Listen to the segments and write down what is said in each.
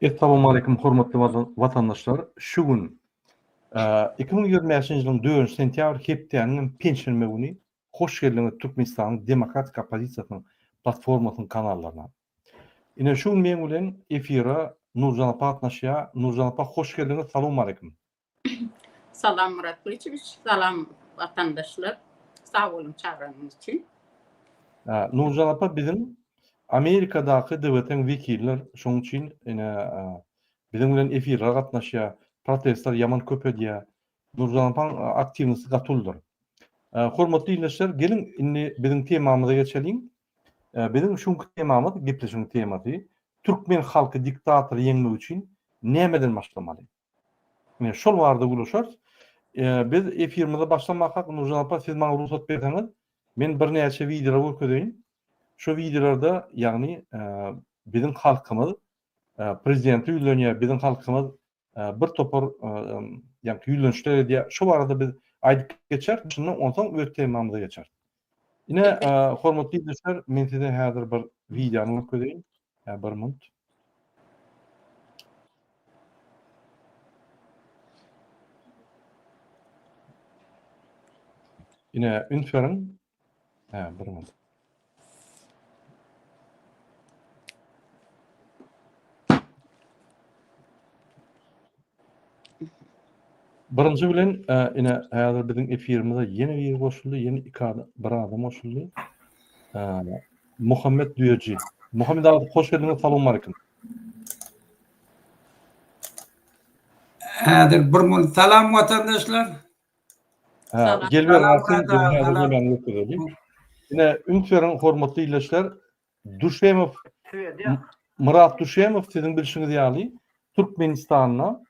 Essalawmaleýkum hormatly watandaşlar! Şu gün 2025-nji ýylyň 4-nji sentýabr hepdäniň penşenbe güni hoş geldiňiz Türkmenistanyň demokratik oppozisiýasynyň platformasynyň kanallaryna. Ine şu gün meň bilen efire Nurjan apa gatnaşýar. Nurjan apa hoş geldiňiz, salowmaleýkum. Salam Murat Gylyçowiç, salam watandaşlar. Sag boluň çagyranyňyz üçin. Nurjan apa biziň Amerikadaky DWT-iň wekiller, şonuň üçin ine biziň bilen efirlere gatnaşýar, protestler ýaman köp edýär. Nurjan apaň aktiwnosy gaty uludyr. Hormatly ildeşler, geliň indi biziň temamyza geçeliň. Biziň şu günki temamyz, gepleşigiň temasy Türkmen halky diktatory ýeňmek üçin nämeden başlamaly? Ine, şol barada gürleşeris. Biz efirimize başlamakak, Nurjan apa, siz maňa rugsat berseňiz, men birnäçe wideolar görkezeýin. Şu wideolarda, ýagny biziň halkymyz prezidente ýüzlenýär, biziň halkymyz bir topar ýagny ýüzlenişler edýär. Şu barada biz aýdyp geçeris, şundan onsoň öz temamyza geçeris. Ine, hormatly ildeşler, men size häzir bir wideony görkezeýin. Bir minut. Ine, üns beriň. Hä, bir minut. Birinji bilen e, ine häzir biziň efirimize ýene biri goşuldy, ýene iki adam, bir adam goşuldy. E, Muhammet Düýeji. Muhammet aga hoş geldiňiz, salam aleyküm. Häzir bir mun salam watandaşlar. Ha, gel ber Rasim, biz häzir nämäni görkezeli. Ine üns beriň hormatly ildeşler, Duşemow Myrat Duşemow siziň bilşiňiz ýaly Türkmenistanda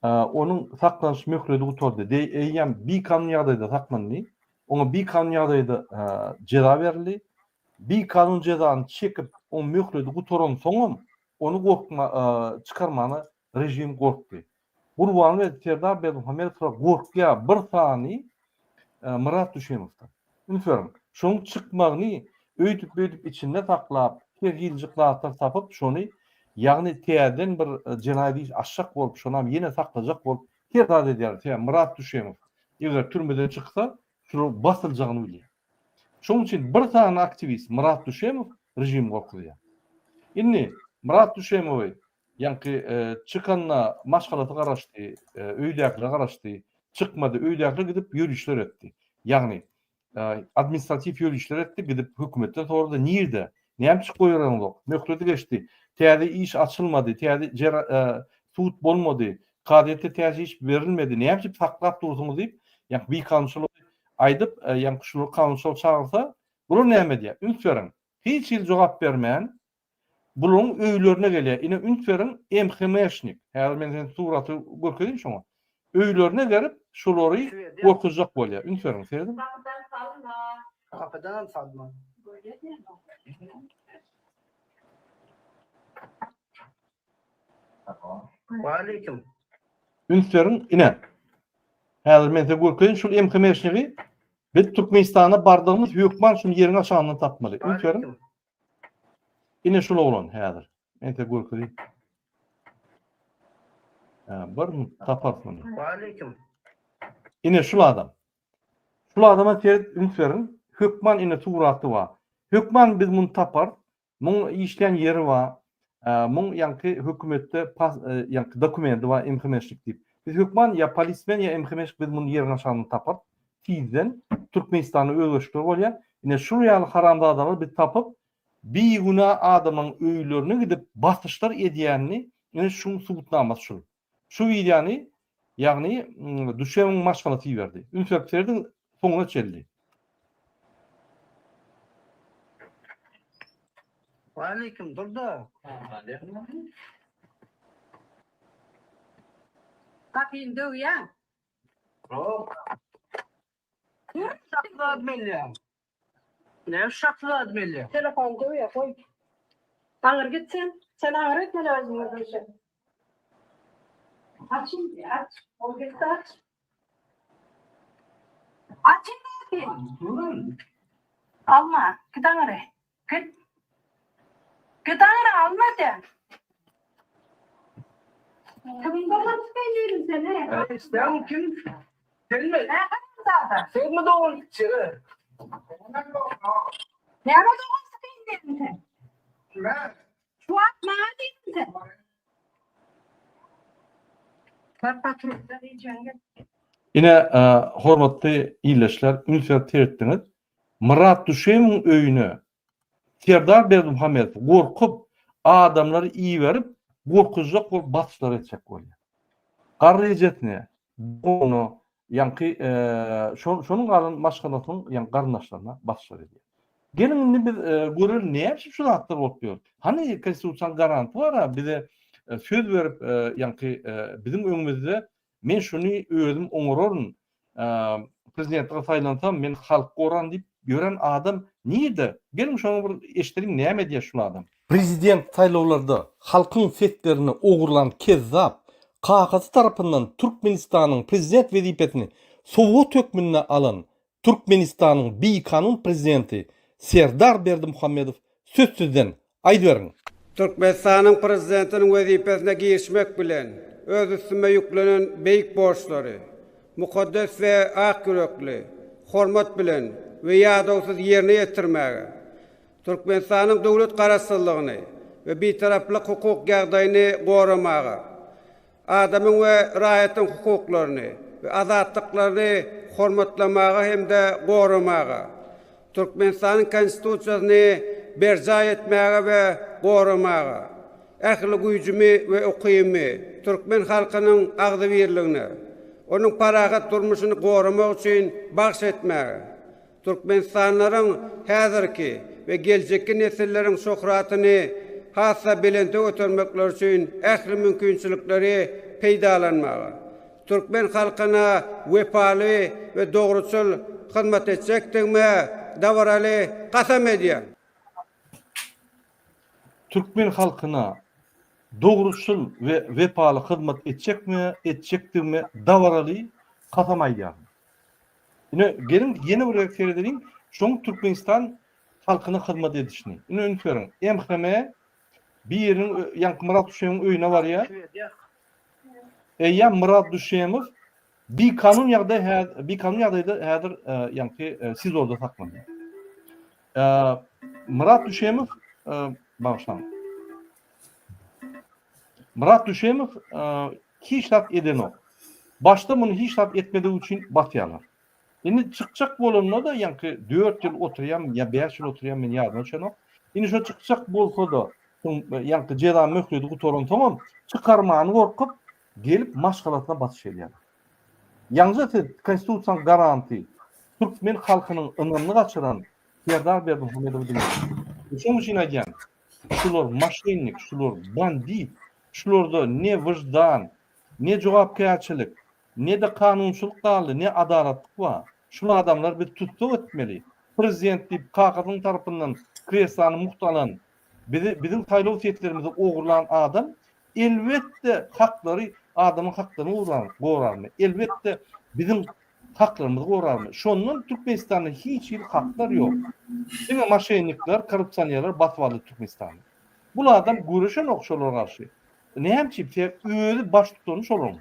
onuň saklanyş möhleti gutardy. Eýýäm bikanun ýagdaýda saklandy. Oňa bikanun ýagdaýda jeza berildi. Bikanun jezany çekip, oň möhleti gutaransoňam ony gorkma çykarmana režim gorkdy. Gurbanguly Serdar Berdimuhamedow gorkýar bir sany Myrat Düşemowdan. Üns beriň, şonuň çykmagyny öýdüp-beýdip içinde saklap, her hiljik zatlar tapyp, şony, ýagny täzeden bir jenaýat iş açjak bolup, şonam ýene saklajak bolup her zat edýärler. Sebäbi Myrat Düşemow eger türmeden çyksa, şular basyljagyny bilýär. Şonuň üçin bir sany aktiwist Myrat Düşemow režimi gorkuzýar. Indi Myrat Düşemowy Ýaňky çykanyna maşgalasy garaşdy, öýdäkiler garaşdy. Çykmady, öýdäkiler gidip ýörişler etdi. Ýagny, administratiw ýörişler etdi, gidip hökümetden sorady, nirde? Näme üçin goýbereňzok? Möhleti geçdi. Täze iş açylmady, täze sud bolmady, kazyýetde täze iş berilmedi. Näme üçin saklap dursuňyz diýip, ýaňky bikanunçylygy aýdyp, ýaňky şular kanunçylyk çagyrsa, bular näme edýär? Üns beriň, hiç hili jogap bermän, Bularyň öýlerine gelýär. Ine üns beriň MHM-şnik. Häzir men size suraty görkezeyim şoňa. Öýlerine gelip şulary gorkuzjak bolýar. Üns beriň serediň. Gapydan salma. Gapydanam salma. Waleýkim. Üns beriň ine. Häzir men size görkezeyim şul MHM-şnigi. Biz Türkmenistana bardygymyz hökman şuny ýeriň aşagyndan tapmaly. Üns beriň. Ine şul oglan häzir. Men size görkezeyim. Bir minut taparys muny. Waleýkim. Ine şul adam. Şul adama seret üns beriň. Hökman ine suraty bar. Hökman biz muny taparys. Muň işleýän ýeri bar. Muň ýaňky hökümetde pas ýaňky dokumenti bar MHM-şnik diýip. Biz hökman ýa polismen ýa MHM-şnik biz muny ýeriň aşagyndan taparys. Tizden Türkmenistanda özgerişikler bolýar. Ine şul ýaly haramzadalary biz tapyp, bigünä adamlaryň öýlerine gidip basyşlar edýänini ine şuň subutnamasy şul. Şu wideony ýagny Düşewiň maşgalasy iberdi. Üns berip serediň soňuna çenli. Waleýkim durda. Gapyny döwýäň. Ýok. Şahsy zat belýäň. Näme şahsy zat belýäň? Telefony döwýär, goý. Aňyr git sen. Sen aňyr git men özüm gürleşerin. Aç indi, aç. Ol gitdi aç. Aç indi gapyny. Alma, git aňyry. Git. Git aňyry alma de. Kimiň dogany sykaýyn diýdiň sen, he? Sen kim? Senmi? Hä, haramzada. Senmi dogan kiçi? Näme dogan sykaýyn diýdiň sen? Kime? Şu wagt maňa diýdiň sen. Sen patrulda diýjeň gel. Ine, hormatly ildeşler, üns berip seretdiňiz. Myrat Düşemiň öýüne Serdar Berdimuhamedow gorkup, adamlary iberip, gorkuzjak bolup basyşlar etjek bolýar. Garry ejesine, doganyna, ýaňky şonuň galan maşgalasynyň ýaňky garyndaşlaryna basyşlar edýär. Geliň indi biz göreli näme üçin şu zatlar bolup ýör. Hany konstitusiýanyň garanty bar-a bize söz berip ýaňky biziň öňümizde Men şuny özüm oňararyn, prezidentlige saýlansam men halky goraryn diýip ýören adam nirde? Geliň şony bir eşideliň näme edýär şul adam. Prezident saýlawlarda halkyň seslerini ogurlan kezzap, kakasy tarapyndan Türkmenistanyň prezident wezipesini sowgat hökmünde alan Türkmenistanyň bikanun prezidenti Serdar Berdimuhamedow söz sizden, aýdyberiň! Türkmenistanyň Prezidentiniň wezipesine girişmek bilen, öz üstüme ýüklenen beýik borçlary mukaddes we ak ýürekli, hormat bilen we ýadawsyz ýerine ýetirmäge, Türkmenistanyň döwlet Garaşsyzlygyny we Bitaraplyk hukuk ýagdaýyny goramaga, Adamyň we raýatyň hukuklaryny we azatlyklaryny hormatlamaga hem-de goramaga, Türkmenistanyň Konstitusiýasyny berjaý etmäge we goramaga, ähli güýjümi we ukybymy türkmen halkynyň agzybirligine, onuň parahat durmuşyny goramak üçin bagyş etmäge, Türkmenistanlylaryň häzirki we geljekki nesilleriň şöhratyny has-da belente götermekleri üçin ähli mümkinçilikleri peýdalanmaga, türkmen halkyna wepaly we dogruçyl hyzmat etjekdigime dabaraly kasam edýän. Türkmen halkyna dogruçyl we wepaly hyzmat etjekmi, etjekdigime dabaraly kasam aýdýaryn. Ine, geliň ýene bir gezek seredeliň, şoň Türkmenistan halkyna hyzmat edişini. Ine üns beriň, MHM biriniň ýaňky Myrat Düşemowyň öýüne barýar. Eýýäm Myrat Düşemow bikanun ýagdaý bikanun ýagdaýda häzir ýaňky SIZO-da saklanýar. Myrat Düşemow bagyşlaň. Myrat Düşemow hiç zat edenok. Başda muny hiç zat etmedigi üçin basýarlar. Indi çykjak bolanda-da ýaňky 4 ýyl oturýarmy ýa 5 ýyl oturýarmy men ýadyma düşenok. Indi şo çykjak bolsa-da ýaňky jeza möhleti gutaransoňam çykarmany gorkup gelip maşgalasyna basyş edýärler. Ýaňja siz konstitusiýanyň garanty türkmen halkynyň ynamyny gaçyran Serdar Berdimuhamedowy diňlediňiz. Şonuň üçin aýdýan, Şular maşennik, şular bandit, şularda ne wyždan, ne jogapkärçilik, ne-de kanunçylyk galdy, ne adalatlyk bar. Şul adamlary biz tussag etmeli. Prezident diýip kakasynyň tarapyndan kreslany mugt alan, bizi biziň saýlaw seslerimizi ogurlan adam elbetde haklary adamyň haklaryny gorarmy? Elbetde biziň Haklarymyzy gorarmy? Şondan Türkmenistanda hiç hili haklar ýok. Diňe maşennikler, korrupsionerler basyp aldy Türkmenistany. Bul adam göreşenok şolara garşy. Näme üçin? Sebäbi özi baştutany şolaryň.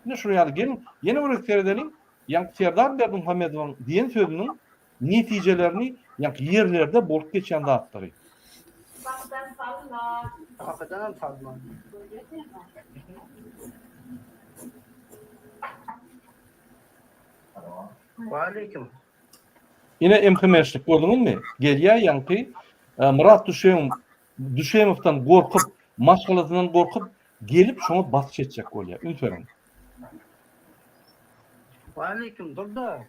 Ine şular ýaly geliň ýene bir gezek seredeliň. Ýaňky Serdar Berdimuhamedowyň diýen sözüniň netijelerini ýaňky ýerlerde bolup geçýän zatlary. Gapydan salma. Gapydanam salma. Waleýkim. Ine MHM-şlik gördüňizmi? Gelýär ýaňky e, Myrat Düşemow Düşemowdan gorkup, maşgalasyndan gorkup gelip şoňa basyş etjek bolýar. Üns beriň. Waleýkim dur-da.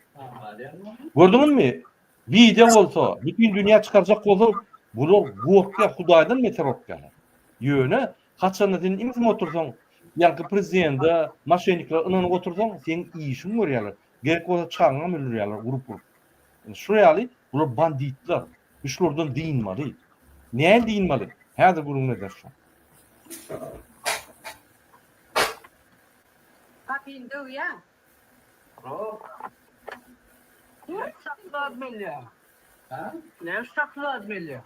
Gördüňizmi? Wideo bolsa, bütin dünýä çykarjak bolsa, bular gorkýar, Hudaýdan beter gorkýarlar. Ýöne Haçanda sen ümsüm otursaň, ýaňky prezidende, maşenniklere ynanyp otursaň, seň işiňi görýärler. Gerek bolsa çagaňam öldürýärler urup-urup. Indi şular ýaly bular banditler. Biz şulardan dynmaly. Nähili dynmaly? Häzir gürrüňini ederis şoň. Gapyny döwýäň.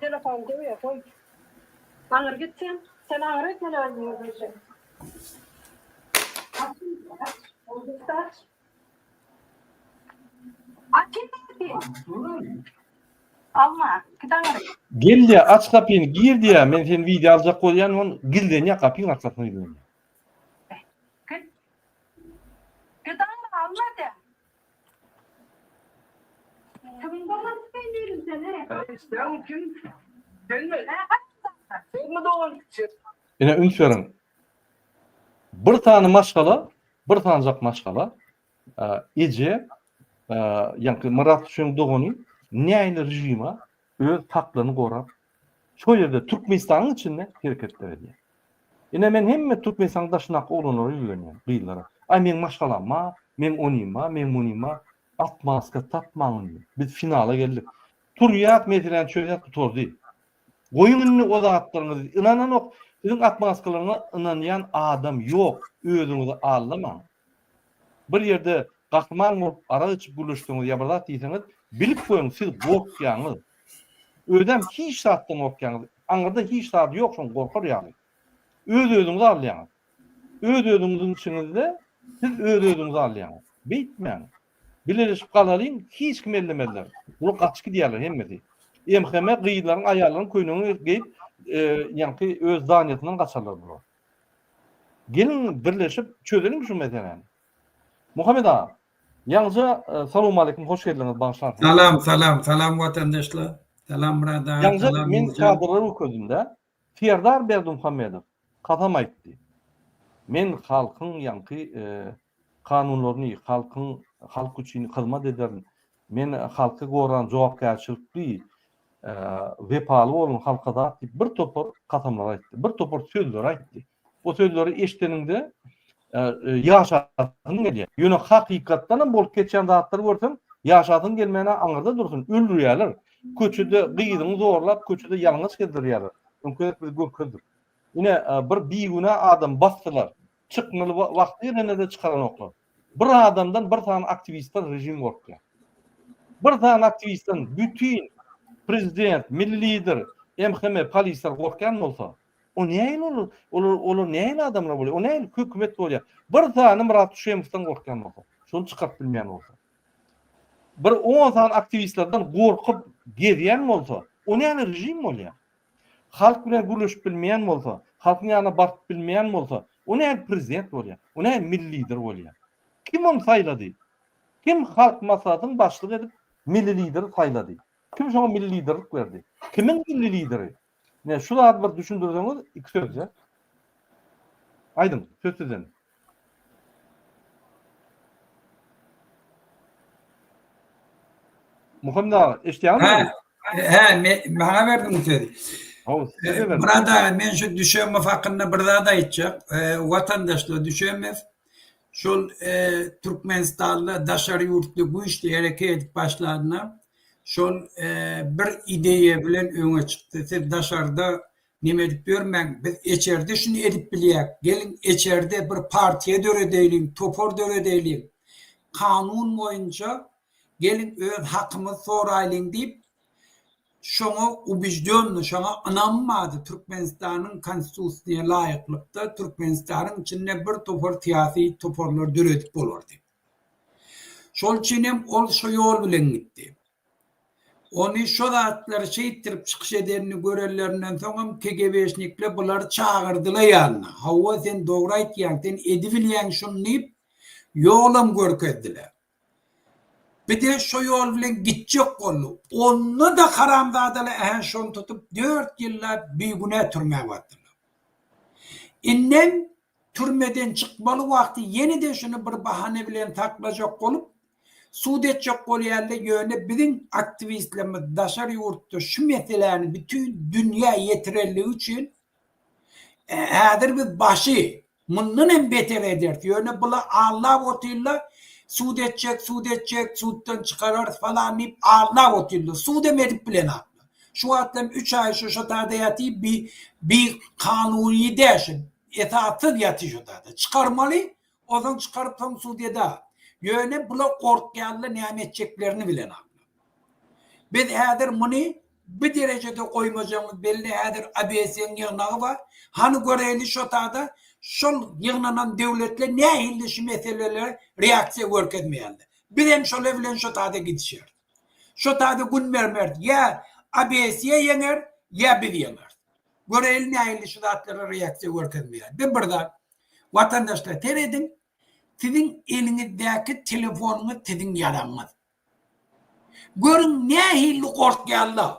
Telefon döwýär, goý. Aňyr git sen. Sen aňyr git men özüm gürleşerin. Alma, git aňyry. Gel diýýär, aç gapyny, gir diýýär, men seni wideo aljak bolýan, ol gizlenýär, gapyň arkasynda gizlenýär. Git. Git aňyry, alma diýýär. Kimiň dogan kiçi sen, he? Sen kim? Senmi? Senmi dogan kiçi? Ine üns beriň. Bir sany maşgala, bir sanyjak maşgala, eje, ýaňky Myrat Düşeň dogany nähili režime öz haklaryny gorap, şo ýerde Türkmenistanyň içinde hereketler edýär. Ine men hemme Türkmenistanyň daşyndaky oglanlara ýüzlenýän, gyzlara. Aý meň maşgalam bar, meň onym bar, meň munym bar. Atmaska tapmaň indi. Biz finala geldik. Turýas meseläni çözýäs gutardy. Goýuň indi o zatlaryňyzy. Ynananok. Siziň atmaskalaryňa ynanýan adam ýok. Özüňizi aldamaň. Bir ýerde gahryman bolup arak içip gürleşseňiz ýa bir zat diýseňiz, bilip goýuň siz gorkýaňyz. Özem hiç zatdan gorkýaňyz. Aňyrda hiç zady ýok şoň gorkar ýaly. Öz-özüňizi aldaýaňyz. Öz-özüňiziň içiňizde siz öz-özüňizi aldaýaňyz. Beýtmäň. Bileleşip galalyň, hiç kim ellemezler. Bular gaçyp gidýärler hemmesi. MHM gyzlaryň, aýallaryň köýnegini geýip, ýaňky öz zdanýasyndan gaçarlar bular. Geliň birleşip çözeliň şu meseläni. Muhammet aga, ýaňyja salowmaleýkim hoş geldiňiz bagyşlarsyňyz. Salam salam salam watandaşlar. Salam Myrat aga Ýaňyja salam men Nurjan. kadrlary görkezdim-de. Serdar Berdimuhamedow kasam aýtdy. Men halkyň ýaňky kanunlaryny, halkyň halk üçin hyzmat ederin. Men halky goran jogapkärçilikli, wepaly bolun halka zat diýip bir topar kasamlar aýtdy. Bir topar sözleri aýtdy. O sözleri eşideniňde ýaşasyň gelýär. Ýöne hakykatdan hem bolup geçýän zatlary görseň, ýaşasyň gelmän-ä aňyrda dursun, öldürýärler. Köçede gyzyňy zorlap, köçede ýalňaç gezdirýärler. Öňki gezek biz görkezdik. Ine, bir bigünä adamy basdylar. Çykmaly wagty gelende-de çykaranoklar. Bir adamdan bir sany aktiwistden režim gorkýar. Bir sany aktiwistden bütin prezident, milli lider, MHM, polisler gorkýan bolsa, o nähili olar, olar, olar nähili adamlar bolýar? O nähili hökümet bolýar? Bir sany Myrat Düşemowdan gorkýan bolsa, şony çykaryp bilmeýän bolsa. Bir on sany aktiwistlerden gorkup gezýän bolsa, o nähili režim bolýar? Halk bilen gürleşip bilmeýän bolsa, halkyň ýanyna baryp bilmeýän bolsa, o nähili prezident bolýar? O nähili milli lider bolýar? Kim ony saýlady? Kim Halk Maslahatynyň başlygy edip milli lideri saýlady? Kim şoňa milli liderlik berdi? Kimiň milli lideri? Ine şu zady bir düşündirseňiz iki sözde. Aýdyň, söz sizden. Muhammet aga, eşidýäňizmi? Hä, hä, me, maňa berdiň sözi. Hawa, size berdim. Myrat aga, men şu Düşemow hakynda bir zat aýtjak. Watandaşlar, Düşemow şol Türkmenistanda daşary ýurtly güýçli hereket edip başlanda, şol bir ideýa bilen öňe çykdy. Siz daşarda Neme edip ýörmäň, biz eçerde şuny edip bilýäk, geliň eçerde bir partiýa döredeýliň, topar döredeýliň, kanun boýunça geliň öz hakymyzy soraýlyň diýip, şoňa ubeždýonnyý, şoňa ynam bardy, Türkmenistanyň Konstitusiýasyna laýyklykda Türkmenistanyň içinde bir topar syýasy toparlar döredip bolar diýip. Şol üçin hem ol şo ýol bilen gitdi. Ony şo zatlary şeýtdirip çykyş edenini görenlerinden soňam KGB-şnikler bulary çagyrdylar ýanyna. Hawa, sen dogry aýtýaň, sen edibilýäň şuny diýip, ýolam görkezdiler. Bir-de şo ýol bilen gitjek boldy. Onda-da haramzadalar ähä şony tutup dört ýyllap bigünä türmä basdylar. Indem Türmeden çykmaly wagty ýene-de şuny bir bahana bilen saklajak bolup, sud etjek bolýarlar, ýöne biziň aktiwistlerimiz daşary ýurtda şu meseläni bütin dünýä ýetirenligi üçin häzir biz başy mundan hem beter ederis, ýöne bular aldap otyrlar, sud etjek, sud etjek, suddan çykararys falan diýip aldap otyrlar, sud hem edip bilenoklar. Şu wagt hem üç aý şu şo taýda ýatyr, bi bi kanuny däl şu. Esassyz ýatyş o zada. Çykarmaly, ozan çykaryp soň sudýada. Ýöne bular gorkýarlar näme etjeklerini bilenoklar. Biz häzir muny bu derejede goýmajagymyz belli häzir ABS-iň ýygnagy bar. Hany göreýli şo tada. Şol ýygnanan döwletler nähili şu meselelere reaksiýa görkezmeýärler. Bizem şolar bilen şo taýda gidişeris. Şo taýda gün bermeris. Ýa ABSE ýeňer, ýa biz ýeňeris. Göreýli nähili şu zatlara reaksiýa görkezmeýär. Bir bir zat. Watandaşlar serediň, siziň eliňizdäki telefonyňyz siziň ýaragyňyz. Görüň nähili gorkýarlar.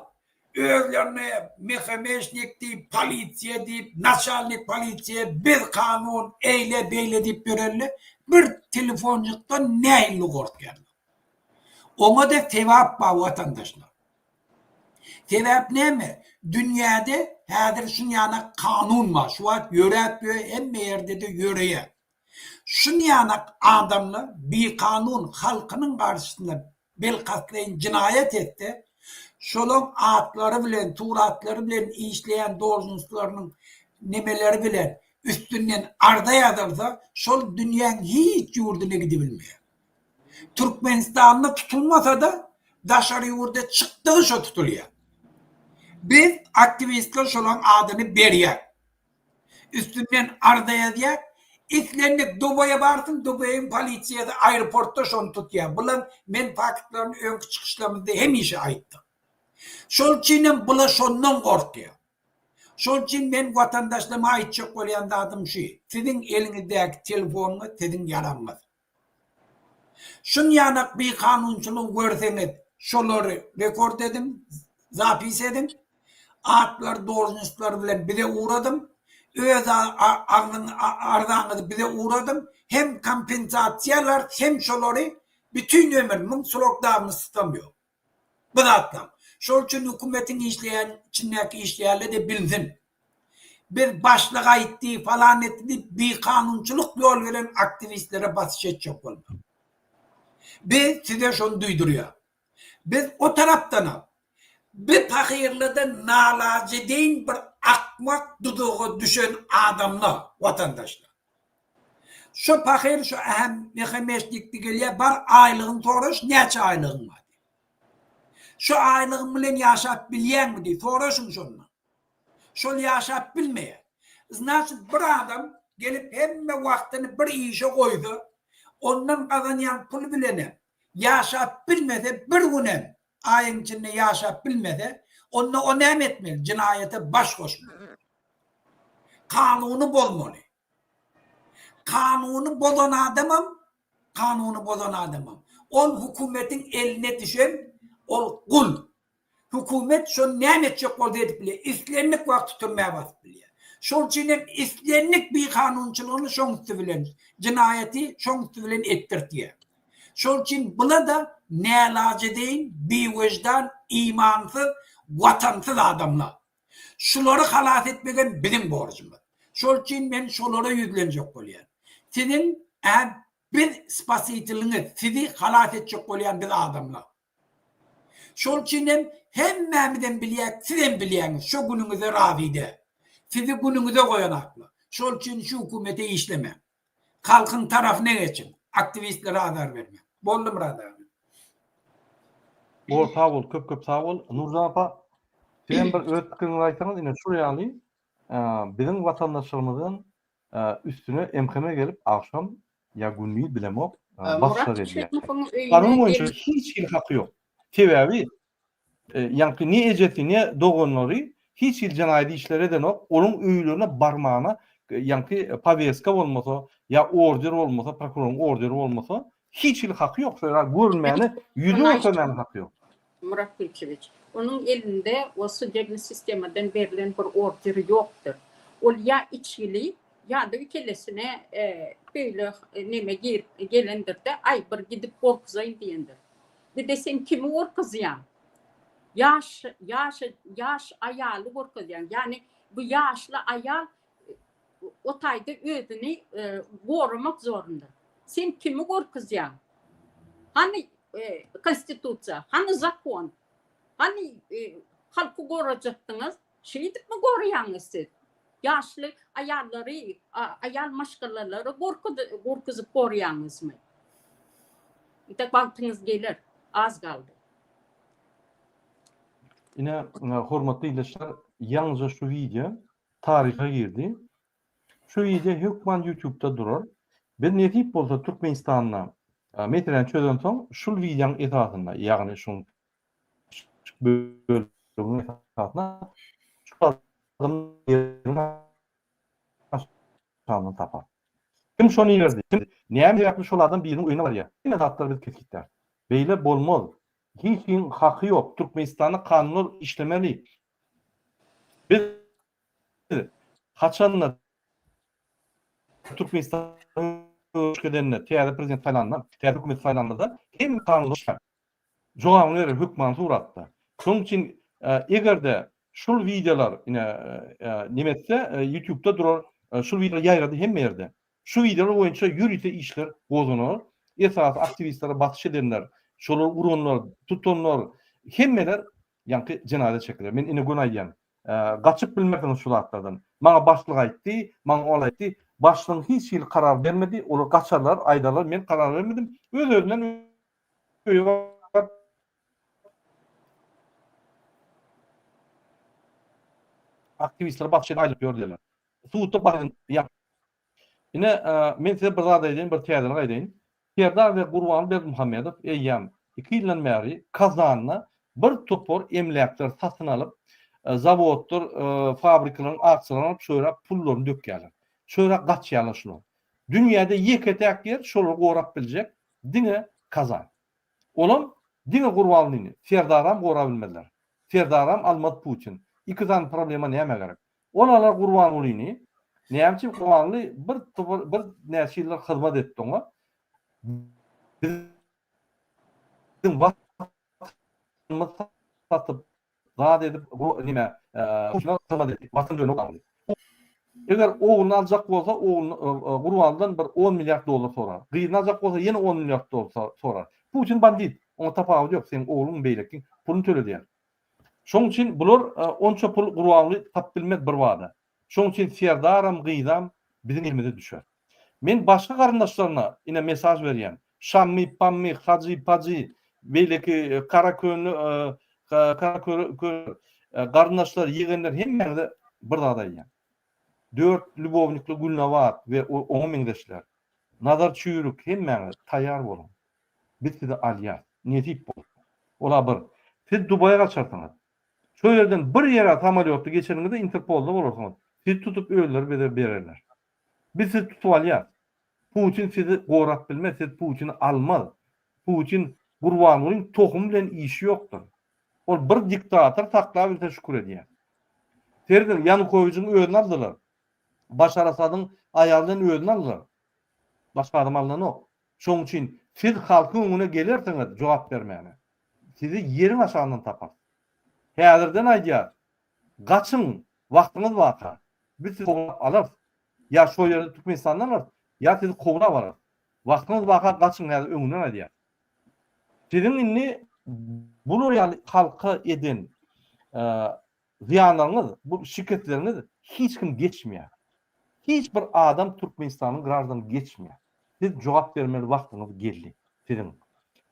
Özlerine MHM-şnik diýip, polisiýa diýip, naçalnik polisiýa, biz kanun, eýle beýle diýip ýörenler bir telefonjykdan nähili gorkýarlar. Oňa-da sebap bar watandaşlar. Sebäp näme? Dünýäde häzir şunýanak kanun bar. Şu wagt ýöräp ýör, hemme ýerde-de ýöreýär. Şunýanak adamlar bikanun halkynyň garşysyna bilkastlaýyn jenaýat etse, şolaň atlary bilen, suratlary bilen işleýän dolžnostlarynyň nemeleri bilen üstünden arza ýazylsa, şol dünýäň hiç ýurduna gidibilmeýär. Türkmenistanda tutulmasa-da, daşary ýurda çykdygy şo tutulýar. Biz aktiwistler şolaň adyny berýäs. Üstünden arza ýazýar. Islendik Dubaýa barsyn, Dubaýyň polisiýasy aeroportda şony tutýar. Bular men faktlaryny öňki çykyşlarymyzda hemişe aýtdyk. Şol üçinem bular şondan gorkýar. Şol üçin men watandaşlaryma aýtjak bolýan zadym şu, siziň eliňizdäki telefonyňyz siziň ýaragyňyz. Şunýanak bikanunçylygy görseňiz, şolary rekord ediň, zapis ediň, atlary, dolžnostlary bilen bize ugradyň, öz agzyň arzaňyzy bize ugradyň, hem kompensasiýa alarys, hem şolary bütin ömür, muň srok dawnostam ýok. Bu zatlaň. Şol üçin hökümetiň işleýän içindäki işleýänler-de bilsin. Biz başlyk aýtdy, falan etdi diýip bikanunçylyk ýol bilen aktiwistlere basyş etjek bolmaň. Biz size şony duýdurýas. Biz o tarapdanam bi pahyrlarda nalajedeýin bir akmak duzaga düşen adamlar watandaşlar. Şo pahyr şo ähem mehemeşnikdi gelýär bar aýlygyny soraş näçe aýlygyň bar diýip. Şo aýlygyň bilen ýaşap bilýäňmi diýip soraşyň şondan. Şol ýaşap bilmeýär. Znaçit bir adam gelip hemme wagtyny bir işe goýsa ondan gazanýan puly bilenem ýaşap bilmese bir günem aýyň içinde ýaşap bilmese onda o näme etmeli jenaýata baş goşmaly. Kanuny bozmaly. Kanuny bozan adamam, kanuny bozan adamam. Ol hökümetiň eline düşen ol gul. Hökümet şony näme etjek bolsa edip bilýär. Islendik wagty türmä basyp bilýär. Şol üçin hem islendik bikanunçylygyny şoň üsti bilen, jenaýaty şoň üsti bilen etdirtýär. Şol üçin bula-da nälajedeýin, biwejdan, imansyz, watansyz adamlar. Şulary halas etmegem biziň borjumyz. Şol üçin men şolara ýüzlenjek bolýan. Siziň ä biz spasiteliňiz, sizi halas etjek bolýan biz adamlar. Şol üçin hem hemmämizem bilýäk, sizem bilýäňiz, şo günüňize razy däl. Sizi günüňize goýanaklar. Şol üçin şu hökümete işlemäň. Halkyň tarapyna geçiň. Aktiwistlere azar bermäň. Boldy Myrat aga. Bor sag bol köp köp sag bol Nurjan apa sizem bir öz pikiriňizi aýtsaňyz ine şul ýaly biziň watandaşlarymyzyň üstüne MHM gelip agşam ýa gündiz bilemok basyşlar edýär. Kanun boýunça hiç hili haky ýok. Sebäbi Ýaňky ne ejesi, ne doganlary hiç hili jenaýat işleri edenok, olaň öýlerine barmana ýaňky poweska bolmasa, ýa order bolmasa, prokuroryň orderi bolmasa, hiç hili haky ýok, şo ýere görünmäne, ýüzi görkezmäne haky ýok. Myrat Gülçewiç, onuň elinde o sudebny sistemadan berlen bir order ýokdur. Ol ýa içgili, ýa-da kellesine beýle neme girip gelendir-de, aý bir gidip gorkuzaýyn diýendir. Dede sen kimi gorkuzýaň? Ýaş ýaş ýaş aýaly gorkuzýaň. Ýagny bu ýaşly aýal o taýda özüni goramak zorunda. Sen kimi gorkuzýaň? Hany konstitusiýa, hany zakon? Hany halky gorajakdyňyz? Şeýdipmi goraýaňyz siz? Ýaşly aýallary, aýal maşgalalary gorkuzyp goraýaňyzmy? Entek bagtyňyz geler. Az galdy. Ine, hormatly ildeşler, ýaňyja şu wideo taryha girdi. Şu wideo hökman ýutubda durar. Biz nesip bolsa Türkmenistanda meseläni çözensoň şul wideoň esasynda ýagny şuň kiçijik böleginiň esasynda şu adamyň aşagyndan tapar. Kim şony iberdi? Kim näme sebäpli şol adam biriniň öýüne barýar? Hemme zatlary biz kesgitläris. Beýle bolmaz. Hiç kimiň haky ýok. Türkmenistanda kanunlar işlemeli. Biz haçanda Türkmenistan edende täze prezident saýlanda, täze hökümet saýlanda hemme kanunlar işlär. Jogabyny berer hökmany suratda. Şonuň üçin eger-de şul wideolar ine neme etse ýutubda durar, şul wideolar ýaýrady hemme ýerde. Şu wideolar boýunça ýörite işler gozganar. Esasy aktiwistlere basyş edenler, şolary uranlar, tutanlar hemmeler ýaňky jenaýata çekiler. Men ine göni aýdýan. Gaçyp bilmersiňiz şu zatlardan. Maňa başlyk aýtdy, maňa ol aýtdy. Başlygyň hiç hili karar bermedi. Olar gaçarlar, aýdarlar, men karar bermedim. Öz-özünden öýe baryp aktiwistlere basyş edip aýlyp ýör diýerler. Sudda basyş Ine, men size bir zat aýdaýyn, bir täzelik aýdaýyn. Serdar we Gurbanguly Berdimuhamedow eýýäm iki ýyldan bäri Kazanda bir topar emläkleri satyn alyp, zawoddyr, fabrikleriň aksiýalaryny alyp, şöýräk pullaryny dökýärler. Şöýräk gaçýarlar şular. Dünýäde ýeke-täk ýer şolary gorap biljek diňe Kazan. Olam diňe Gurbangulyny, Serdaram gorabilmezler. Serdaram almaz Putin. Iki sany problema nämä gerek? Ol alar Gurbangulyny. Näme üçin Gurbanguly bir topar bir näçe ýyllar hyzmat etdi oňa. Biziň watanymyzy satyp, zat edip nime hyzmat etdi. Watan döwlet Gurbanguly. Eger ogluny aljak bolsa, ogluny Gurbangulydan bir on milliard dollar sorar. Gyzyny aljak bolsa ýene on milliard dollar sorar. Putin bandit. Oňa tapawudy ýok. Seň ogluň beýlekiň puluny töledýär. Şoň üçin bular onça pul Gurbanguly tapyp bilmez bir bada. Şoň üçin Serdaram gyzam biziň elimize düşer. Men başga garyndaşlaryna ine mesaj berýän. Şammy, Pammy, Hajy, Pajy, beýleki Karakönli garyndaşlar, ýegenler hemmäňize bir zat aýdýan. Dört lýubownikli Gülnabat we oňa meňzeşler. Nazar Çüýrük hemmäňiz taýýar boluň. Biz sizi alýas. Nesip bolsa. Ola bir. Siz Dubaýa gaçarsyňyz. Şo ýerden bir ýere samolýotda geçeniňizde Interpolda bolarsyňyz. Sizi tutup özleri bize bererler. Biz sizi tutup alýas. Putin sizi gorap bilmez, siz Putini almaz. Putin Gurbangulyň tohumy bilen işi ýokdur. Ol bir diktator saklabilse şükür edýär. Serediň, Ýanukowiçiň özüni aldylar. Başar Asadyň aýaly bilen özüni aldylar. Başga adam alnanok. Şoň üçin siz halkyň öňüne gelersiňiz jogap bermäne. Sizi ýeriň aşagyndan taparys. Häzirden aýdýar, gaçyň, wagtyňyz barka. Biz sizi kowlap alarys. Ýa şo ýerde Türkmenistandan alarys, ýa sizi kowlap alarys. Wagtyňyz barka gaçyň häzir öňünden aýdýar. Siziň indi bular ýaly halka eden Zyýanlaryňyz, bu şikesleriňiz hiç kim geçmeýär. Hiç bir adam Türkmenistanyň graždany geçmeýär. Siz jogap bermeli wagtyňyz geldi siziň.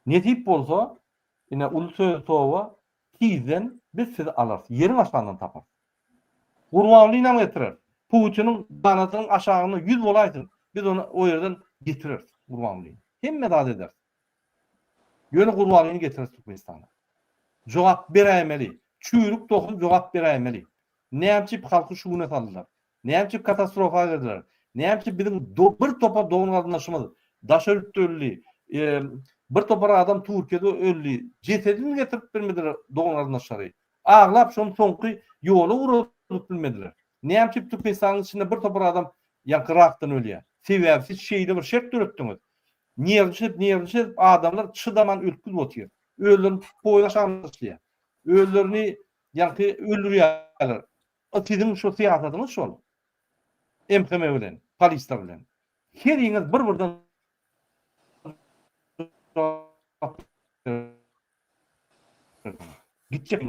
Nesip bolsa, ine uly söz toba, tizden biz sizi alarys. Ýeriň aşagyndan taparys. Gurbangulyny getireris. Putiniň ganatynyň aşagynda ýüz bolaýsyn, biz ony o ýerden getireris Gurbangulyny. Hemme zat ederis. Ýöne Gurbangulyny getireris Türkmenistana. Jogap beräýmeli. Çüýrük tohum jogap beräýmeli. Nämçip halky şu güne saldylar. Nämçip katastrofa girdiler. Nämçip biziň bir topar dogan garyndaşymyz daşary ýurtda öldi. Bir topar adam Türkiýede öldi. Jesedini getirip bilmediler dogan garyndaşlary. Aglap şony soňky ýola ugradyp bilmediler. Nämçip Türkmenistanyň içinde bir topar adam ýaňky rakdan ölýär. Sebäbi siz şeýle bir şert döretdiňiz. Nerwçe nerwçe edip adamlar çydaman ölüp gidip otyr. Özlerini poýuz aşagyna taşlaýar. Özlerini ýaňky öldürýärler. Siziň şu syýasatyňyz şol. MHM bilen, polisler bilen. Heriňiz bir birden gitjek.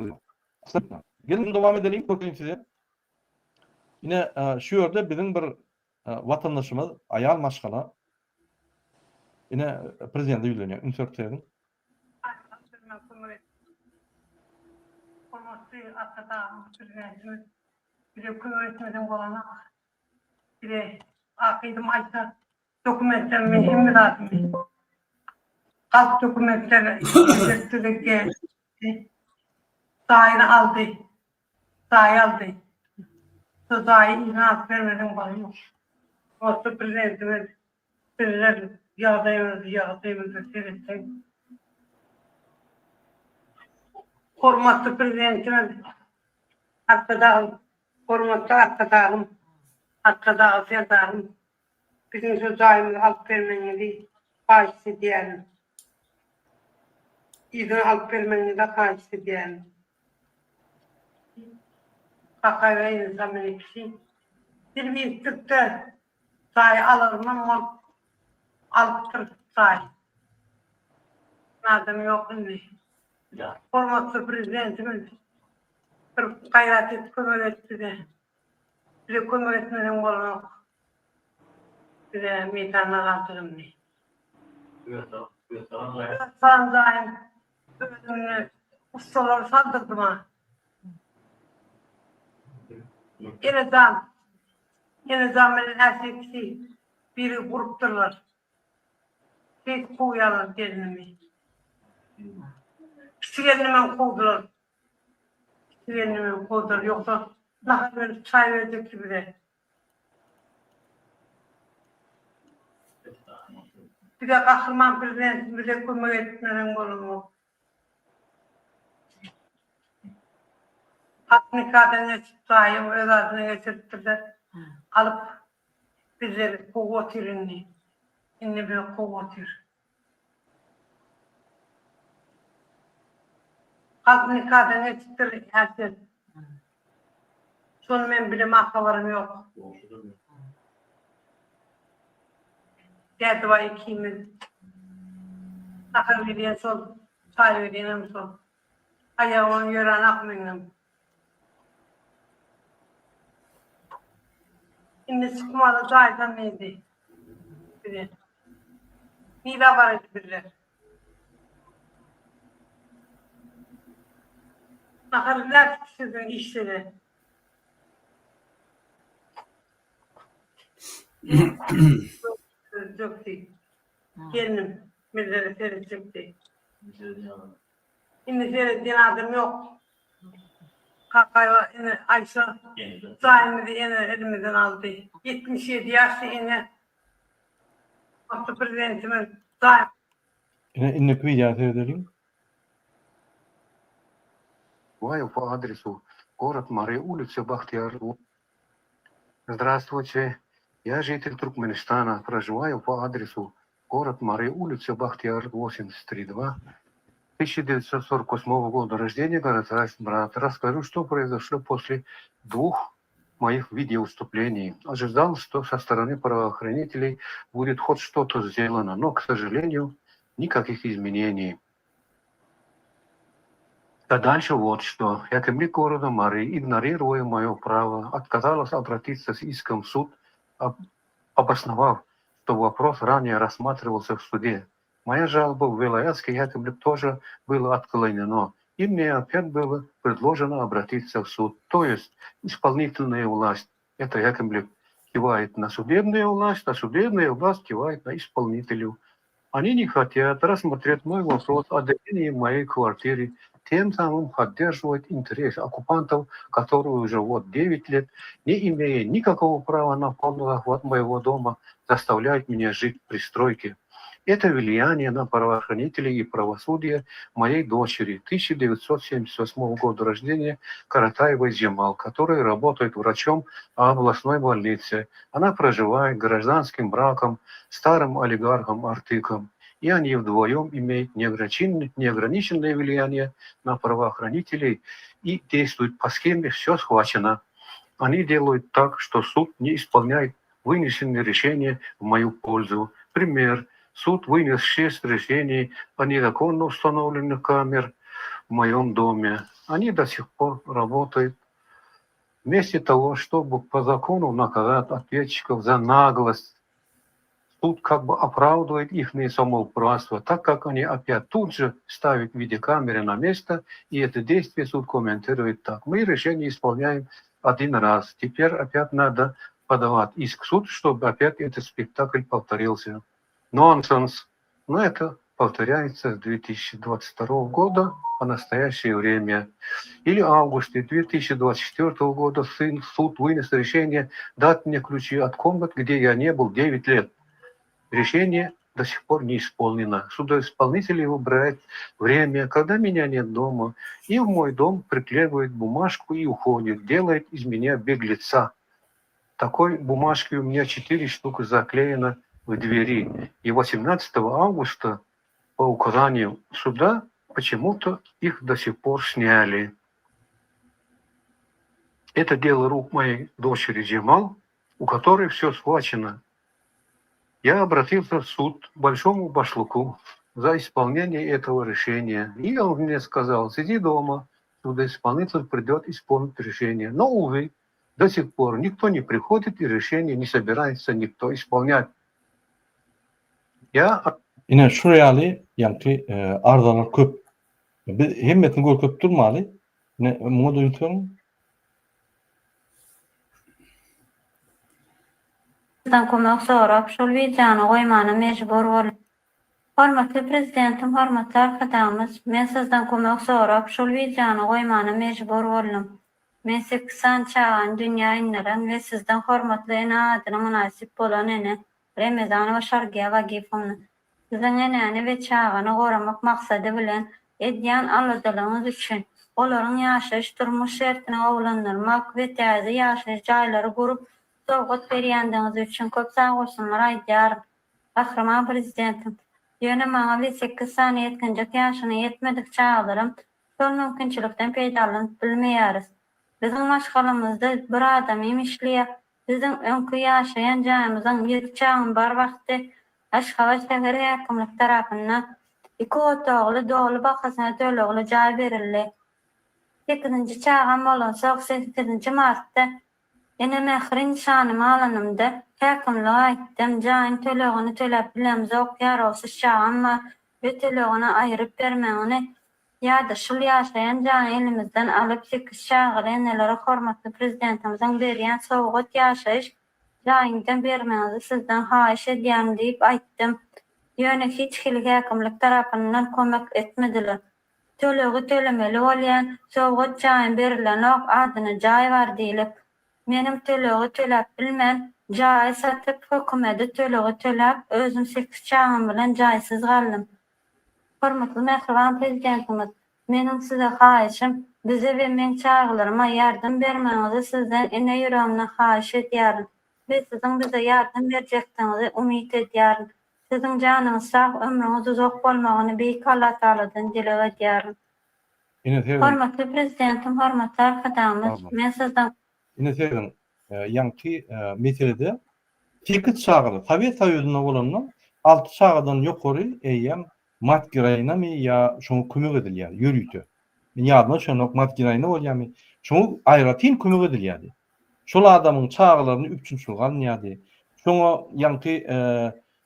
Geliň dowam edeliň görkezeyim size. Ine şu ýerde biziň bir watandaşymyz aýal maşgala Ine prezidente ýüzlenýär. Üns berip serediň. Hormatly Arkadagymyz Prezidentimiz bize kömek etmeden bolanok. Bize akyldym aýtsa dokumentlerimi hemme zadymy galp dokumentler edipdirdik jaýyny aldy jaýy aldy şu jaýy yzyna alyp bermeseň bolmaz Hormatly Prezidentimiz bizler ýagdaýymyzy ýagdaýymyza seretseň Hormatly Prezidentimiz Arkadag Hormatly Arkadagym, Arkadagly Serdarym, biziň şu jaýymyzy alyp bermegiňizi haýyşt edýärin. Yzyna alyp bermegiňizi haýyşt edýärin. Kakaýewa Insa Melikşi, Bir birikdirip-de jaýy alarman bolup alypdyr jaý. Adam ýok indi. Hormatly Prezidentimiz bir gaýrat et kömek et bize. Bize kömek etmeseň bolanok. Bize meýdanda galdyk indi. Öz salan jaýym özümni ussalara saldyrdym a. Enejan Enejan bilen äşekisi biri gurupdyrlar. Şeýdip kowýarlar gelnimi. Kiçi gelnimem kowdular. Kiçi gelnimem kowdular. Ýogsa nahar berip, çaý berjekdi bize. Bize Gahryman Prezidentimize kömek etmeseň bolanok. Hak nikadan geçip, jaýyň öz adyna geçiripdirler. Alyp Bizleri kowup otyr indi. Indi bizi kowup otyr. Halk nikadan geçipdir Äsel. Şony men bilemok habarym ýok. Dädebaý ikimiz. Nahar berýän şol, çaý berýänem şol. Aýagymam ýöränak meňňem. Indi çykmaly jaýdan diýdi bize. Nirä baraýdy bizler? Nahary nädip bişirdiň işdede? Seretjekdi. Gelnim bizlere seretjekdi. Indi seredýän adam ýok. Kakaýewa ene Aýşa jaýymyzy ene elimizden aldy. 77 ýaşly ene Hormatly Prezidentimiz jaý. Ine indiki wideoa seredeliň. Проживаю по адресу город Мары, улица Бахтияр. Здравствуйте, я житель Туркменистана, проживаю по адресу город Мары, улица Бахтияр, 83-2, 1948 года рождения, город брат. Расскажу, что произошло после двух моих видеовыступлений. Ожидал, что со стороны правоохранителей будет хоть что-то сделано, но, к сожалению, никаких изменений. А дальше вот что. Якимлик города Мары, игнорируя мое право, отказалась обратиться с иском в суд, обосновав, что вопрос ранее рассматривался в суде. Моя жалоба в Вилаятский Якимлик тоже была отклонена, и мне опять было предложено обратиться в суд. То есть исполнительная власть, это Якимлик, кивает на судебную власть, а судебная власть кивает на исполнителю. Они не хотят рассмотреть мой вопрос о делении моей квартиры, тем самым поддерживать интерес оккупантов, которые уже вот 9 лет, не имея никакого права на полный захват моего дома, заставляют меня жить в пристройке. Это влияние на правоохранителей и правосудие моей дочери 1978 года рождения Каратаевой Зимал, которая работает врачом в областной больнице. Она проживает гражданским браком старым олигархом Артыком, и они вдвоем имеют неограниченное влияние на правоохранителей и действуют по схеме «все схвачено». Они делают так, что суд не исполняет вынесенные решения в мою пользу. Пример. Суд вынес шесть решений о незаконно установленных камер в моем доме. Они до сих пор работают. Вместо того, чтобы по закону наказать ответчиков за наглость, суд как бы оправдывает их самоуправство, так как они опять тут же ставят видеокамеры на место, и это действие суд комментирует так. Мы решение исполняем один раз, теперь опять надо. подавать иск в суд, чтобы опять этот спектакль повторился. Нонсенс. Но это повторяется с 2022 года по настоящее время. Или в августе 2024 года сын, суд вынес решение дать мне ключи от комнат, где я не был 9 лет. Решение до сих пор не исполнено. Судоисполнители выбирают время, когда меня нет дома, и в мой дом приклеивают бумажку и уходит, делает из меня беглеца. Такой бумажки у меня 4 штуки заклеено в двери. И 18 августа по указанию суда почему-то их до сих пор сняли. Это дело рук моей дочери Джемал, у которой все схвачено. Я обратился в суд к большому башлыку за исполнение этого решения. И он мне сказал, сиди дома, судоисполнитель придет исполнить решение. Но, увы, до сих пор никто не приходит и решение не собирается никто исполнять. Я Ine şu ýaly ýaňky arzalar köp. Biz hemmesini görkezip durmaly. Ine muňa-da üns beriň. Sizden kömek sorap, şol wideony goýmana mejbur boldum. Hormatly Prezidentim hormatly Arkadagymyz, men sizden kömek sorap, şol wideony goýmana mejbur boldum. Men sekiz sany çagany dünýä indiren we sizden hormatly ene adyna mynasyp bolan ene, Remezanowa Şargiýa Wagifowna. Siziň enäni we çagany goramak maksady bilen edýän aladalaryňyz üçin, olaryň ýaşaýyş-durmuş şertini gowulandyrmak we täze ýaşaýyş jaýlary gurup sowgat berýändigiňiz üçin köp sagbolsunlar aýdýaryn, Gahryman Prezidentim. Ýöne maňa we sekiz sany ýetginjek ýaşyna ýetmedik çagalarym şol mümkinçilikden peýdalanyp bilmeýäris. Biziň maşgalamyzda bir adamym işleýär, Biziň öňki ýaşaýan jaýymyzyň ýedi çagym bar wagty Aşgabat şäher häkimligi tarapyndan iki otagly doly bahasyna tölegli jaý berildi. Sekizinji çagam bolansoň sekizinji martda Ene mähri nyşanymy alanymda häkimlige aýtdym, jaýyň tölegini töläp bilemzok, ýarawsyz çagam bar we tölegini aýyryp bermegini Ýa-da şul ýaşaýan jaýy elimizden alyp, sekiz çagaly enelere hormatly Prezidentimiziň berýän sowgat ýaşaýyş jaýyndan bermegiňizi sizden haýyş edýärin diýip aýtdym. Ýöne hiç hili häkimlik tarapyndan kömek etmediler. Tölegi tölemeli bolýan, sowgat jaýym berilenok, adyna jaý bar diýlip. Menem tölegi töläp bilmän, jaýy satyp, hökümede tölegi töläp, özüm sekiz çagam bilen jaýsyz galdym. Hormatly mähriban Prezidentimiz, meniň size haýyşym, bize we meň çagalaryma ýardam bermegiňizi sizden ene ýüregimden haýyş edýärin we siziň bize ýardam berjekdigiňizi umyt edýärin. Siziň janyňyz sag, ömrüňiz uzak bolmagyny Beýik Allatagaladan dileg edýärin. Ine serediň. Hormatly Prezidentim, hormatly Arkadagymyz, men sizden. Ine serediň, ýaňky meselede Sekiz çagaly, Sowet Soýuzynda bolanda alty çagadan ýokary eýýäm mat geroinamy ýa şoňa kömek edilýärdi ýörite. Men ýadyma düşenok mat geroina bolýamy, şoňa aýratyn kömek edilýärdi. Şol adamyň çagalaryny üpjünçilige alynýardy. Şoňa ýaňky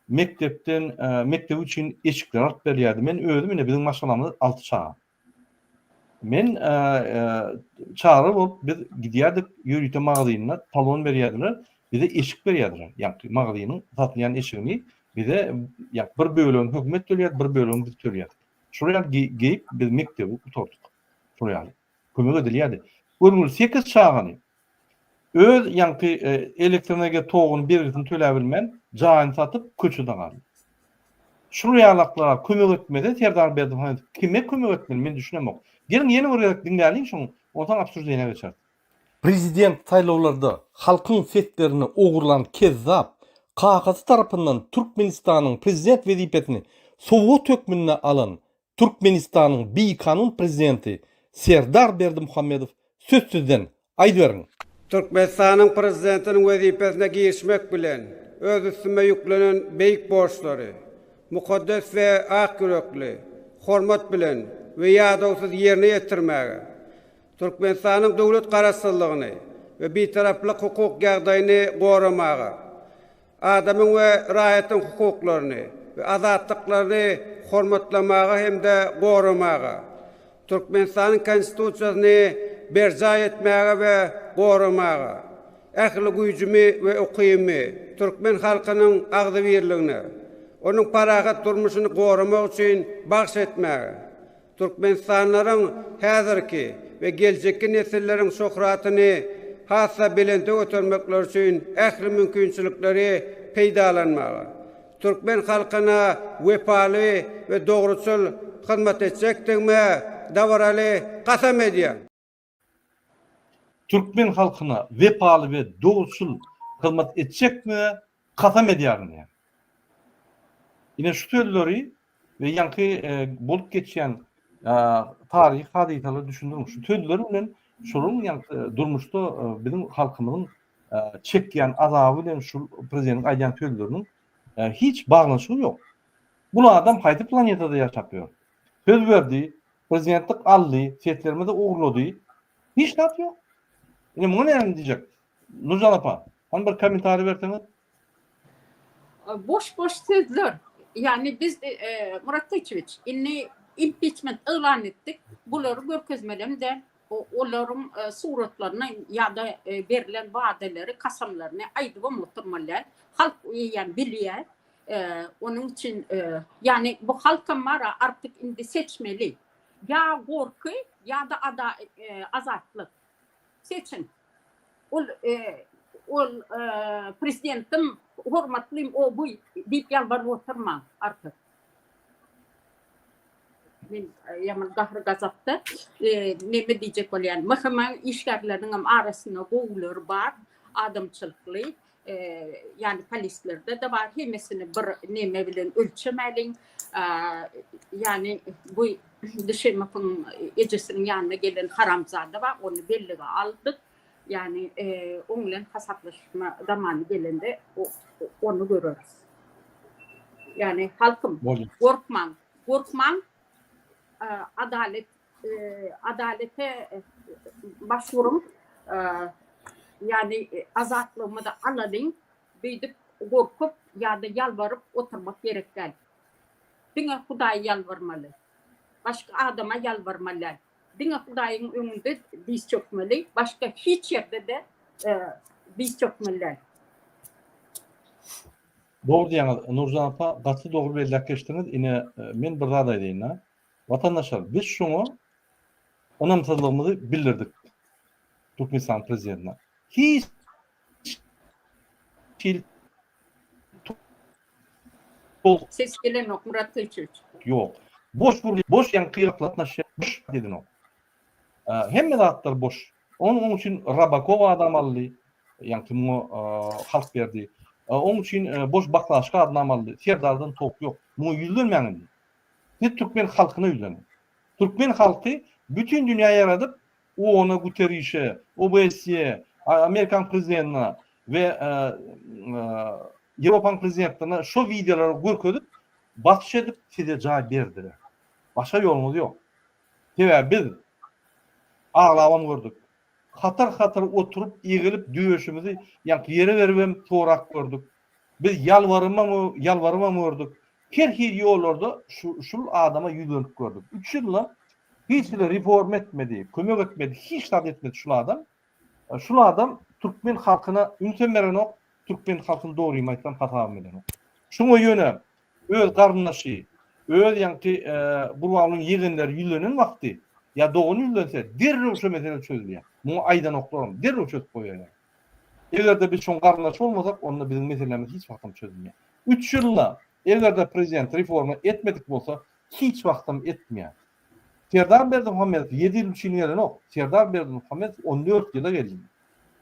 mekdepden mekdep üçin eşikler alyp berilýärdi. Men özüm ine biziň maşgalamyzda alty çaga. Men çaga bolup biz gidýärdik ýörite magazyna talon berýärdiler, bize eşik berýärdiler. Ýagny magazynyň satylýan eşigini bize ýa bir bölegini hökümet töleýärdi, bir bölegini biz töleýärdik. Şol ýaly geýip biz mekdebi gutardyk. Şol ýaly kömek edilýärdi. Görgüli sekiz çagany Öz ýaňky elektroenergiýa toguny bergisini töläbilmän, jaýyny satyp, köçede galdy. Şul ýalaklara kömek etmese Serdar Berdimuhamedow kime kömek etmeli men düşünemok. Geliň ýene bir gezek diňläliň şoň, onsoň obsуждeniýa geçeris. Prezident saýlawlarda halkyň seslerini ogurlan kezzap, kakasy tarapyndan Türkmenistanyň prezident wezipesini sowgat hökmünde alan Türkmenistanyň bikanun prezidenti Serdar Berdimuhamedow söz sizden, aýdyberiň! Türkmenistanyň Prezidentiniň wezipesine girişmek bilen, öz üstüme ýüklenen beýik borçlary mukaddes we ak ýürekli, hormat bilen we ýadawsyz ýerine ýetirmäge, Türkmenistanyň döwlet Garaşsyzlygyny we Bitaraplyk hukuk ýagdaýyny goramaga, adamyň we raýatyň hukuklaryny we azatlyklaryny hormatlamaga hem-de goramaga, Türkmenistanyň Konstitusiýasyny berjaý etmäge we goramaga, ähli güýjümi we ukybymy türkmen halkynyň agzybirligine, onuň parahat durmuşyny goramak üçin bagyş etmäge, türkmenistanlylaryň häzirki we geljekki nesilleriň şöhratyny has-da belente götermekleri üçin ähli mümkinçilikleri peýdalanmaga, türkmen halkyna wepaly we dogruçyl hyzmat etjekdigime dabaraly kasam edýän. Türkmen halkyna wepaly we dogruçyl hyzmat etjekdigime kasam edýärin diýýär. Ine şu sözleri we ýaňky bolup geçýän taryhy hadysalary düşündiriň. Şu sözler bilen şolaryň ýaňky durmuşda biziň halkymyzyň çekýän azaby bilen şu prezidentiň aýdýan sözleriniň hiç baglanyşygy ýok. Bul adam haýsy planetada ýaşap ýör? Söz berdi, prezidentlik aldy, seslerimizi ogurlady. Hiç zat ýok. Ine muňa näme diýjek? Nurjan apa, hany bir kommentariý berseňiz. Boş boş sözler. Ýagny biz Murat Gylyçewiç indi impiçment yglan etdik. Bulary görkezmelem däl. Olaryň suratlaryny ýa-da berlen wadaleri, kasamlaryny aýdybam oturmaly däl. Halk eýýäm bilýär. Onuň üçin ýagny bu halkam bar-a artyk indi seçmeli. Ýa gorky ýa-da azatlyk. Seçiň. Ol ol prezidentim, hormatlym o bu diýip ýalbaryp oturmaň artyk. Men ýaman gahar gazapda neme diýjek bolýan. MHM-iň işgärleriniň hem arasynda gowulary bar, adamçylykly. Ýani polislerde-de bar. Hemmesini bir neme bilen ölçemäliň. Ýani bu Düşemowyň ejesiniň ýanyna gelen haramzada bar, ony bellige aldyk. Ýani oň bilen hasaplaşma zamany gelende ony göreris. Ýani halkym gorkmaň, gorkmaň adalet adalete baş uruň. Ýani azatlygymyzy alalyň. Beýdip gorkup ýa-da ýalbaryp oturmak gerek däl. Diňe Hudaýa ýalbarmaly. Başga adama ýalbarmaly däl. Diňe Hudaýyň öňünde diz çökmeli, başga hiç ýerde-de diz çökmeli däl. Dogry diýýäňiz, Nurjan apa, gaty dogry belläp geçdiňiz. Ine, men bir zat aýdaýyn-da. Watandaşlar, biz şoňa ynamsyzlygymyzy bildirdik Türkmenistanyň prezidentine. Hiç hili Ses gelenok Murat Gylyçowiç. Ýok. Boş gürrüň, boş ýaňky gatnaşýan boş edenok. Hemme zatlar boş. Onuň üçin Rabakow adam aldy. Ýaňky muňa halk berdi. Onuň üçin boş baklaşka adam aldy. Serdardan tok ýok. Muňa ýüzlenmäň indi. Siz türkmen halkyna ýüzleniň. Türkmen halky bütin dünýä ýaradyp, OON-a, Guterişe, OBSE, Amerikanyň prezidentine we Ýewropanyň prezidentlerine şo wideolary görkezip, basyş edip size jaý berdiler. Başga ýoluňyz ýok. Sebäbi biz aglabam gördük. Hatar-hatar oturyp, egilip döşümizi ýaňky ýere beribem sorap gördük. Biz ýalbarybam ýalbarybam gördük. Her hili ýollarda şu şul adama ýüzlenip gördük. Üç ýylda hiç hili reforma etmedi, kömek etmedi, hiç zat etmedi şul adam. Şul adam türkmen halkyna ünsem berenok, türkmen halkyny dogrymy aýtsam hasabam edenok. Şuňa ýöne öz garyndaşy, öz ýaňky Gurbangulyň ýegenleri ýüzlenen wagty ýa dogany ýüzlense derrew şo mesele çözülýär. Muňa aýdanoklaram, derrew çözüp goýýarlar. Eger-de biz şoň garyndaşy bolmasak, onda biziň meselämiz hiç wagtam çözülmeýär. Üç ýylda eger-de prezident reforma etmedik bolsa, hiç wagtam etmeýär. Serdar Berdimuhamedow ýedi ýyl üçin gelenok. Serdar Berdimuhamedow 14 ýyla geldi.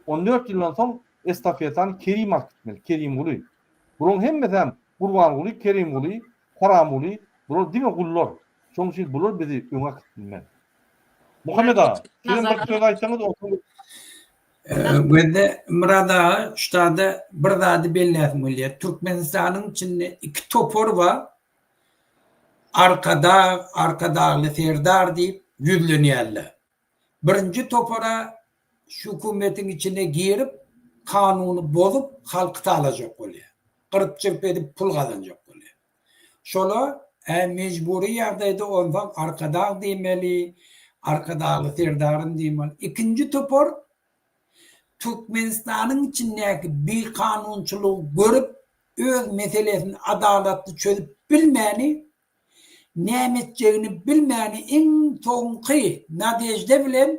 14 ýyldan soň estafetany Kerim alyp gitmeli, Kerimguly. Bularyň hemmesem Gurbanguly, Kerimguly, Haramguly, bular diňe gullar. Şonuň üçin bular bizi öňe äkidip bilmez. Muhammet aga, sizem bir söz aýtsaňyz, onsoň Gözde Myrat aga ştada bir zady belläsim gelýär. Türkmenistanyň içinde iki topar bar. Arkadag, Arkadagly Serdar diýip ýüzlenýärler. Birinji topara şu hökümetiň içine girip, kanuny bozup, halky talajak bolýar. Gyryp-çyryp edip pul gazanjak bolýar. Şola mejbury ýagdaýda onsoň Arkadag diýmeli, Arkadagly Serdarym diýmeli. Ikinji topar. Türkmenistanyň içindäki bikanunçylygy görüp öz meselesini adalatly çözüp bilmäni, näme etjegini bilmäni iň soňky nadežde bilen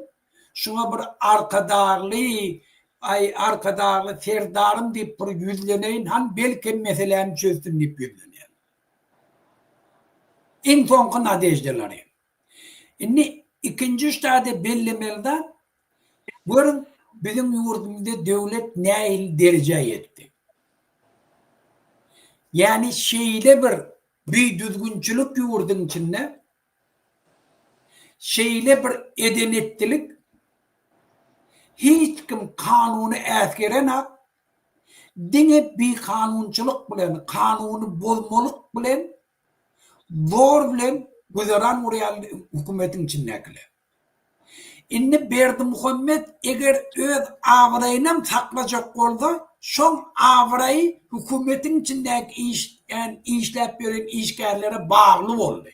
şuňa bir Arkadagly, aý Arkadagly Serdarym diýip bir ýüzleneýin, han belkem meselämi çözsün diýip ýüzlenýär. Iň soňky nadeždalary. Indi ikinji ştada bellemeli zat, görüň biziň ýurdumyzda döwlet nähili derejä ýetdi. Ýagny şeýle bir bidüzgünçilik ýurduň içinde, şeýle bir eden-etdilik, hiç kim kanuny äsgerenak, diňe bikanunçylyk bilen, kanuny bozmalyk bilen Zor bilen güzeran gurýan hökümetiň içindäkiler. Indi Berdimuhamet eger öz abraýynam saklajak bolsa, şoň abraýy hökümetiň içindäki işlän işläp ýören işgärlere bagly boldy.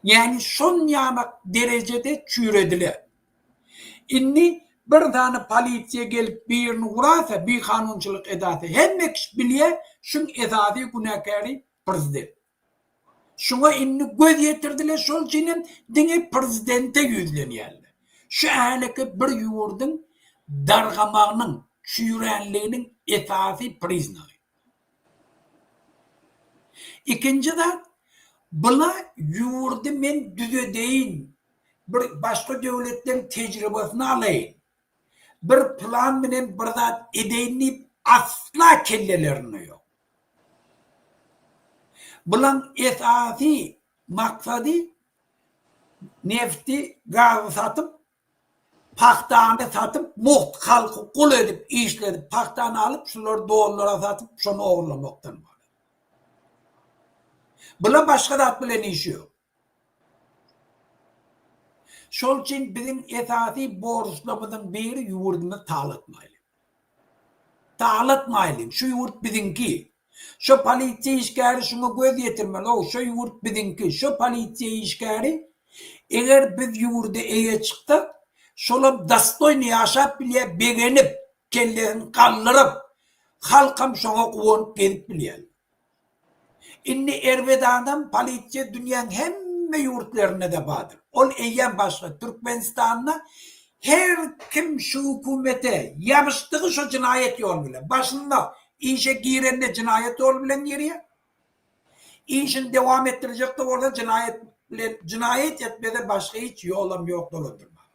Ýagny şonýanak derejede çüýrediler. Indi bir sany polisiýa gelip birini urasa, bikanunçylyk edase hemme kişi bilýär, şuň esasy günäkäri Prezident. Şuňa indi göz ýetirdiler, şol üçin hem diňe prezidente ýüzlenýärler. Şu häleki bir ýurduň dargamagynyň, çüýränliginiň esasy priznagy. Ikinji zat, bula ýurdy men düzedeýin, bir başga döwletleň tejribesini alaýyn, bir plan bilen bir zat edeýin diýip asla kellelerinde ýok. Bulaň esasy maksady nefti, gazy satyp, pagtany satyp, mugt halky gul edip işledip, pagtany alyp şulary dollara satyp şony ogurlamakdan ybarat. Bula başga zat bilen işi ýok. Şol üçin biziň esasy borçlarymyzyň biri ýurdumyzy talatmaýlyň. Talatmaýlyň, şu ýurt biziňki. Şo polisiýa işgäri şuňa göz ýetirmeli, ow, şo ýurt biziňki, şo polisiýa işgäri eger biz ýurda eýe çyksak, şolam dostoýny ýaşap bilýär, begenip, kellesini galdyryp, halkam şoňa guwanyp gezip bilýär. Indi erbet adam polisiýa dünýäň hemme ýurtlarynda-da bardyr. Ol eýýäm başga. Türkmenistanda her kim şu hökümete ýabyşdygy şo jenaýat ýol bilen. Başynda işe girende jenaýat ýol bilen girýär. Işini dowam etdirjek-de bolsa jenaýat bilen jenaýat etmese başga hiç ýolam ýok dolandyrmaga.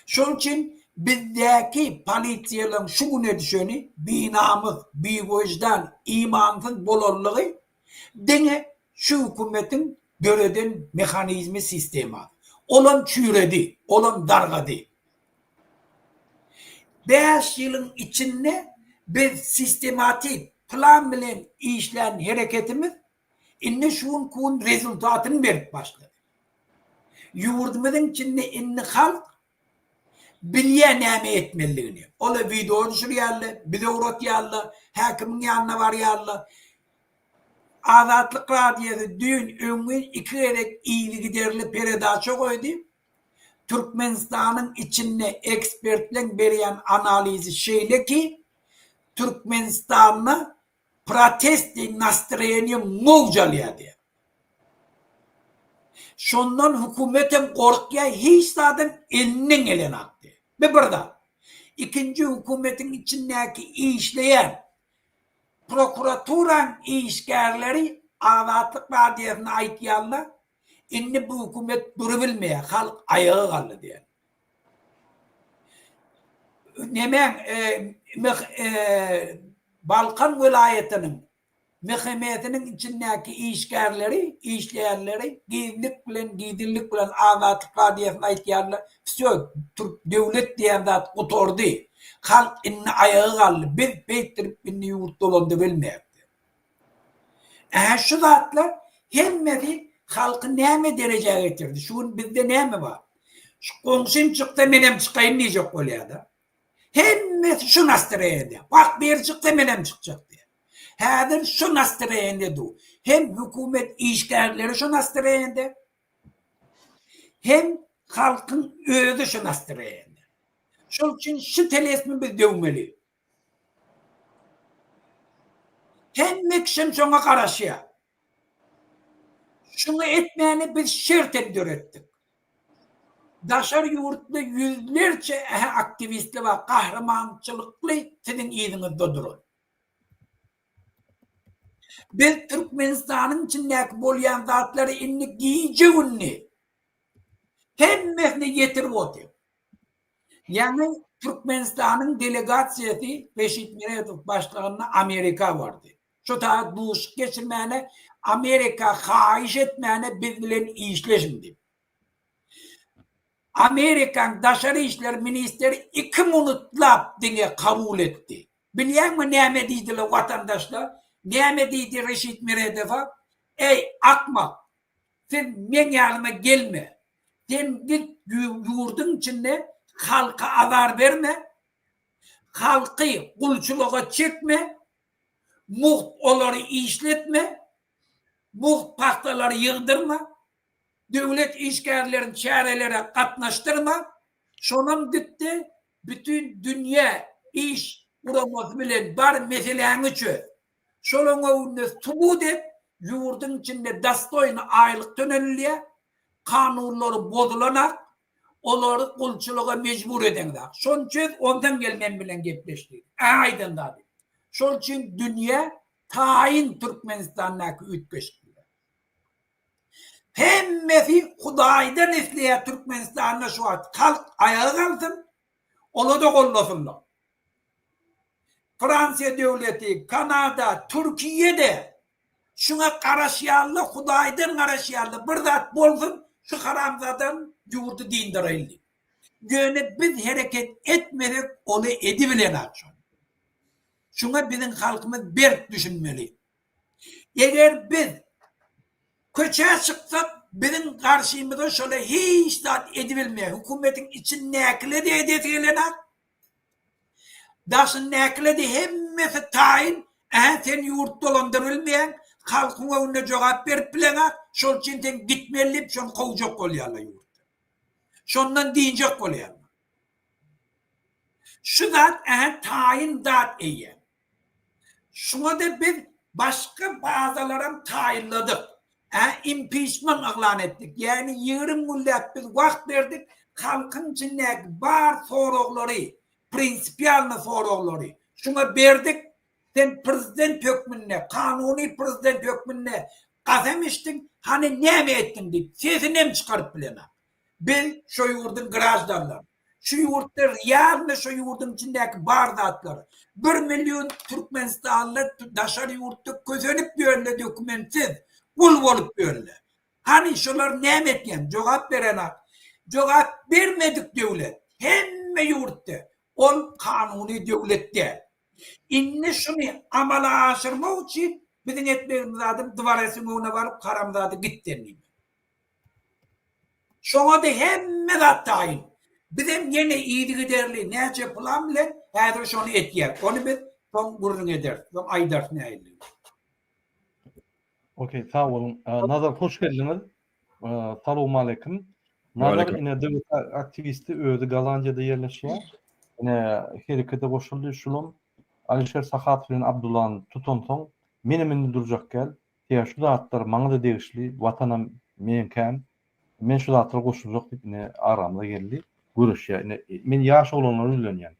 Şol üçin bizdäki polisiýalaryň şu güne düşeni binamys, biwyždan, imansyz bolanlygy diňe şu hökümetiň döreden mehanizmi sistemasy. Olam çüýredi, olam dargady. Bäş ýylyň içinde biz sistematik plan bilen işlän hereketimiz Indi şu günki gün rezultatyny berip başlady. Ýurdumyzyň içinde indi halk bilýär näme etmelidigini. Olar wideo düşürýärler, bize ugratýarlar, häkimiň ýanyna barýarlar. Azatlyk Radiosy düýn, öňňin iki gezek yzygiderli peredaça goýdy. Türkmenistanyň içinde ekspertleň berýän analizi şeýle ki, Türkmenistanda protestnyý nastroýeniýe mowj alýar diýýär. Şondan hökümetem gorkýar, hiç zadam elinden gelenok diýýär. Bu bir zat. Ikinji hökümetiň içindäki işleýän prokuraturaň işgärleri Azatlyk Radiosyna aýtýarlar, indi bu hökümet durubilmeýär, halk aýaga galdy diýýär. Nemäň Balkan welaýatynyň MHM-siniň içindäki işgärleri, işleýänleri gizlik bilen, gizlinlik bilen Azatlyk Radiosyna aýtýarlar, Wsýo, türk döwlet diýen zat gutardy. Halk indi aýaga galdy. Biz beýtdirip indi ýurt dolandybilmeris. Ähä şu zatlar hemmesi halky näme derejä getirdi? Şu gün bizde näme bar? Şu goňşym çyksa menem çykaýyn diýjek bolýar-da. Hemmesi şu nastroýeniýada. Wah biri çyksa menem çykjak diýýär. Häzir şu nastroýeniýada dur. Hem hökümet işgärleri şu nastroýeniýada, hem halkyň özi şu nastroýeniýada. Şol üçin şu telesmi biz döwmeli. Hemme kişem şoňa garaşýar. Şuňa etmäni biz şert hem döretdik. Daşary ýurtly ýüzlerçe ähä aktiwistler bar, gahrymançylykly siziň yzyňyzda duran. Biz Türkmenistanyň içindäki bolýan zatlary indi gije-gündiz hemmesine ýetirip otyr. Ýaňy Türkmenistanyň delegasiýasy Reşit Meredow başlygynda Amerika bardy. Şo taýda duşuşyk geçirmäne, Amerika haýyş etmäne biz bilen işleşiň diýip. Amerikaň daşary işler ministeri iki munutlap diňe kabul etdi. Bilýäňmi näme diýdiler watandaşlar? Näme diýdi Reşit Meredowa? Eý, akmak! Sen meň ýanyma gelme. Sen git ýurduň içinde halka azar berme. Halky gulçulyga çekme. Mugt olary işletme. Mugt pagtalary ýygdyrma. Döwlet işgärlerini çärelere gatnaşdyrma. Şonam gitde bütin dünýä iş guramasy bilen bar meseläňi çöz. Şolaň öňünde subut et, ýurduň içinde dostoýny aýlyk tönelilýär, kanunlary bozulanak, olary gulçulyga mejbur edeňzak. Şony çöz, onsoň gel men bilen gepleş diýdi. Ä aýdan zady. Şol üçin dünýä taýyn Türkmenistandaky üýtgeşiklige. Hemmesi Hudaýdan isleýär Türkmenistanda şu wagt halk aýaga galsyn, ola-da gollasynlar. Fransiýa döwleti, Kanada, Türkiýe-de şuňa garaşýarlar, Hudaýdan garaşýarlar, bir zat bolsun, şu haramzadan ýurdy dyndyraýyn diýip. Ýöne biz hereket etmesek, oly edibilenok şony. Şuňa biziň halkymyz berk düşünmeli. Eger biz köçä çyksak, biziň garşymyza şola hiç zat edibilmeýär. Hökümetiň içindäkile-de edesi gelenok, Daşyndäkilede hemmesi taýyn, ähä sen ýurt dolandyrybilmeýäň, halkyň öňünde jogap berip bileňak, şol üçin sen gitmeli diýip şony kowjak bolýarlar ýurtdan. Şondan dynjak bolýarlar. Şu zat ähä taýyn zat eýýäm. Şuňa-da biz başga bazalaram taýynladyk. Ä impiçment yglan etdik. Ýagny 20 günläp biz wagt berdik, halkyň içindäki bar soraglary, prinsipialny soraglary şuňa berdik. Sen prezident hökmünde, kanuny prezident hökmünde kasam içdiň, hany näme etdiň diýip, sesinem çykaryp bilenok. Biz şo ýurduň graždanlary. Şu ýurtda realny şo ýurduň içindäki bar zatlar. Bir million türkmenistanly daşary ýurtda kösenip ýörle dokumentsiz, gul bolup ýörle. Hany şolar näme etýän? Jogap berenak. Jogap bermedik döwlet hemme ýurtda ol kanuny döwlet däl. Indi şuny amala aşyrmak üçin biziň etmegimiz zadym dworesiň öňüne baryp haramzada git sen diýmek. Şoňa-da hemme zat taýyn. Bizem ýene yzygiderli näçe plan bilen häzir şony etýäris. Ony biz soň gürrüň ederis, soň aýdarys nähilidigini. Okey, sag boluň. Nazar hoş geldiňiz. Salowmaleýkim. Nazar ine döwlet aktiwisti özi Gollandiýada ýerleşýär. Ine herekete goşuldy şulam. Alişer Sahatow bilen Abdullany tutansoň menem indi durjak däl. Sebäbi şu zatlar maňa-da degişli, Watanam meňkäm, men şu zatlara goşuljak diýip ine aramyza geldi, göreşýär. Ine men ýaş oglanlara ýüzlenýän.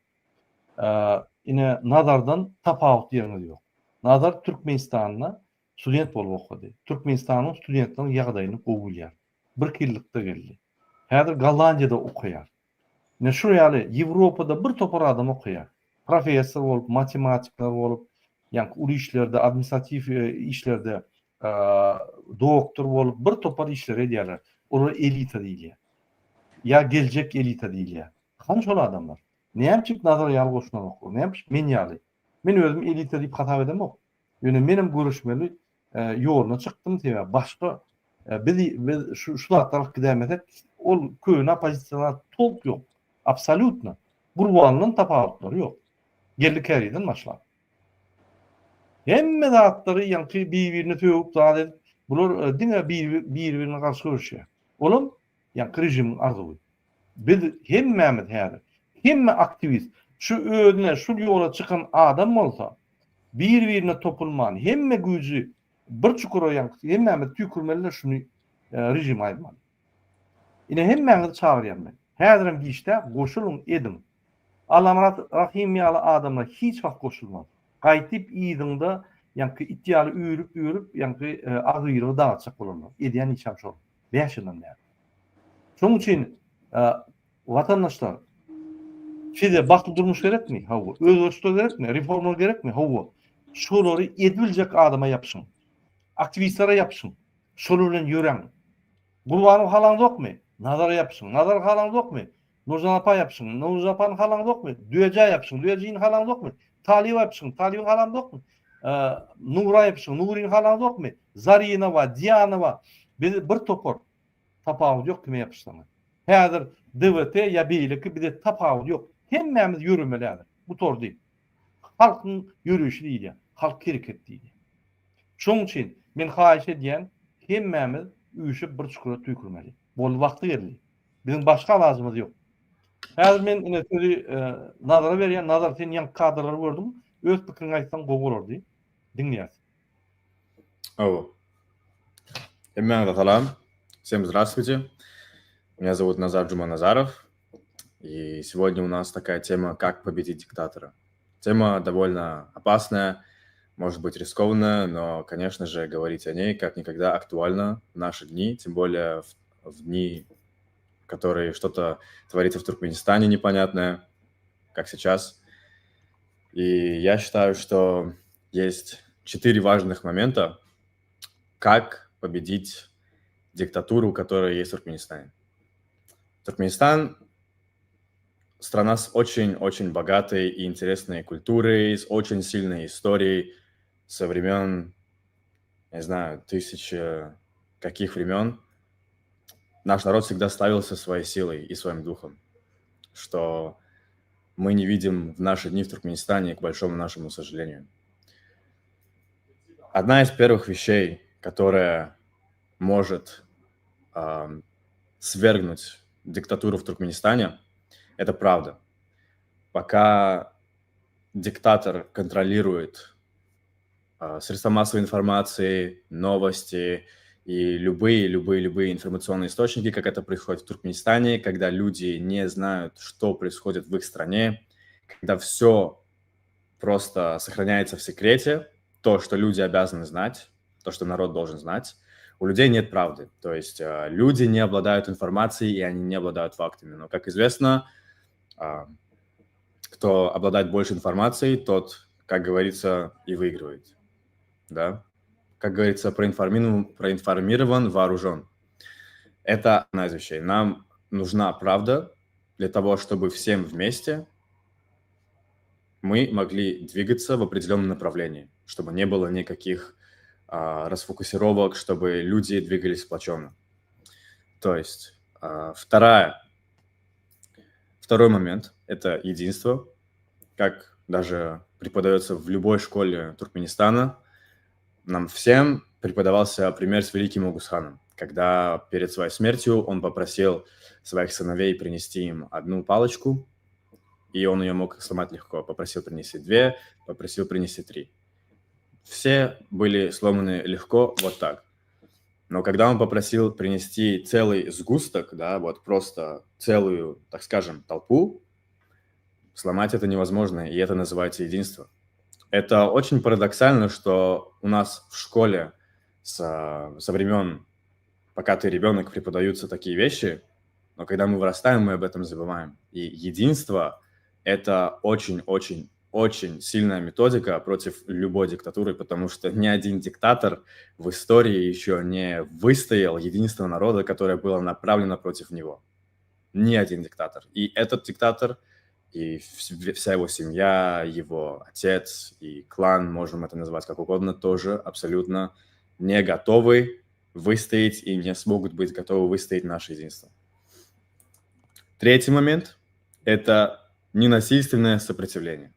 Ine Nazardan tapawutly ýeriňiz ýok. Nazar Türkmenistanda student bolup okady. Türkmenistanyň studentleriniň ýagdaýyny gowy bilýär. Birki ýyllykda geldi. Häzir Gollandiýada okaýar. Ine şu ýaly Ýewropada bir topar adam okaýar. Professor bolup, matematikler bolup, ýaňky uly işlerde, administratiw işlerde doktor bolup bir topar işleri edýärler. Olara elita diýilýär. Ýa geljek elita diýilýär. Hany şol adamlar? Näme üçin Nazar ýaly goşulanoklar? Näme üçin men ýaly? Men özümi elita diýip hasap edemok. Ýöne menem göreşmeli ýoluna çykdym, sebäbi başga biz biz şu şu zatlar alyp gidäýmesek, ol köne oppozisiýadan tolk ýok. Absolýutno. Gurbandan tapawutlary ýok. Geldi Kärizden başlap. Hemme zatlary ýaňky bir-birine sögüp zat edip, bular diňe bir-birine garşy göreşýär. Olam ýaňky režimiň arzuwy. Biz hemmämiz häzir. Hemme aktiwist şu özüne şul ýola çykan adam bolsa, bir-birine topulman, hemme güýji bir çukura ýaňky hemmämiz tüýkürmeli-de şuny režimi aýyrmaly. Ine hemmäňizi çagyrýan men. Häzirem giçdä goşulyň ediň. Allamyrat Rahym ýaly adamlar hiç wagt goşulmaz. Gaýtyp yzyňda ýaňky it ýaly üýrüp üýrüp ýaňky agzybirligi dagytjak bolarlar. Edýän işem şol. 5 ýyldan bäri. Şonuň üçin watandaşlar size bagtly durmuş gerekmi? Hawa. Özgerişler gerekmi? Reformalar gerekmi? Hawa. Şolary edibiljek adama ýapyşyň. Aktiwistlere ýapyşyň. Şolar bilen ýöräň. Gurbanowy halaňzokmy? Nazara ýapyşyň. Nazary halaňzokmy? Nurjan apa ýapyşyň. Nurjan apany halaňzokmy? Düýejä ýapyşyň. Düýejini halaňzokmy? Talyba ýapyşyň. Talyby halaňzokmy? Nura ýapyşyň. Nuryny halaňzokmy? Zarinowa, Diýanowa. Biz bir topar. Tapawudy ýok kime ýapyşsaňyz. Häzir DWT ýa beýleki bize tapawudy ýok. Hemmämiz ýöremeli häzir. Gutardy. Halkyň ýörişi diýilýär. Halk hereketi diýilýär. Şoň üçin men haýyş edýän hemmämiz üýşüp bir çukura tüýkürmeli. Boldy wagty geldi. Biziň başga alajymyz ýok. Häzir men ine sözi Nazara berýän. Nazar sen ýaňky kadrlary gördüň. Öz pikiriňi aýtsaň gowy bolardy. Diňleýäs. Hawa. Hemmäňize salam. Всем здравствуйте. Меня зовут Назар Джуманазаров. И сегодня у нас такая тема, как победить диктатора. Тема довольно опасная, может быть рискованная, но, конечно же, говорить о ней как никогда актуально в наши дни, тем более в, в дни, в которые что-то творится в Туркменистане непонятное, как сейчас. И я считаю, что есть четыре важных момента, как победить диктатуру, которая есть в Туркменистане. Туркменистан – страна с очень-очень богатой и интересной культурой, с очень сильной историей со времен, не знаю, тысячи каких времен. Наш народ всегда славился своей силой и своим духом, что мы не видим в наши дни в Туркменистане, к большому нашему сожалению. Одна из первых вещей, которая может э, свергнуть диктатуру в Туркменистане, это правда. Пока диктатор контролирует э, средства массовой информации, новости и любые, любые, любые информационные источники, как это происходит в Туркменистане, когда люди не знают, что происходит в их стране, когда все просто сохраняется в секрете, то, что люди обязаны знать, то, что народ должен знать, у людей нет правды. То есть э, люди не обладают информацией, и они не обладают фактами. Но, как известно, э, кто обладает больше информацией, тот, как говорится, и выигрывает. Да? Как говорится, проинформирован, проинформирован вооружен. Это одна из вещей. Нам нужна правда для того, чтобы всем вместе мы могли двигаться в определенном направлении, чтобы не было никаких а, расфокусировок, чтобы люди двигались сплоченно. То есть а, вторая, второй момент – это единство, как даже преподается в любой школе Туркменистана. Нам всем преподавался пример с великим Огузханом, когда перед своей смертью он попросил своих сыновей принести им одну палочку, и он ее мог сломать легко. Попросил принести две, попросил принести три. Все были сломаны легко вот так. Но когда он попросил принести целый сгусток, да, вот просто целую, так скажем, толпу, сломать это невозможно, и это называется единство. Это очень парадоксально, что у нас в школе со, со времен, пока ты ребенок, преподаются такие вещи, но когда мы вырастаем, мы об этом забываем. И единство – это очень-очень очень сильная методика против любой диктатуры, потому что ни один диктатор в истории еще не выстоял единство народа, которое было направлено против него. Ни один диктатор. И этот диктатор, и вся его семья, его отец и клан, можем это назвать как угодно, тоже абсолютно не готовы выстоять и не смогут быть готовы выстоять наше единство. Третий момент – это ненасильственное сопротивление.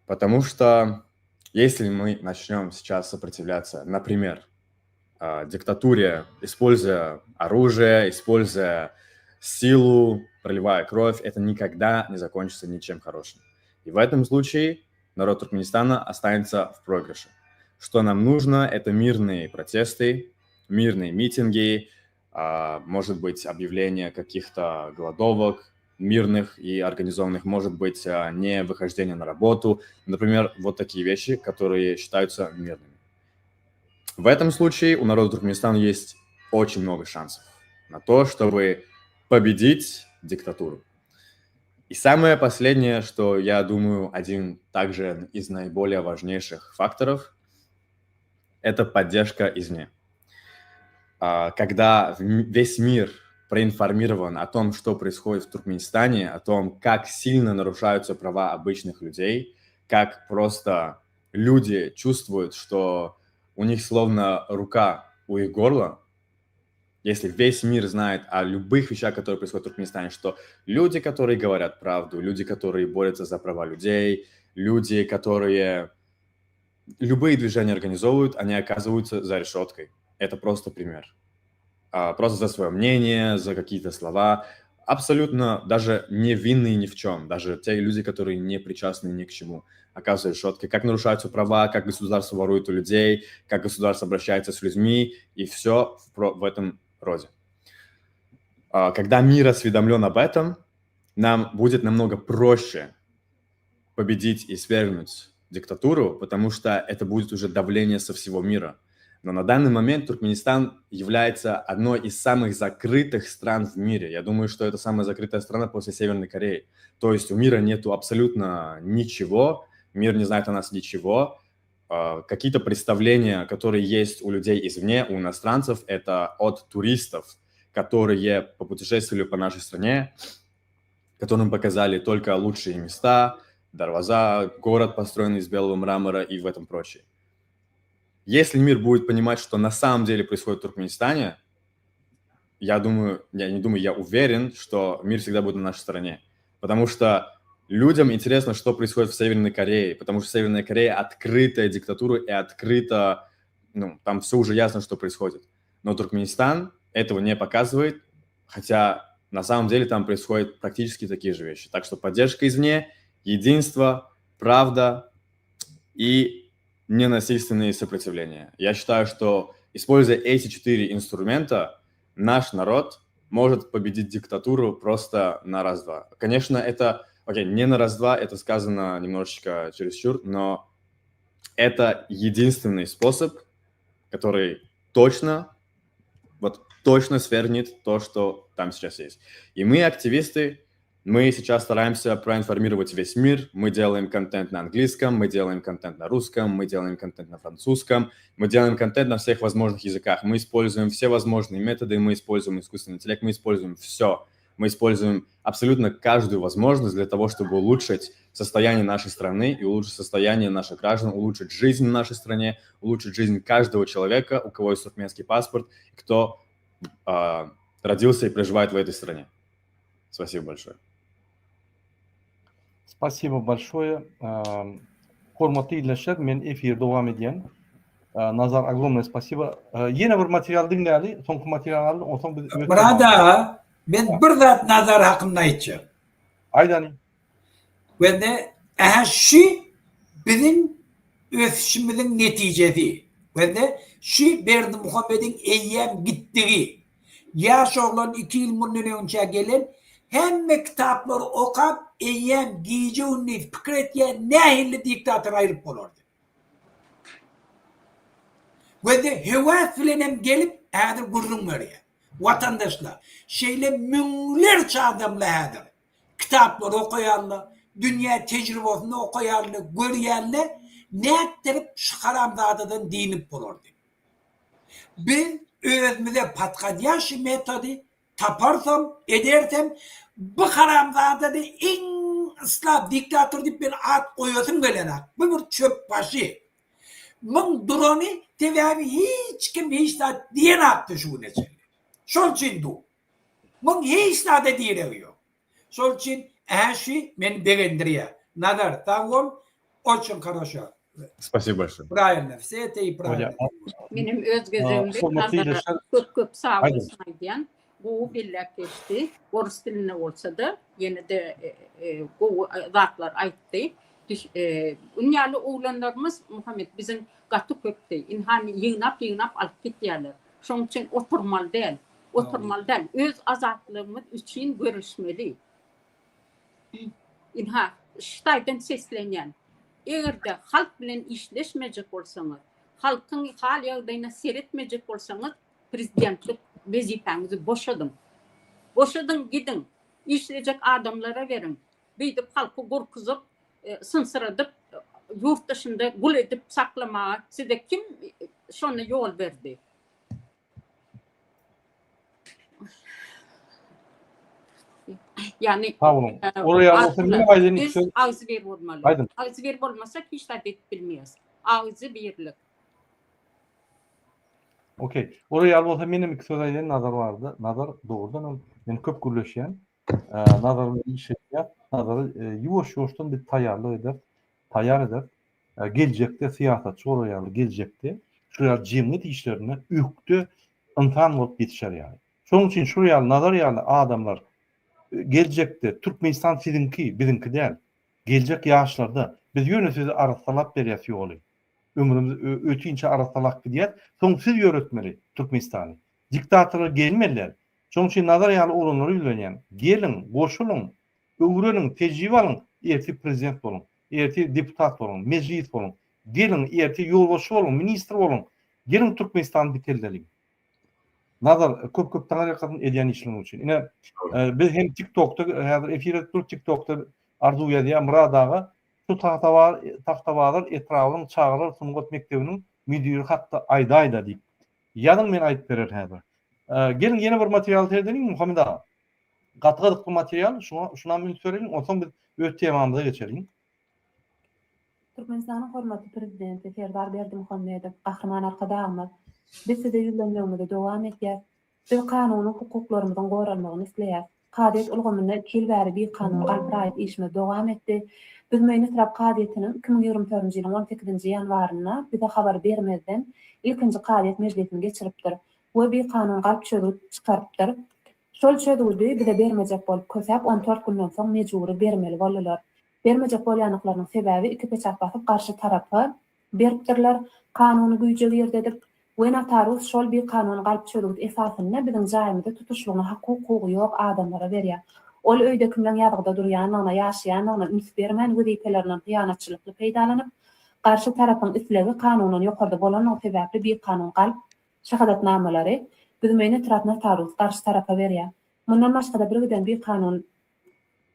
Потому что если мы начнем сейчас сопротивляться, например, а, диктатуре, используя оружие, используя силу, проливая кровь, это никогда не закончится ничем хорошим. И в этом случае народ Туркменистана останется в проигрыше. Что нам нужно, это мирные протесты, мирные митинги, а, может быть, объявление каких-то голодовок мирных и организованных, может быть, а, не выхождение на работу. Например, вот такие вещи, которые считаются мирными. В этом случае у народа Туркменистана есть очень много шансов на то, чтобы победить диктатуру. И самое последнее, что я думаю, один также из наиболее важнейших факторов, это поддержка извне. А, когда весь мир проинформирован о том, что происходит в Туркменистане, о том, как сильно нарушаются права обычных людей, как просто люди чувствуют, что у них словно рука у их горла, если весь мир знает о любых вещах, которые происходят в Туркменистане, что люди, которые говорят правду, люди, которые борются за права людей, люди, которые любые движения организовывают, они оказываются за решеткой. Это просто пример. А, просто за свое мнение, за какие-то слова. Абсолютно даже невинные ни в чем. Даже те люди, которые не причастны ни к чему, оказываются решеткой. Как нарушаются права, как государство ворует у людей, как государство обращается с людьми, и все в, в этом роде. А, когда мир осведомлен об этом, нам будет намного проще победить и свергнуть диктатуру, потому что это будет уже давление со всего мира. Но на данный момент Туркменистан является одной из самых закрытых стран в мире. Я думаю, что это самая закрытая страна после Северной Кореи. То есть у мира нету абсолютно ничего, мир не знает о нас ничего. А, какие-то представления, которые есть у людей извне, у иностранцев, это от туристов, которые попутешествовали по нашей стране, которым показали только лучшие места, Дарваза, город, построенный из белого мрамора и в этом прочее. Если мир будет понимать, что на самом деле происходит в Туркменистане, я думаю, я не думаю, я уверен, что мир всегда будет на нашей стороне. Потому что людям интересно, что происходит в Северной Корее, потому что Северная Корея открытая диктатура и открыто, ну, там все уже ясно, что происходит. Но Туркменистан этого не показывает, хотя на самом деле там происходят практически такие же вещи. Так что поддержка извне, единство, правда и ненасильственные сопротивления. Я считаю, что используя эти четыре инструмента, наш народ может победить диктатуру просто на раз-два. Конечно, это, окей, не на раз-два, это сказано немножечко чересчур, но это единственный способ, который точно, вот точно свергнет то, что там сейчас есть. И мы, активисты, мы сейчас стараемся проинформировать весь мир. Мы делаем контент на английском, мы делаем контент на русском, мы делаем контент на французском, мы делаем контент на всех возможных языках. Мы используем все возможные методы, мы используем искусственный интеллект, мы используем все. Мы используем абсолютно каждую возможность для того, чтобы улучшить состояние нашей страны и улучшить состояние наших граждан, улучшить жизнь в нашей стране, улучшить жизнь каждого человека, у кого есть туркменский паспорт, кто э, родился и проживает в этой стране. Спасибо большое. Spasibo bolşoýe. Hormatly ildeşler, men efiri dowam edýän. Nazar ogromное spasibo. Ýene bir material diňläli, soňky material aldy, onsoň biz Myrat aga, men bir zat Nazar hakynda aýtjak. Aýdany. Wende ähä şü biziň ösüşimiziň netijesi. Wende şü Berdimuhamediň eýýäm gitdigi. Ýaş oglan iki ýyl mundan öňçä gelen, hemme kitaplary okap, eýýäm gije-gündiz pikir etýän nähili diktator aýryp bolar diýip. Gözde höwes bilenem gelip häzir gürrüň berýär. Watandaşlar, şeýle müňlerçe adamlar häzir kitaplary okaýarlar, dünýä tejribesini okaýarlar, görýärler, nätdirip şu haramzadadan dynyp bolar diýip. Biz özümize podhodýaşiý metody taparsam, edersem, bu haramzadada iň yslap diktator diýip men at goýasym gelenak. Bu bir çöpbaşy. Muň durany sebäbi hiç kim hiç zat diýenakdy şu güne çenli. Şol üçin du. Muň hiç zada diregi ýok. Şol üçin ä şu meni begendirýär. Nazar sag bol oçin horoşo. Spasibo bolşoe. Pravilno vse eto i pravilno. Menem öz gezegimde Nazara köp köp sag bolsun aýdýan. Gowy belläp geçdi. Orus dilinde bolsa-da, ýene-de gowy zatlar aýtdy. Ün ýaly oglanlarymyz, Muhammet, biziň gaty köpdi. Ynha, ýygnap-ýygnap alyp gitýärler. Şonuň üçin oturmaly däl. Oturmaly däl. Öz azatlygymyz üçin göreşmeli. Ynha, şu taýdan seslenýän. Eger-de halk bilen işleşmejek bolsaňyz, halkyň hal-ýagdaýyna seretmejek bolsaňyz, prezidentlik wezipäňizi boşadyň. Boşadyň, gidiň. Işlejek adamlara beriň. Beýdip halky gorkuzyp, synsyradyp, ýurt daşynda gul edip saklamaga size kim şony ýol berdi? Ýagny, Sag boluň. Olar ýaly bolsa men aýdyn biz agzybir bolmaly. Agzybir bolmasak hiç zat edip bilmeýäs. Agzybirlik. Okey. Olar ýaly bolsa menem iki söz aýdaýyn Nazar barada. Nazar dogrudan hem men köp gürleşýän. Nazar bilen iş edýär. Nazary ýuwaş-ýuwaşdan biz taýýarlyk ederis. Taýýar ederis. Geljekde syýasatçy bolar ýaly geljekde şu ýaly jemgyýet işlerinde ökde ynsan bolup ýetişer ýaly. Şonuň üçin şul ýaly Nazar ýaly adamlar geljekde Türkmenistan siziňki, biziňki däl. Geljek ýaşlarda biz ýöne sizi arassalap berýäs ýoly. Ömrümiz ötinçä arassalap gidýäs. Soň siz ýöretmeli Türkmenistany. Diktatorlar gelmeli däl. Şonuň üçin Nazar ýaly oglanlara ýüzlenýän. Geliň, goşulyň, öwreniň, tejribe alyň, ertir prezident boluň, ertir deputat boluň, mejlis boluň. Geliň, ertir ýolbaşçy boluň, ministr boluň. Geliň Türkmenistany dikeldeliň. Nazar, köp köp taňryýalkasyn edýän işleriň üçin. Ine, biz hem TikTokda häzir efir edip durus, TikTokda Arzuw ýazýar, Myrat aga, şu Tagtabazar etrabynyň çagalar sungat mekdebiniň müdiri hakda aýdaýda diýip. Ýazyň men aýdyp bererin häzir. Geliň ýene bir materialy seredeliň Muhammet aga. Gaty gyzykly material, şuňa şunam üns bereliň, onsoň biz öz temamyza geçeliň. Türkmenistanyň hormatly Prezidenti Serdar Berdimuhamedow, Gahryman Arkadagymyz, biz Size ýüzlenmegimizi dowam edýäs. Biz kanuny hukuklarymyzyň goralmagyny isleýäs. Kazyýet ulgamynda iki ýyl bäri bikanun galp raýat işimiz dowam etdi. Büzmeýin etrap kazyýetiniň 2024-nji ýylyň on sekizinji ýanwarynda bize habar bermezden ilkinji kazyýet mejlisini geçiripdir we bikanun galp çözgüt çykarypdyr. Şol çözgüdi bize bermejek bolup kösäp on dört günden soň mejbury bermeli boldular. Bermejek bolýandyklarynyň sebäbi iki peçat basyp garşy tarapa beripdirler, kanuny güýje girdedip we notarius şol bikanun galp çözgüt esasynda biziň jaýymyzy tutuşlygyna haky-hukugy ýok adamlara berýär. Ol öýde kimleň ýazgyda durýandygyna, ýaşaýandygyna üns bermän wezipelerinden hyýanatçylykly peýdalanyp, garşy tarapyň islegi kanundan ýokarda bolanlygy sebäpli bikanun galp şahadatnamalary Büzmeýin etrap notarius garşy tarapa berýär. Mundan başga-da birgiden bikanun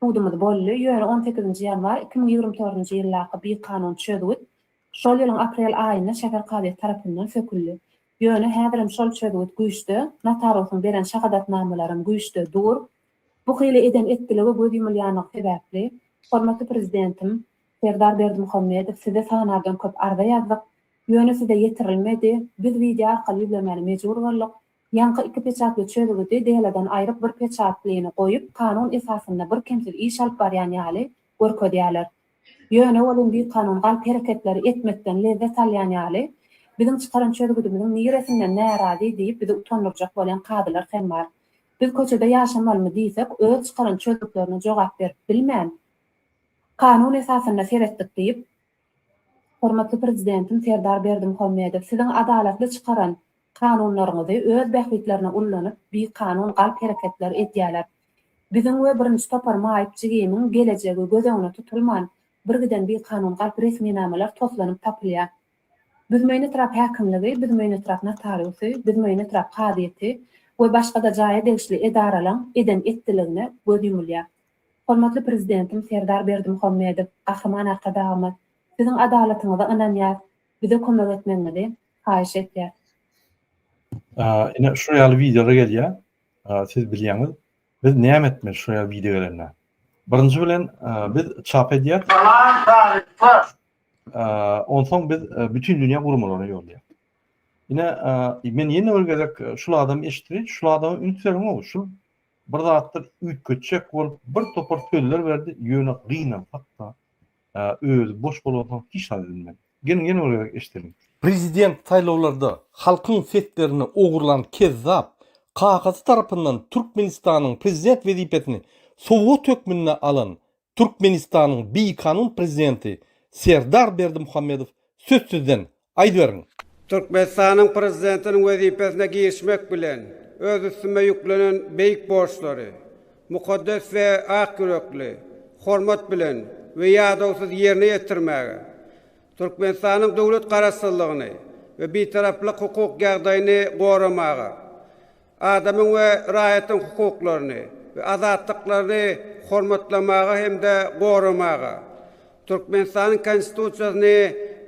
sudumyz boldy, ýöne on sekizinji ýanwar 2024-nji ýyldaky bikanun çözgüt şol ýylyň aprel aýynda şäher kazyýeti tarapyndan söküldi. Ýöne häzirem şol çözgüt güýçde, notariusyň beren şahadatnamalaram güýçde dur. Bu hili eden-etdilige göz ýumulýanlygy sebäpli, hormatly Prezidentim Serdar Berdimuhamedow size sanardan köp arza ýazdyk, ýöne size ýetirilmedi, biz wideo arkaly ýüzlenmäne mejbur bolduk. Ýaňky iki peçatly çözgüdi deladan aýryp bir peçatlyny goýup kanun esasynda bir kemsiz iş alyp barýan ýaly görkezýäler. Ýöne welin bikanun galp hereketleri etmekden lezzet alýan ýaly biziň çykaran çözgüdimiziň niresinden närazy diýip bizi utandyrjak bolýan kazylar hem bar. Biz köçede ýaşamalymy diýsek öz çykaran çözgütlerine jogap berip bilmän kanun esasynda seretdik diýip Hormatly Prezidentim Serdar Berdimuhamedow siziň adalatly çykaran kanunlaryňyzy öz bähbitlerine ullanyp bikanun galp hereketler edýäler. Biziň we birinji topar maýyp jigimiň gelejegi göz öňüne tutulman birgiden bikanun galp resminamalar toslanyp tapylýar. Büzmeýin etrap häkimligi, Büzmeýin etrap notariusy, Büzmeýin etrap kazyýeti we başgada jaýa degişli edaralaň eden etdiligine göz ýumulýar. Hormatly Prezidentim Serdar Berdimuhamedow, Gahryman Arkadagymyz, Siziň adalatyňyza ynanýas, bize kömek etmegiňizi haýyş etýäs. Ine şu ýaly wideolar gelýär. Siz bilýäňiz. Biz näme etmeli şu ýaly wideo gelende? Birinji bilen biz çap edýäs. Salam talyplar. Onsoň biz bütin dünýä guramalaryna ýollaýas. Ine men ýene bir gezek şul adamy eşitdirin. Şul adama üns beriň-ow. Şul bir zatlar üýtgetjek bolup bir topar sözler berdi, ýöne gynansak-da özi boş bolansoň hiç zat edilmedi. Geliň ýene bir gezek eşideliň. Prezident saýlawlarda halkyň seslerini ogurlan kezzap. Kakasy tarapyndan Türkmenistanyň prezident wezipesini sowgat hökmünde alan Türkmenistanyň bikanun prezidenti Serdar Berdimuhamedow söz sizden, aýdyberiň! Türkmenistanyň Prezidentiniň wezipesine girişmek bilen, öz üstüme ýüklenen beýik borçlary mukaddes we ak ýürekli, hormat bilen we ýadawsyz ýerine ýetirmäge, Türkmenistanyň döwlet Garaşsyzlygyny we Bitaraplyk hukuk ýagdaýyny goramaga, adamyň we raýatyň hukuklaryny we azatlyklaryny hormatlamaga hem-de goramaga, Türkmenistanyň Konstitusiýasyny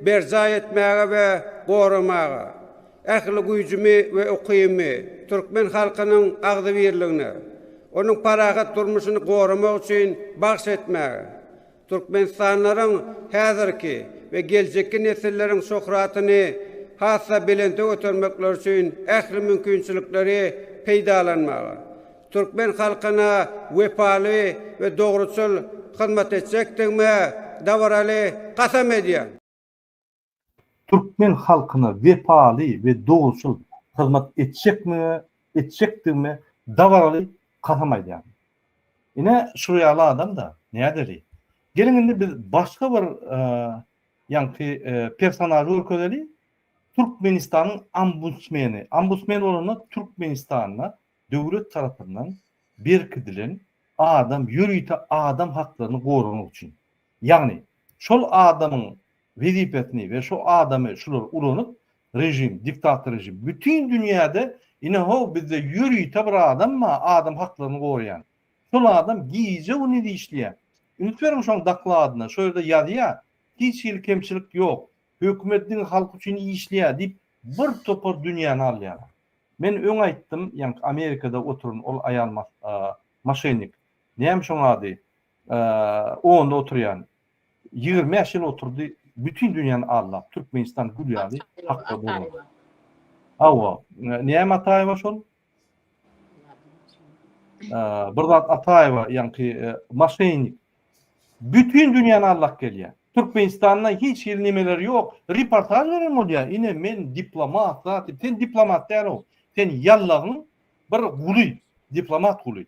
berjaý etmäge we goramaga, ähli güýjümi we ukybymy türkmen halkynyň agzybirligine, onuň parahat durmuşyny goramak üçin bagyş etmäge, Türkmenistanlylaryň häzirki we geljekki nesilleriň şöhratyny has-da belente götermekleri üçin ähli mümkinçilikleri peýdalanmaga, türkmen halkyna wepaly we dogruçyl hyzmat etjekdigime dabaraly kasam edýän. Türkmen halkyna wepaly we dogruçyl hyzmat etjekmige etjekdigime dabaraly kasam aýdýaryn. Ine şu ýaly adam-da, nädeli. Geliň indi biz başga bir ýaňky personažy görkezeli. Türkmenistanyň ombudsmeni. Ombudsmen bolanda Türkmenistanda döwlet tarapyndan berkidilen adam ýörite adam haklaryny goramak üçin. Ýagny şol adamyň wezipesini we şo adamy şular ulanyp režim, diktator režim bütin dünýäde ine how bizde ýörite bir adam bar adam haklaryny goraýan. Şol adam gije gündiz işleýär. Üns beriň şoň dokladyna şo ýerde ýazýar hiç hili kemçilik ýok. Hökümet diňe halk üçin işleýär diýip bir topar dünýäni alýarlar. Men öň aýtdym ýaňky Amerikada oturan ol aýal maşennik näme şoň ady onda oturýan 25 ýyl oturdy, bütin dünýäni aldap, Türkmenistan gül ýaly hakda boldy. Hawa, näme Ataýewa şol? Bir zat Ataýewa, ýaňky maşennik. Bütin dünýäni aldap gelýär. Türkmenistanda hiç hili nemeler ýok. Reportaž beren bolýar. Ine men diplomat zat diýip. Sen diplomat däl-ow. Sen ýallagyň bir guly, diplomat guly.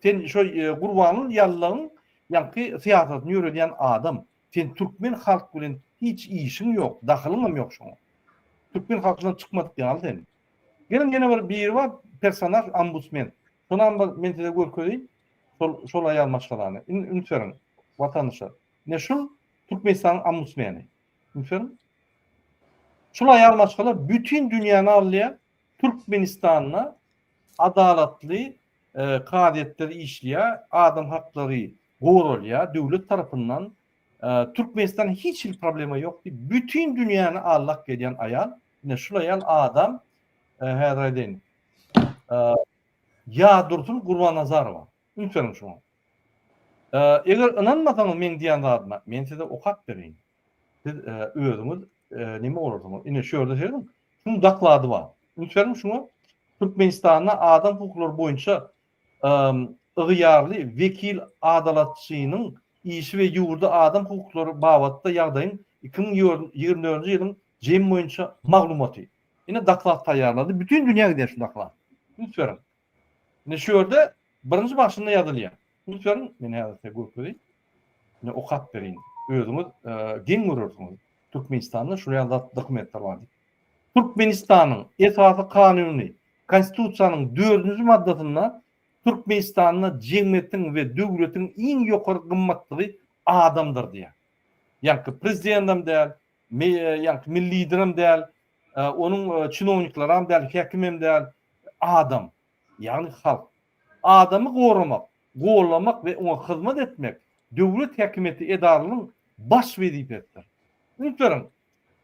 Sen şo Gurbanguly ýallagyň ýaňky syýasatyny ýöredýän adam. Sen türkmen halk bilen hiç işiň ýok, dahylyňam ýok şoňa. Türkmen halkyndan çykmadyk ýaly sen. Geliň ýene bir biri bar, personaž ombudsmen. Şonam bir men size görkezeýin. Şol şol aýal maşgalany. Indi üns beriň, watandaşlar. Ine şul Türkmenistanyň ombudsmeni. Üns beriň. Şul aýal maşgala bütin dünýäni alýar. Türkmenistanda adalatly kazyýetler işleýär, adam haklary goralýar döwlet tarapyndan. Türkmenistanda hiç hili problema ýok diýip, bütin dünýäni aldap gelýän aýal, ine şul aýal adam, häzir aýdaýyn, Ýadursun Gurbannazarowa. Üns beriň şuňa. Eger ynanmasaňyz meň diýen zadyma, men size okap bereýin. Siz özüňiz neme bolarsyňyz. Ine şu ýerde serediň. Şuň doklady bar. Üns beriň şuňa. Türkmenistanda adam hukuklary boýunça ygtyýarly wekil adalatçynyň işi we ýurda adam hukuklary babatda ýagdaýyň 2024-nji ýylyň jemi boýunça maglumaty. Ine doklad taýýarlady. Bütin dünýä gidýär şu doklad. Üns beriň. Ine şu ýerde birinji başynda ýazylýar. Üns beriň, men häzir size görkezeýin. Ine okap bereýin. Özüňiz geň görersiňiz. Türkmenistanda şular ýaly zat dokumentler bar diýip. Türkmenistanyň esasy kanuny, Konstitusiýanyň dördünji maddasynda Türkmenistanda jemgyýetiň we döwletiň iň ýokary gymmatlygy adamdyr diýýär. Ýaňky prezidendem däl, ýaňky milli liderem däl, onuň çinowniklaram däl, häkimem däl, adam, ýagny halk. Adamy goramak, gollamak we oňa hyzmat etmek döwlet häkimiýeti edaralarynyň baş wezipesidir. Üns beriň,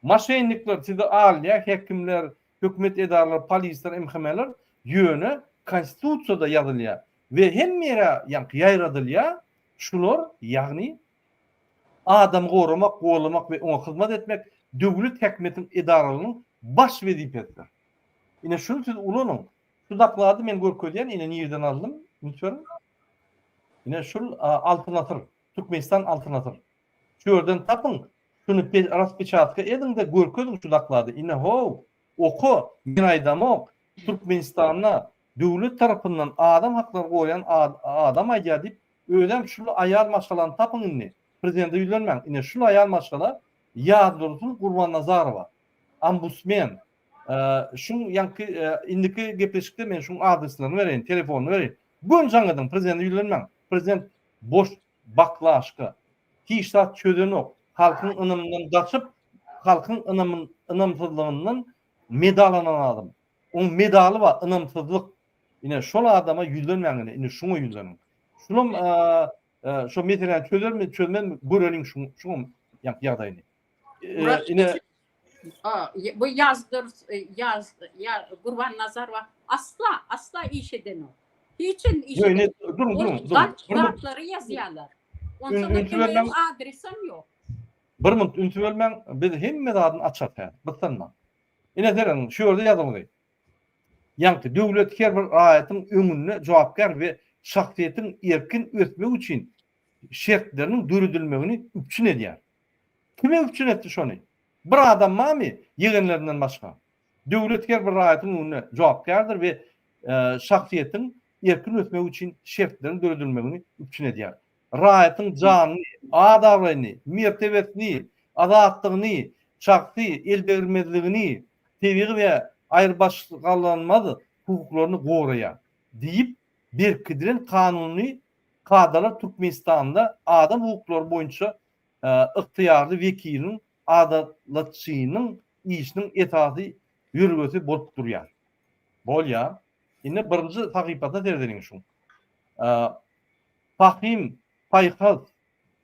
Maşennikler sizi alýar, häkimler, hökümet edaralary, polisler, MHM-ler, ýöne konstitusiýada ýazylýar we hemme ýere ýaňky ýaýradylýar, şular, ýagny adamy goramak, gollamak we oňa hyzmat etmek döwlet häkimiýetiniň edaralarynyň baş wezipesidir. Ine şuny siz ulanyň. Şu doklady men görkezýän, ine nirden aldym, üns beriň. Ine şul Altyn asyr, Türkmenistan Altyn asyr. Şu ýerden tapyň, şuny raspeçatka ediň-de görkeziň şu doklady. Ine how, oka, men aýdamok, Türkmenistanda. Döwlet tarapyndan adam haklary goraýan adam aýdýar diýip, özem şul aýal maşgalany tapyň indi. Prezidente ýüzlenmäň. Ine şul aýal maşgala Ýazdursun Gurbannazarowa. Ombudsmen. Şuň ýaňky indiki gepleşikde men şuň adreslerini bereýin, telefonyny bereýin. Göni jaň ediň, prezidente ýüzlenmäň. Prezident boş baklaşka. Hiç zat çözenok. Halkyň ynamyndan gaçyp, halkyň ynamsyzlygyndan medal alan adam. Oň medaly bar, ynamsyzlyk. Ine şol adama ýüzlenmäň ine, indi şuňa ýüzleniň. Şulam şo meseläni çözermi, çözmezmi göreliň şuň şuňam ýagdaýyny. Ine bu ýazdyr ýaz ýa Gurbannazarowa asla asla iş edenok. Hiç hem iş edenok. Duruň, duruň, duruň. Zatlary ýazýarlar. Onsoň adresem ýok. Bir minut ünsi bölmäň, biz hemme zadyny açarys häzir. Gyssanmaň. Ine serediň, şu ýerde ýazylgy. Ýaňky döwlet her bir raýatyň öňünde jogapkär we şahsyýetiň erkin ösmegi üçin şertleriniň döredilmegini üpjün edýär. Kime üpjün etdi şony? Bir adam barmy ýegenlerinden başga? Döwlet her bir raýatyň öňünde jogapkärdir we şahsyýetiň erkin ösmegi üçin şertleriň döredilmegini üpjün edýär. Raýatyň janyny, at-abraýyny, mertebesini, azatlygyny, şahsy eldegrilmezligini, tebigy we aýrybaşgalanmaz hukuklaryny goraýar diýip berkidilen kanuny kadalar Türkmenistanda adam hukuklary boýunça ygtyýarly wekiliniň adalatçynyň işiniň esasy ýörelgesi bolup durýar. Bolýar. Indi birinji sahypasyna seredeliň şuň. Pahym, paýhas,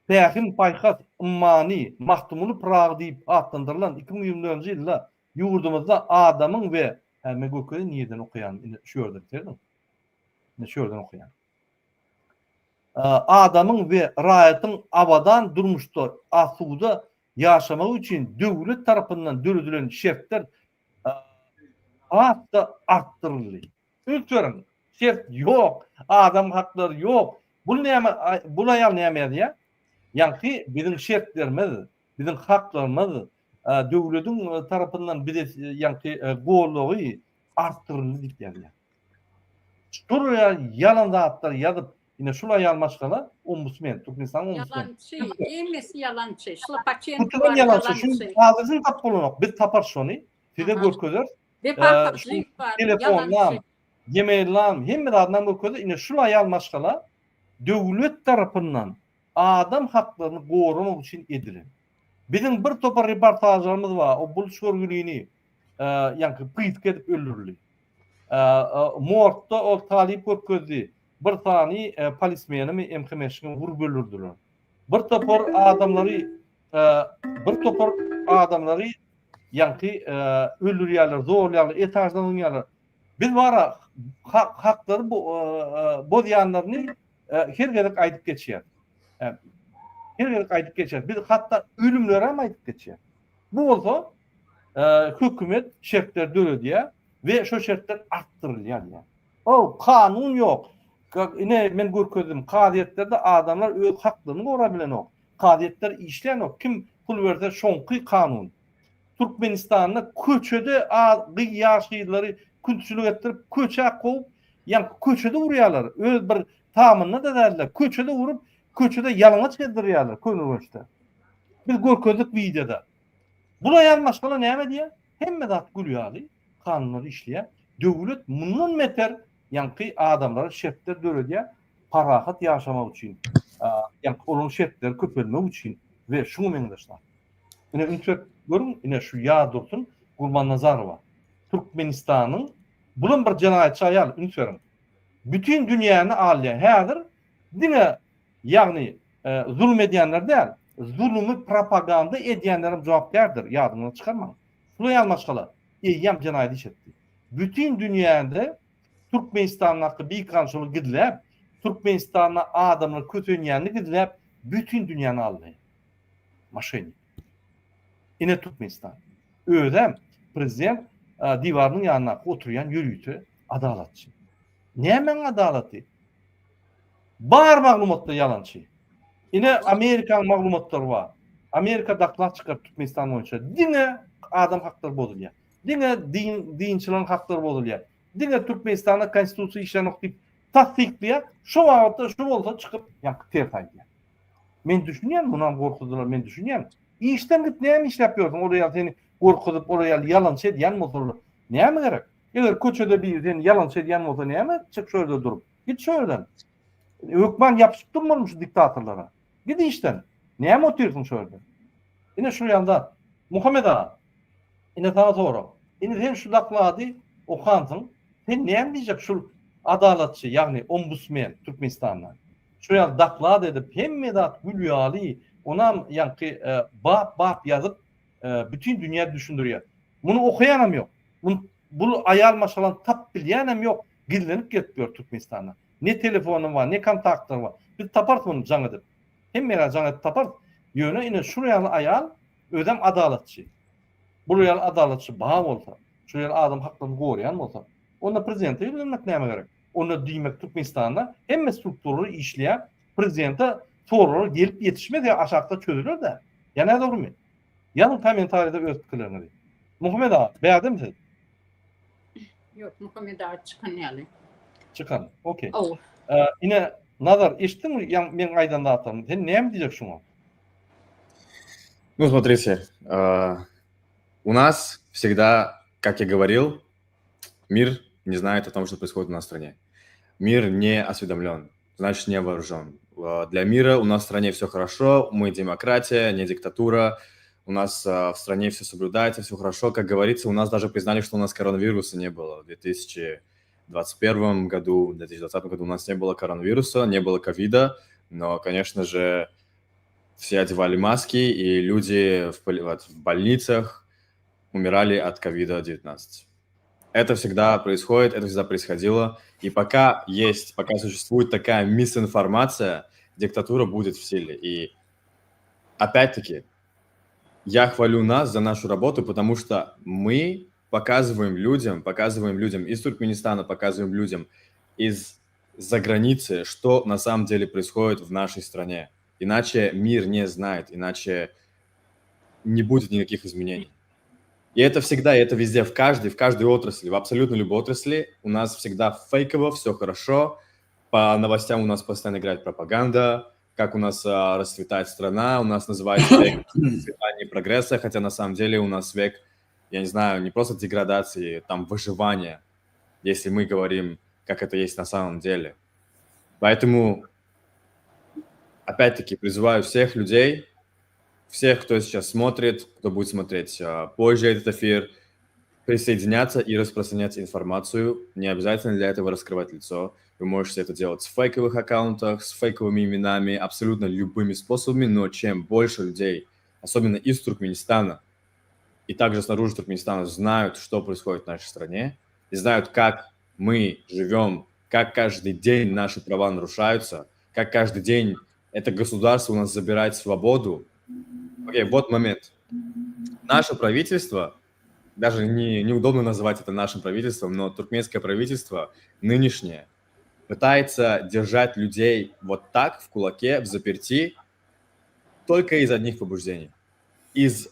Pähim-paýhas ummany Magtymguly Pyragy diýip atlandyrylan 2024-nji ýylda ýurdumyzda adamyň we Hä, men görkezeýin nireden okaýanymy, ine şu ýerden serediň. Ine şu ýerden okaýan. Adamyň we raýatyň abadan durmuşda, asuda ýaşamagy üçin döwlet tarapyndan döredilen şertler has-da artdyryldy. Üns beriň, şert ýok, adam haklary ýok. Bul näme, bul aýal näme ýazýar? Ýaňky biziň şertlerimiz, biziň haklarymyz döwlediň tarapyndan bize ýaňky goldawy artdyryldy diýip ýazýar. Şol ýalan zatlary ýazyp, ine şul aýal maşgala ombudsmen, Türkmenistanyň ombudsmeni. Ýalançy, hemmesi ýalançy. Şlapaçenko Tutulan bar ýalançy. Şu ýalançy. adresini tapyp bolanok. Biz taparys şony. Size görkezeris. Wepa Hajyýew bar, Telefonlam, ýalançy. e-maillam, hemme zadynam görkezdi. Ine şul aýal maşgala döwlet tarapyndan adam haklaryny goramak üçin edilen. Biziň bir topar reportažlarymyz bar. O buluç görgülini ýaňky pytga edip öldürildi. Morgda ol talyp görkezdi. Bir sany polismenimi MHM-şini urup öldürdiler. Bir topar adamlary bir topar adamlary ýaňky öldürýärler, zorlaýarlar, etaždan zyňýarlar. Biz bara haklary bozýanlaryny her gezek aýdyp geçýäris. Her gezek aýdyp geçýäris. Biz hatda ölümleri hem aýdyp geçýäris. Bu bolsa hökümet şertler döredýär we şo şertler artdyrylýar diýýär. O kanun ýok. Ine men görkezdim, kazyýetlerde adamlar öz haklaryny gorap bilenok. Kazyýetler işlänok. Kim pul berse şoňky kanun. Türkmenistanda köçede gyz ýaş gyzlary külçülik etdirip köçä kowup ýaňky köçede urýarlar. Öz bir tamynda-da däldir. Köçede urup köçede ýalaňaç gezdirýärler Köneürgençde. Biz görkezdik wideoda. Bul aýal maşgala näme diýýär? Hemme zat gül ýaly, kanunlar işleýär. Döwlet mundan beter ýaňky adamlara şertler döredýär, parahat ýaşamak üçin, ýaňky olaryň şertleri köpelmegi üçin we şuňa meňzeş zat. Ine üns berip görüň, ine şu Ýazdursun Gurbannazarowa. Türkmenistanyň bulam bir jenaýatçy aýal, üns beriň. Bütin dünýäni alýar. Häzir diňe Ýagny, zulum edýänler däl, zulumy propaganda edýänlerem jogapkärdir, ýadyňyzdan çykarmaň. Şular ýaly maşgala eýýäm jenaýat iş etdi. Bütin dünýäde Türkmenistandaky bikanunçylygy gizläp, Türkmenistanda adamlar kösenýänini gizläp, bütin dünýäni aldaýar. Moşennik. Ine Türkmenistan. Özem prezident diwarynyň ýanyndaky oturýan ýörite adalatçy. Nämäň adalaty? Bar maglumatlar ýalançy. Ine Amerikanyň maglumatlary bar. Amerika doklad çykaryp Türkmenistan boýunça diňe adam haklary bozulýar. Diňe din dinçileriň haklary bozulýar. Diňe Türkmenistanda konstitusiýa işlänok diýip tassyklaýar. Şo babatda şu bolsa çykyp ýaňky ters aýdýar. Men düşünýän munam gorkuzdylar men düşünýän. Işden git näme işläp ýörsüň olar ýaly seni gorkuzyp olar ýaly ýalançy edýän bolsalar näme gerek? Eger köçede biri seni ýalançy edýän bolsa näme etjek şo ýerde durup? Git şo ýerden. Hökman ýapyşyp durmalymy şu diktatorlara? Git işden. Näme otyrsyň şo ýerde? Ine şu ýaly zat. Muhammet aga, ine saňa sorag. Indi sen şu doklady okansyň. Sen näme diýjek şul adalatçy, ýagny ombusmen Türkmenistanda. Şu ýaly doklad edip, hemme zat gül ýaly, onam ýaňky bap-bap ýazyp, bütin dünýä düşündirýär. Muny okaýanam ýok. Muny bul aýal maşgalany tap bilýänem ýok, gizlenip gezip ýör Türkmenistanda. Ne telefony bar, ne kontaktlary bar. Biz taparys muny jaň edip. Hemmeler jaň edip taparys. Ýöne ine şul ýaly aýal özem adalatçy. Bul ýaly adalatçy bar bolsa, şul ýaly adam haklaryny goraýan bolsa, onda prezidente ýüzlenmek nämä gerek? Onda diýmek Türkmenistanda hemme strukturalar işleýär, prezidente soraglar gelip ýetişmez ýa aşakda çözüler-dä. Ýa nädogrymy? Ýazyň kommentariýada öz pikirleriňizi. Muhammet aga, bärdemi siz? Ýok, Muhammet aga çykan ýaly. Çykan. Okey. Ine, Nazar, eşitdiňmi ýa meň aýdan zatlarymy? Sen näme diýjek şuňa? Ну, смотрите, у нас всегда, как я говорил, мир не знает о том, что происходит у нас в стране. Мир не осведомлен, значит, не вооружен. Для мира у нас в стране все хорошо, мы демократия, не диктатура, у нас в стране все соблюдается, все хорошо. Как говорится, у нас даже признали, что у нас коронавируса не было в 2021 году, в 2020 году у нас не было коронавируса, не было ковида, но, конечно же, все одевали маски, и люди в, в больницах умирали от ковида-19. Это всегда происходит, это всегда происходило. И пока есть, пока существует такая мисинформация, диктатура будет в силе. И опять-таки, я хвалю нас за нашу работу, потому что мы показываем людям, показываем людям из Туркменистана, показываем людям из за границы, что на самом деле происходит в нашей стране. Иначе мир не знает, иначе не будет никаких изменений. И это всегда, и это везде, в каждой, в каждой отрасли, в абсолютно любой отрасли у нас всегда фейково, все хорошо, по новостям у нас постоянно играет пропаганда, как у нас а, расцветает страна, у нас называется век процветания и прогресса, хотя на самом деле у нас век, я не знаю, не просто деградации, там выживания, если мы говорим, как это есть на самом деле. Поэтому, опять-таки, призываю всех людей, всех, кто сейчас смотрит, кто будет смотреть а, позже этот эфир, присоединяться и распространять информацию. Не обязательно для этого раскрывать лицо. Вы можете это делать с фейковых аккаунтах, с фейковыми именами, абсолютно любыми способами, но чем больше людей, особенно из Туркменистана, и также снаружи Туркменистана, знают, что происходит в нашей стране, и знают, как мы живем, как каждый день наши права нарушаются, как каждый день это государство у нас забирает свободу. Окей, вот момент. Наше правительство, даже не, неудобно называть это нашим правительством, но туркменское правительство нынешнее пытается держать людей вот так в кулаке, в заперти, только из одних побуждений. Из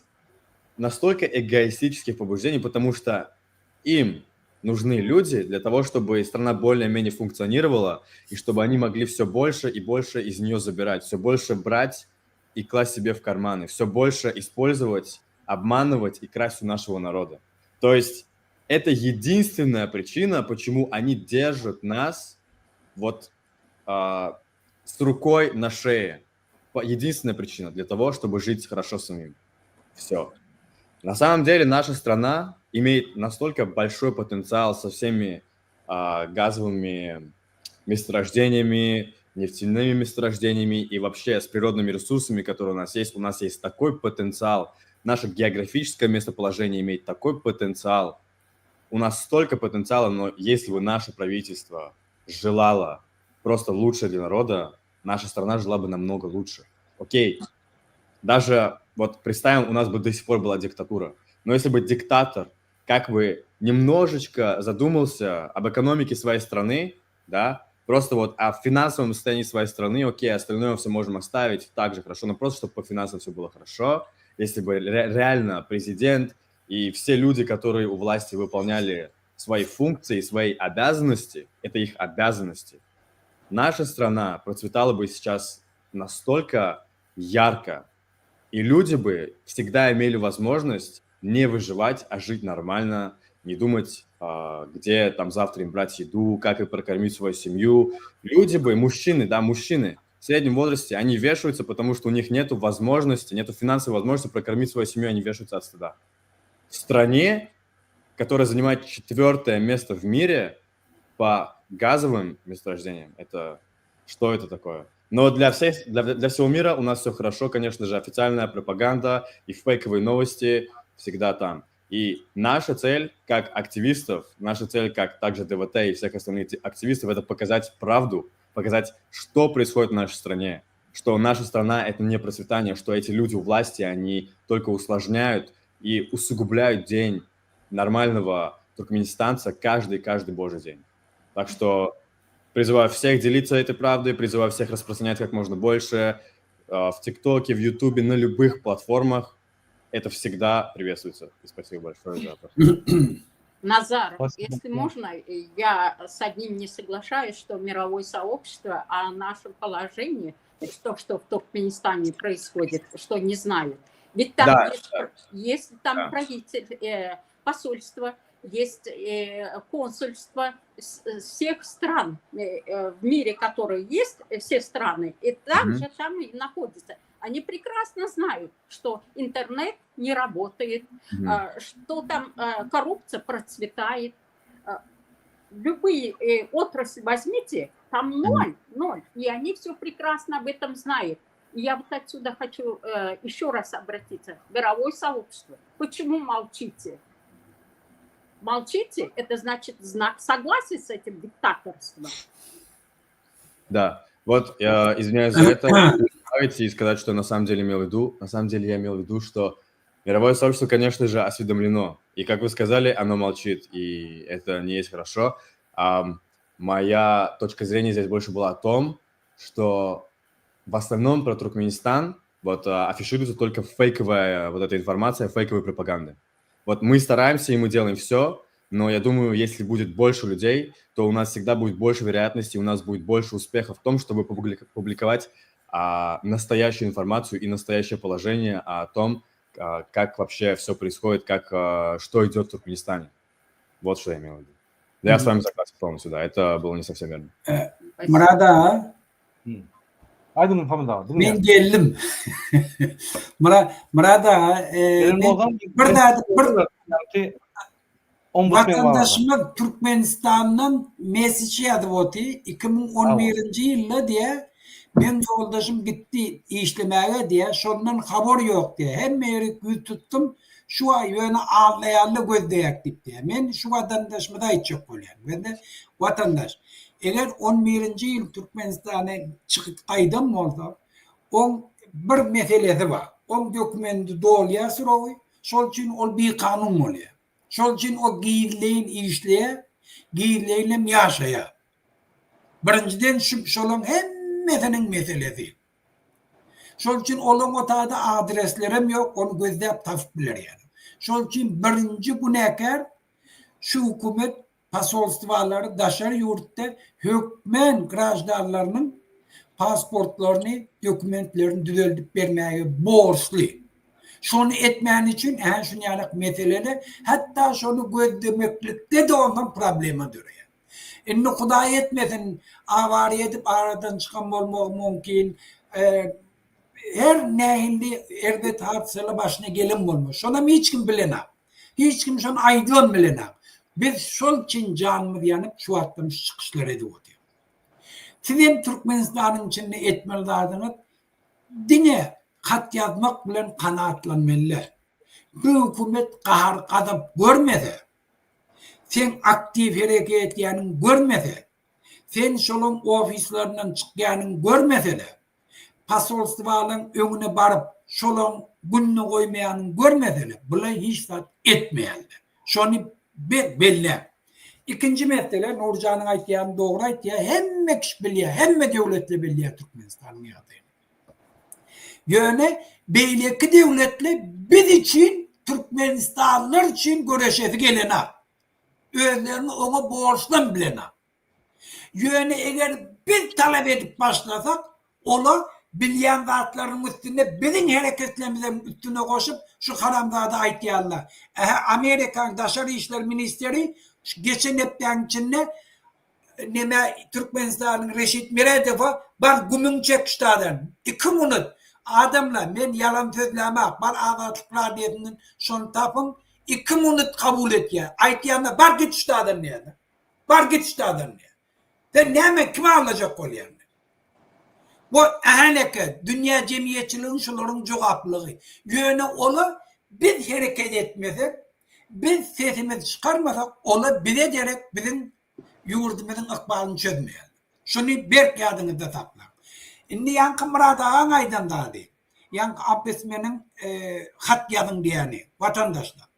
настолько эгоистических побуждений, потому что им нужны люди для того, чтобы страна более-менее функционировала, и чтобы они могли все больше и больше из нее забирать, все больше брать и класть себе в карманы, все больше использовать, обманывать и красть у нашего народа. То есть это единственная причина, почему они держат нас вот а, с рукой на шее. Единственная причина для того, чтобы жить хорошо самим. Все. На самом деле наша страна имеет настолько большой потенциал со всеми а, газовыми месторождениями, нефтяными месторождениями и вообще с природными ресурсами, которые у нас есть. У нас есть такой потенциал. Наше географическое местоположение имеет такой потенциал. У нас столько потенциала, но если бы наше правительство желало просто лучше для народа, наша страна жила бы намного лучше. Окей, даже вот представим, у нас бы до сих пор была диктатура. Но если бы диктатор как бы немножечко задумался об экономике своей страны, да, просто вот о финансовом состоянии своей страны, окей, остальное все можем оставить так же хорошо, но просто чтобы по финансам все было хорошо, если бы ре- реально президент и все люди, которые у власти выполняли свои функции, свои обязанности, это их обязанности, наша страна процветала бы сейчас настолько ярко, и люди бы всегда имели возможность не выживать, а жить нормально, не думать, а, где там завтра им брать еду, как и прокормить свою семью. Люди бы, мужчины, да, мужчины в среднем возрасте, они вешаются, потому что у них нету возможности, нету финансовой возможности прокормить свою семью, они вешаются от стыда. В стране, которая занимает четвертое место в мире по газовым месторождениям, это что это такое? Но для, всех, для, для всего мира у нас все хорошо, конечно же, официальная пропаганда и фейковые новости всегда там. И наша цель как активистов, наша цель как также ДВТ и всех остальных активистов, это показать правду, показать, что происходит в нашей стране, что наша страна – это не процветание, что эти люди у власти, они только усложняют и усугубляют день нормального туркменистанца каждый-каждый божий день. Так что призываю всех делиться этой правдой, призываю всех распространять как можно больше э, в ТикТоке, в Ютубе, на любых платформах. Это всегда приветствуется. И спасибо большое за это. Назар, спасибо. если можно, я с одним не соглашаюсь, что мировое сообщество о нашем положении, что, что в Туркменистане происходит, что не знают. Ведь там да, есть, да. есть там да. правитель, э, посольство, есть э, консульство всех стран э, э, в мире, которые есть, все страны, и там mm-hmm. же там и находятся. Они прекрасно знают, что интернет не работает, mm-hmm. что там коррупция процветает. Любые отрасли возьмите, там ноль, ноль. И они все прекрасно об этом знают. И я вот отсюда хочу еще раз обратиться. Мировое сообщество. Почему молчите? Молчите, это значит знак согласия с этим диктаторством. Да, вот я извиняюсь за это, и сказать, что на самом деле имел в виду. На самом деле я имел в виду, что мировое сообщество, конечно же, осведомлено. И, как вы сказали, оно молчит, и это не есть хорошо. А, моя точка зрения здесь больше была о том, что в основном про Туркменистан вот а, афишируется только фейковая вот эта информация, фейковая пропаганда. Вот мы стараемся, и мы делаем все, но я думаю, если будет больше людей, то у нас всегда будет больше вероятности, у нас будет больше успеха в том, чтобы публиковать а, настоящую информацию и настоящее положение о том, а, как вообще все происходит, как, а, что идет в Туркменистане. Вот что я имел в виду. Я mm-hmm. с вами согласен полностью, да, это было не совсем верно. Murad aga. Aýdyň Muhammet aga. Men geldim. Murad Murad aga, e, bir zat bir Watandaşymyz Türkmenistandan message ýazyp oty, 2011-nji ýylda diýä, meň ýoldaşym gitdi işlemäge diýä, şondan habar ýok diýä. Hemme ýerik ýüz tutdum, şu aý ýöne aldaýarlar gözleýäk diýip diýä. Men şu watandaşymyza aýtjak bolýan. Gözle watandaş, eger on birinji ýyl Türkmenistana çykyp gaýdan bolsa, oň bir meselesi bar. Oň dokumendi dolýar srogy, şol üçin ol bikanun bolýar. Şol üçin o gizleýin işleýär, gizleýinem ýaşaýar. Birinjiden şu şolaň hemmesiniň meselesi. Şol üçin olaň o taýda adreslerem ýok, ony gözläp tapyp biler ýaly. Şol üçin birinji günäkär şu hökümet posolstwalary daşary ýurtda hökmän graždanlarynyň pasportlaryny, dokumentlerini düzeldip bermäge borçly. Şony etmäni üçin ä şuny ýalak meseleler, hatda şony gözlemeklikde-de onsoň problema döreýär. Indi Hudaý etmesin, awariýa edip aradan çykan bolmagy mümkin, her nähili erbet hadysalar başyna gelen bolmaly. Şonam hiç kim bilenok. Hiç kim şony aýdybam bilenok. Biz şol üçin janymyz ýanyp şu wagtdan şu çykyşlary edip otyrys. Sizem Türkmenistanyň içinde etmeli zadyňyz diňe hat ýazmak bilen kanaatlanmaly däl. Bu hökümet gahar-gazap görmese, seň aktiw hereket edýäniňi görmese, sen şolaň ofislerinden çykýanyňy görmeseler, posolstwalaň öňüne baryp şolaň gününe goýmaýanyňy görmeseler, bular hiç zat etmeýärler. Şony berk belläň. Ikinji mesele, Nurjanyň aýtýany dogry aýtýar, hemme kişi bilýär, hemme döwletler bilýär Türkmenistanyň ýagdaýyny. Ýöne beýleki döwletler biz üçin, türkmenistanlylar üçin göreşesi gelenok. Özlerini oňa borçlam bilenok. Ýöne eger biz talap edip başlasak, olar bilýän zatlarynyň üstünde biziň hereketlerimizem üstüne goşup şu haramzada aýtýarlar. Ähä Amerikanyň daşary işler ministeri şu geçen hepdäniň içinde neme Türkmenistanyň Reşit Meredowa bar gümüňi çek ştadan. Iki munut. Adamlar men ýalan sözlämak bar Azatlyk radiosyndan şony tapyň. Iki munut kabul etýär. Aýtýanda bar git ştadan diýýärler. Bar git ştadan diýýär. Sen näme kimi aldajak bolýaň? Bu äheneke dünýä jemgyýetçiliginiň şularyň jogaplygy. Ýöne ola biz hereket etmesek, biz sesimizi çykarmasak, ola bize derek biziň ýurdumyzyň ykbalyny çözmeýärler. Şuny berk ýadyňyzda saklaň. Indi ýaňky Myrat agaň aýdan zady, ýaňky ombudsmeniň hat ýazyň diýýäni, watandaşlar.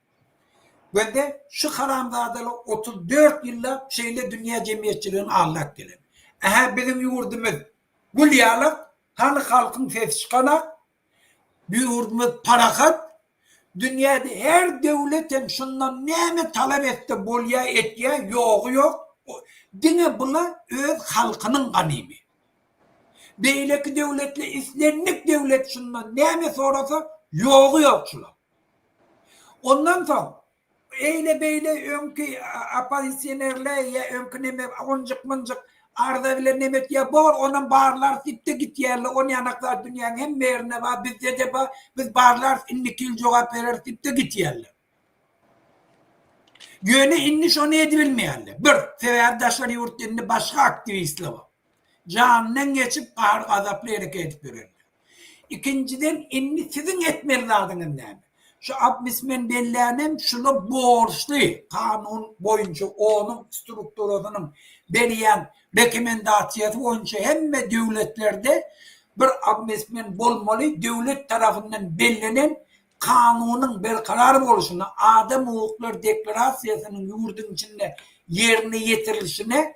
Gözde şu haramzadalar 34 ýyllap şeýle dünýä jemgyýetçiligini aldap gelen. Ähä biziň ýurdumyz gül ýalak, hany halkyň sesi çykanak, bu ýurdumyz parahat, dünýäde her döwlet hem şundan näme talap etse bolýa etýä, ýogy ýok, diňe bula öz halkynyň ganymy. Beýleki döwletler islendik döwlet şundan näme sorasa ýogy ýok şulaň. Ondan soň eýle-beýle öňki oppozisionerler ýa öňki neme onjyk-mynjyk arza bilen neme etýär, bor onam barlarys diýip-de gitýärler. On ýanak zat dünýäň hemme ýerinde bar, bizde-de bar, biz barlarys, indiki ýyl jogap bereris diýip-de gitýärler. Ýöne indi şony edibilmeýärler. Bir, sebäbi daşary ýurtda indi başga aktiwistler bar. Janyndan geçip gahar-gazaply hereket edip ýörenler. Ikinjiden indi siziň etmeli zadyňyz näme? Şu ombudsmen bellänem şula borçly kanun boýunça onuň strukturasynyň berýän rekomendasiýasy boýunça hemme döwletlerde bir ombudsmen bolmaly döwlet tarapyndan bellenen kanunyň berkarar bolşuna adam hukuklary deklarasiýasynyň ýurduň içinde ýerine ýetirilişine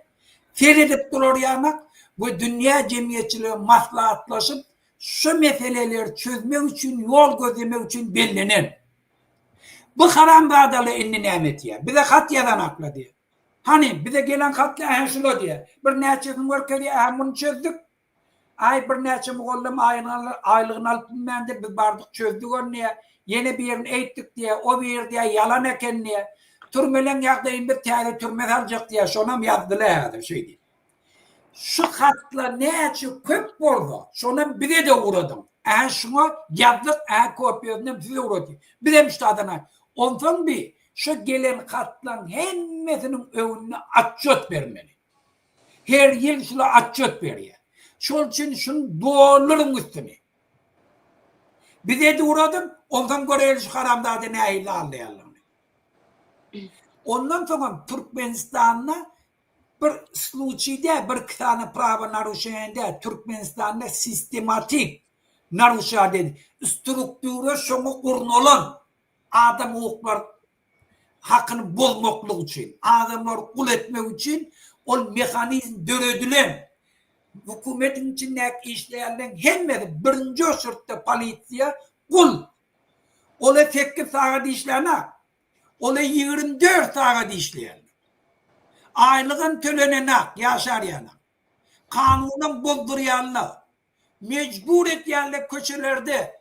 seredip durar ýanak we dünýä jemgyýetçiligi maslahatlaşyp şu meseleleri çözmek üçin ýol gözlemek üçin bellenen. Bu haramzadalar indi näme etýär? Bize hat ýazanaklar diýýär. Hany, bize gelen hatlar ähä şular diýýär. Birnäçesini görkezýär, ähä muny çözdük. Aý birnäçe mugallym aýlygyny alyp bilmändir, biz bardyk çözdük ony diýýär. Ýene birini eýtdik diýýär, o biri diýýär ýalan eken diýýär. Türmeleň ýagdaýyny biz täze türme saljak diýýär, şonam ýazdylar häzir şeý diýip. Şu hatlar näçe köp bolsa, şonam bize-de ugradyň. Ä şuňa ýazdyk, ä kopiýasyny hem size ugradýas. Bizem şu taýdan aý. Onsoň bi şu gelen hatlaryň hemmesiniň öňünde otçýot bermeli. Her ýyl şula otçýot berýär. Şol üçin şuny dolduryň üstüni. Bize-de ugradyň, onsoň göreýli şu haramzada nähili aldaýanlygyny. Ondan soňam Türkmenistanda bir sluçiý däl, bir iki sany prawo naruşeniýe däl, Türkmenistanda sistematik naruşat edip, struktura şoňa gurnalan adam hukuklar hakyny bozmaklyk üçin, adamlary gul etmek üçin ol mehanizm döredilen. Hökümetiň içindäki işleýänleň hemmesi birinji oçurtda polisiýa gul. Ola sekiz sagat işlänak. Ola 24 sagat işleýärler. Aýlygam tölenenak, ýaşar ýanak. Kanunam bozdurýarlar. Mejbur etýärler köçelerde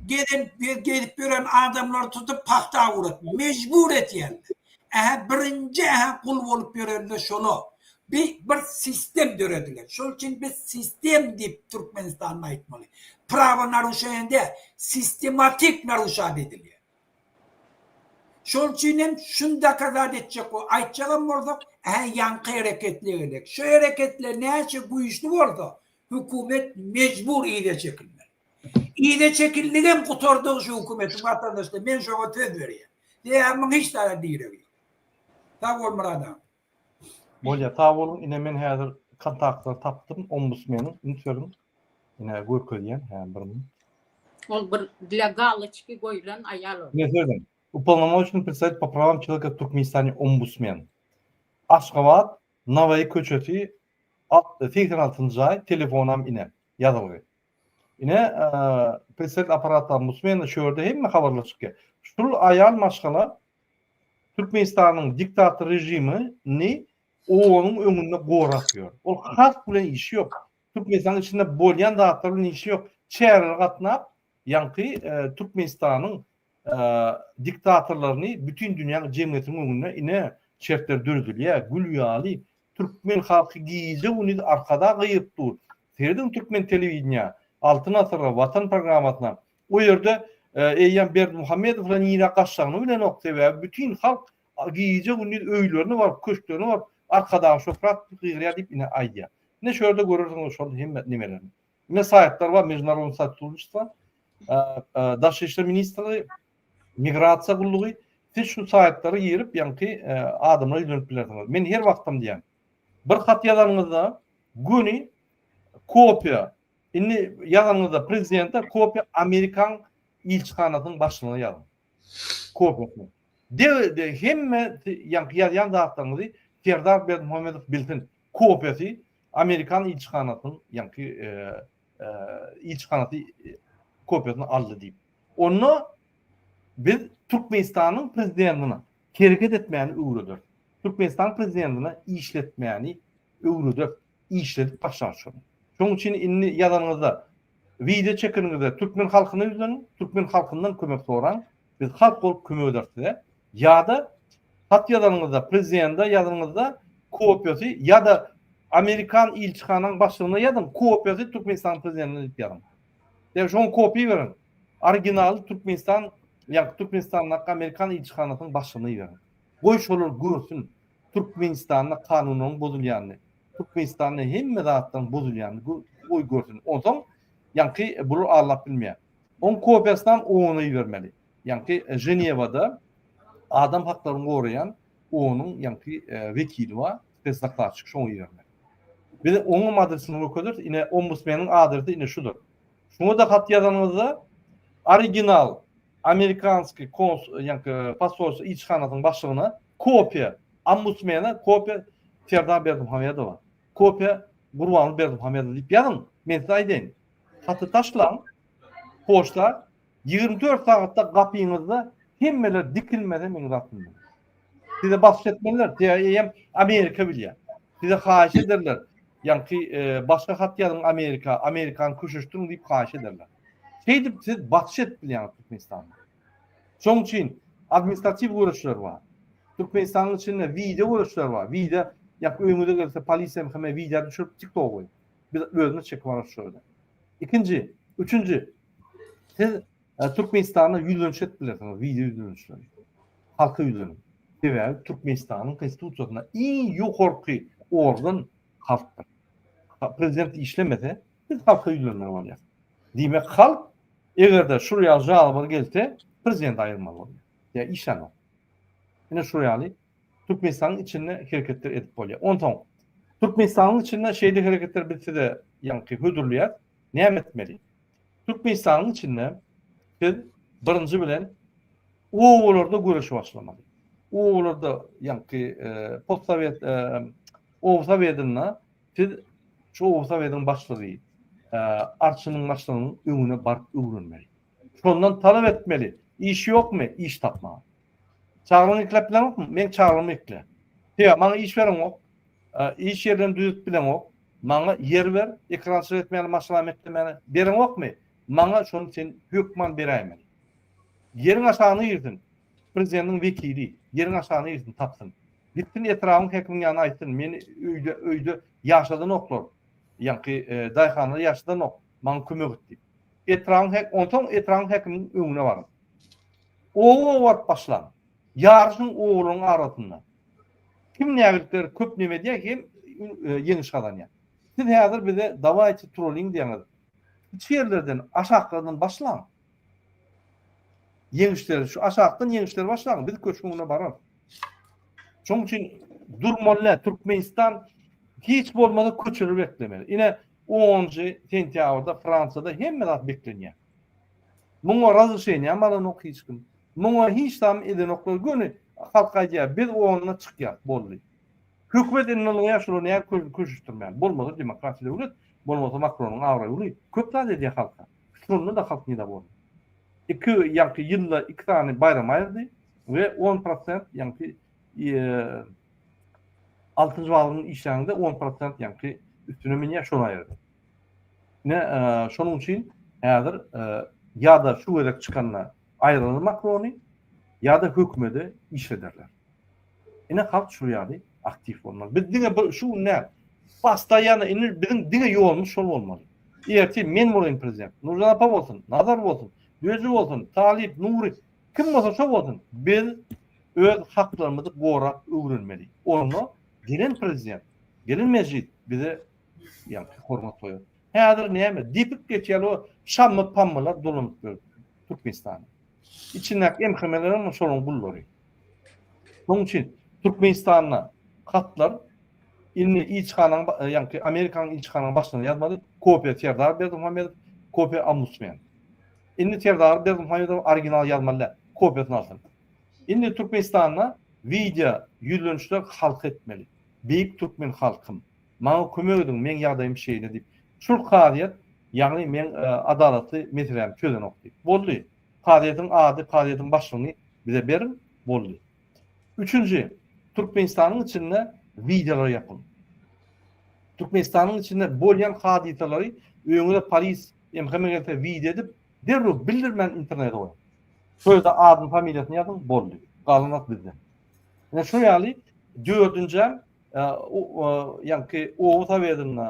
gezen gezip ýören adamlary tutup pagta urat. Mejbur etýärler. Ähä birinji ähä gul bolup ýörenler şola. Bi bir sistem döredilen. Şol üçin biz sistem diýip Türkmenistanda aýtmaly. Prawo naruşeniýe däl, sistematik naruşat edilýär. Şol üçin hem şuny dokazat etjek bol, aýtjagam bolsak, ähä ýaňky hereketler gerek. Şu hereketler näçe güýçli bolsa, hökümet mejbur yza çekilmeli. Yza çekildigem gutardygy şu hökümetiň watandaşlar, men şoňa söz berýän. Sebäbi muň hiç zada diregi ýok. Sag bol Myrat aga. Bolýa sag boluň ine men häzir kontaktlary tapdym ombudsmeniň üns beriň ine görkezýän hä bir minut. Ol bir dla galoçki goýulan aýal ol. Ine sözüm. Uполномоченный представитель по правам человека в Туркменистане ombudsmen. Aşgabat Nawaýy köçesi 86-njy jaý telefonam ine ýazylgy. Ine predstavitelь apparata ombudsmena şu ýerde hemme habarlar çykýar. Şul aýal maşgala. Türkmenistanyň diktator režimini OON-yň öňünde gorap ýör. Ol halk bilen işi ýok. Türkmenistanyň içinde bolýan zatlar bilen işi ýok. Çärelere gatnap, ýaňky Türkmenistanyň diktatorlaryny bütin dünýäň jemgyýetiniň öňünde ine şertler döredilýär. Gül ýaly türkmen halky gije-gündiz arkada gygyryp dur. Serediň türkmen telewideniýä, Altyn asyra, Watan programmasyna. O ýerde eýýäm Berdimuhamedow bilen nirä gaçjagyny bilenok, sebäbi bütin halk gije-gündiz öýlerine baryp, köşklerine baryp Arkadagyň şöhrat diýip gygyrýar diýip ine aýdýar. Ine şu ýerde görersiňiz şol hemme nemelerini. Ine saýtlar bar, Международное сотрудничество, Daşary işler ministrligi, Migrasiýa gullugy. Siz şu saýtlara girip, ýaňky adamlara ýüzlenip bilersiňiz. Men her wagtam diýýän. Bir hat ýazanyňyzda göni kopiýa, indi ýazanyňyzda prezidente kopiýa Amerikan ilçihanasynyň başlygyna ýazyň. Kopiýasyny. De, hemme ýaňky ýazýan zatlaryňyzy Serdar Berdimuhamedow bilsin. Kopiýasy Amerikan ilçihanasynyň ýaňky ilçihanasy kopiýasyny aldy diýip. Onda biz Türkmenistanyň prezidentine hereket etmäni öwrederis. Türkmenistanyň prezidentine işletmäni öwrederis. Işledip başlar şony. Şonuň üçin indi ýazanyňyzda, wideo çekeniňizde türkmen halkyna ýüzleniň, türkmen halkyndan kömek soraň. Biz halk bolup kömek ederis size. Ýa-da hat ýazanyňyzda, prezidente ýazanyňyzda kopiýasy ýa-da amerikan ilçihanaň başlygyna ýazyň, kopiýasy Türkmenistanyň prezidentine diýip ýazyň. Ýa şoňa kopiýa beriň. Originaly Türkmenistan, ýa Türkmenistandaky amerikan ilçihanasynyň başlygyna iberiň. Goý şolar görsün Türkmenistanda kanunlaryň bozulýanyny, Türkmenistanda hemme zatlaryň bozulýanyny goý görsün. Onsoň ýaňky bular aldap bilmeýär. Oň kopiýasynam OON-a ibermeli. Ýaňky Ženewada adam haklaryny goraýan OON-yň ýaňky wekili bar, spesdokladçik şoňa ibermeli. Biz oňam adresini görkezeris, ine ombudsmeniň adresi ine şudur. Şuňa-da hat ýazanyňyzda original amerikanskiý kons ýaňky posolstwo ilçihanasynyň başlygyna kopiýa, ombudsmene kopiýa Serdar Berdimuhamedowa, kopiýa Gurbanguly Berdimuhamedowa diýip ýazyň, men size aýdaýyn. Haty taşlaň, poçta 24 sagatda gapyňyzda hemmeler dikilmese meň zat bilmem. Size basyş etmeliler, eýýäm Amerika bilýär. Size haýyş ederler. Ýaňky e, başga hat ýazyň Amerika, Amerikany köşeşdiriň diýip haýyş ederler. Şeýdip siz basyş edip bilýäňiz Türkmenistanda. Şonuň üçin administratiw göreşler bar. Türkmenistanyň içinde wideo göreşler bar. Wideo, ýa öýüňize gelse polisiýa hem wideo düşürip TikTok goýup. Biz özümiz çekip alarys şo ýerde. Ikinji, üçünji, siz e, Türkmenistanda ýüzleniş edip bilersiňiz, wideo ýüzlenişleri. Halka ýüzleniň. Sebäbi Türkmenistanyň konstitusiýasynda iň ýokarky organ halkdyr. Prezident işlemese, biz halka ýüzlenmeli bolýarys. Diýmek, halk eger-de şul ýaly žalba gelse, prezidenti aýyrmaly bolýar. Ýa işlänok. Ine şul ýaly Türkmenistanyň içinde hereketler edip bolýar. Onsoň Türkmenistanyň içinde şeýle hereketler biz size ýaňky hödürleýäris. Näme etmeli? Türkmenistanyň içinde siz birinji bilen obalarda göreşe başlamaly. Obalarda ýaňky e, postsowet e, oba sowetinde siz şu oba sowetiň başlygy, e, arçynyň başlygynyň öňüne baryp öwrenmeli. Şondan talap etmeli. Iş ýokmy? Iş tapmaga. Çagalaryňy ekläp bileňokmy? Meň çagalarymy ekle. Sebäbi maňa iş bereňok. Iş ýerlerini düzüp bileňok. Maňa ýer ber, ekerançylyk etmäne, maşgalamy eklemäne. Bereňokmy? Maňa şony sen hökman beräýmeli. Ýeriň aşagyna girsin. Prezidentiň wekili ýeriň aşagyna girsin, tapsyn. Gitsin etrabyň häkiminiň ýanyna aýtsyn, meni öýde öýde ýaşadanoklar. Ýaňky daýhanlar ýaşadanok. Maňa kömek et diýip. Etrabyň häk onsoň etrabyň häkiminiň öňüne baryň. Oba-oba baryp başlaň. Ýaryşyň obalaryň arasynda. Kim nägilikleri köp neme edýär hem ýeňiş gazanýar. Siz häzir bize dawaýte turalyň diýýäňiz. Kiçi ýerlerden, aşaklardan başlaň. Ýeňişleri şu aşakdan ýeňişleri başlaň. Biz köşgüň öňüne bararys. Şonuň üçin durmaly däl. Türkmenistan hiç bolmasa köçeleri beklemeli. Ine onunjy sentýabrda Fransiýada hemme zat beklenýär. Muňa razrşeniýam alanok hiç kim. Muňa hiç zam edenoklar göni halk aýdýar biz onuna çykýas boldy. Hökümet indi ylgaýar şular näme köşeşdirmän. Bolmasa demokratiýa döwlet, bolmasa Makronyň abraýy uly. Köp zat edýär halka. Şonda-da halk nedowolny. Iki ýaňky ýylda iki sany baýram aýyrdy. We on prosent ýaňky altynjy balygyň işläniňde on prosent ýaňky üstüne münýär şony aýyrdy. Ine şonuň üçin häzir ýa-da şu gezek çykanda aýyralar Makrony ýa-da hökümede işlederler. Ine halk şul ýaly aktiw bolmaly. Biz diňe bir şu gün däl. Postoýanno indi biziň diňe ýolumyz şol bolmaly. Ertir men bolaýyn prezident. Nurjan apa bolsun, Nazar bolsun, Döji bolsun, Talyp, Nury kim bolsa şo bolsun. Biz öz haklarymyzy gorap öwrenmeli. Onda gelen prezident, gelen mejlis bize ýagny hormat goýar. Häzir näme? Depip geçýär o şammy pammylar dolanyp ýör Türkmenistanda. Içindäki MHM-ler hem şolaryň gullary. Şonuň üçin Türkmenistanda hatlar indi ilçihanaň ýagny Amerikanyň ilçihanaň başlygyna ýazmaly, kopiýa Serdar Berdimuhamedow, kopiýa ombudsmen. Indi Serdar Berdimuhamedow original ýazmaly däl, kopiýasyny alsyn. Indi Türkmenistanda wideo ýüzlenişler halka etmeli. Beýik türkmen halkym, maňa kömek ediň, meň ýagdaýym şeýle diýip. Şul kazyýet, ýagny meň adalatly meselämi çözenok diýip. Boldy. Kazyýetiň ady, kazyýetiň başlygyny bize beriň, boldy. Üçünji, Türkmenistanyň içinde wideolar ýapyň. Türkmenistanyň içinde bolýan hadysalary öňüňize polis, MHM gelse wideo edip, derrew bildirmän internete goýuň. Şo ýerde adyny, familiýasyny ýazyň, boldy. Galan zat bizden. Ine şu ýaly dördünjem ýaňky oba sowetinde,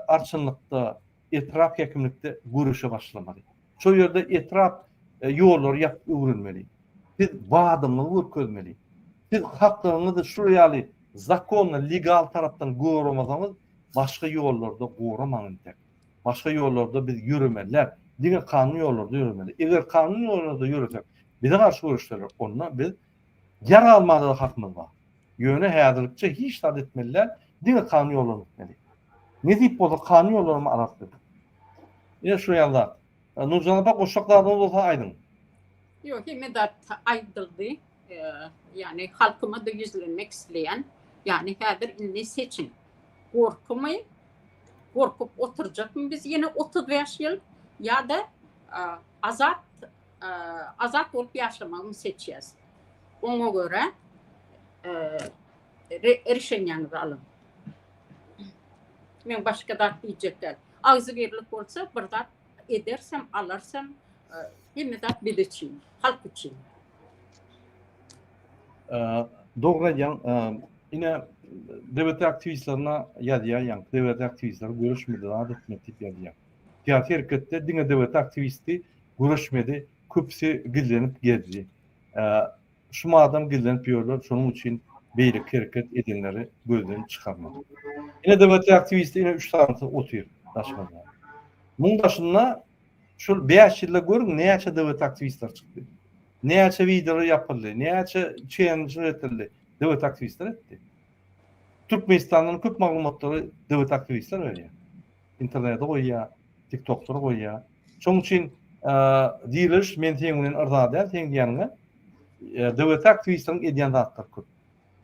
arçynlykda, etrap häkimlikde göreşe başlamaly. Şo ýerde etrap ýollary ýapyp öwrenmeli. Siz badamlygy görkezmeli. Siz haklaryňyzy şul ýaly zakonny, legal tarapdan goramasaňyz, başga ýollarda goramaň intek. Başga ýollarda biz ýöremeli däl. Diňe kanun ýollarda ýöremeli. Eger kanun ýollarda ýöresek, bize garşy göreşseler, onda biz ýarag almaga-da hakymyz bar. Ýöne häzirlikçe hiç zat etmeli däl, diňe kanun ýollaryny gitmeli. Nesip bolsa kanun ýollaryny alarys biz. Ine şu ýaly zat. Nurjan apa goşjak zadyňyz bolsa aýdyň. Ýok, hemme zat aýdyldy. Ýagny halkyma-da ýüzlenmek isleýän. Ýagny häzir indi seçiň. Gorkumy? Gorkup oturjakmy biz ýene 35 ýyl ýa-da azat azat bolup ýaşamagymy seçýäs. Oňa görä rişenýäňizi alyň. Men başga zat diýjek däl. Agzybirlik bolsa bir zat edersem, alarsam, hemme zat biz üçin, halk üçin. Dogry aýdýaň. Ine DBT aktiwistlerine ýazýar, ýaňky DBT aktiwistleri görüşmedi, zat etmedi diýip ýazýar. Syýasy hereketde diňe DBT aktiwisti görüşmedi, köpüsi gizlenip gezdi. Şu madam gizlenip ýörler, şonuň üçin beýleki hereket edenleri gözden çykarmaly. Ine DBT aktiwisti ine üç sanysy otyr daşymyzda. Muň daşynda şul 5 ýylda görüň näçe DBT aktiwistler çykdy. Näçe wideolar ýapyldy, näçe çenjler etildi, DBT aktiwistler etdi. Türkmenistandan köp maglumatlary DBT aktiwistler berýär. Internete goýýar, TikToklara goýýar. Şonuň üçin diriliş men seň bilen yrza däl, seň diýýäniňe DWT aktiwistleriň edýän zatlary köp.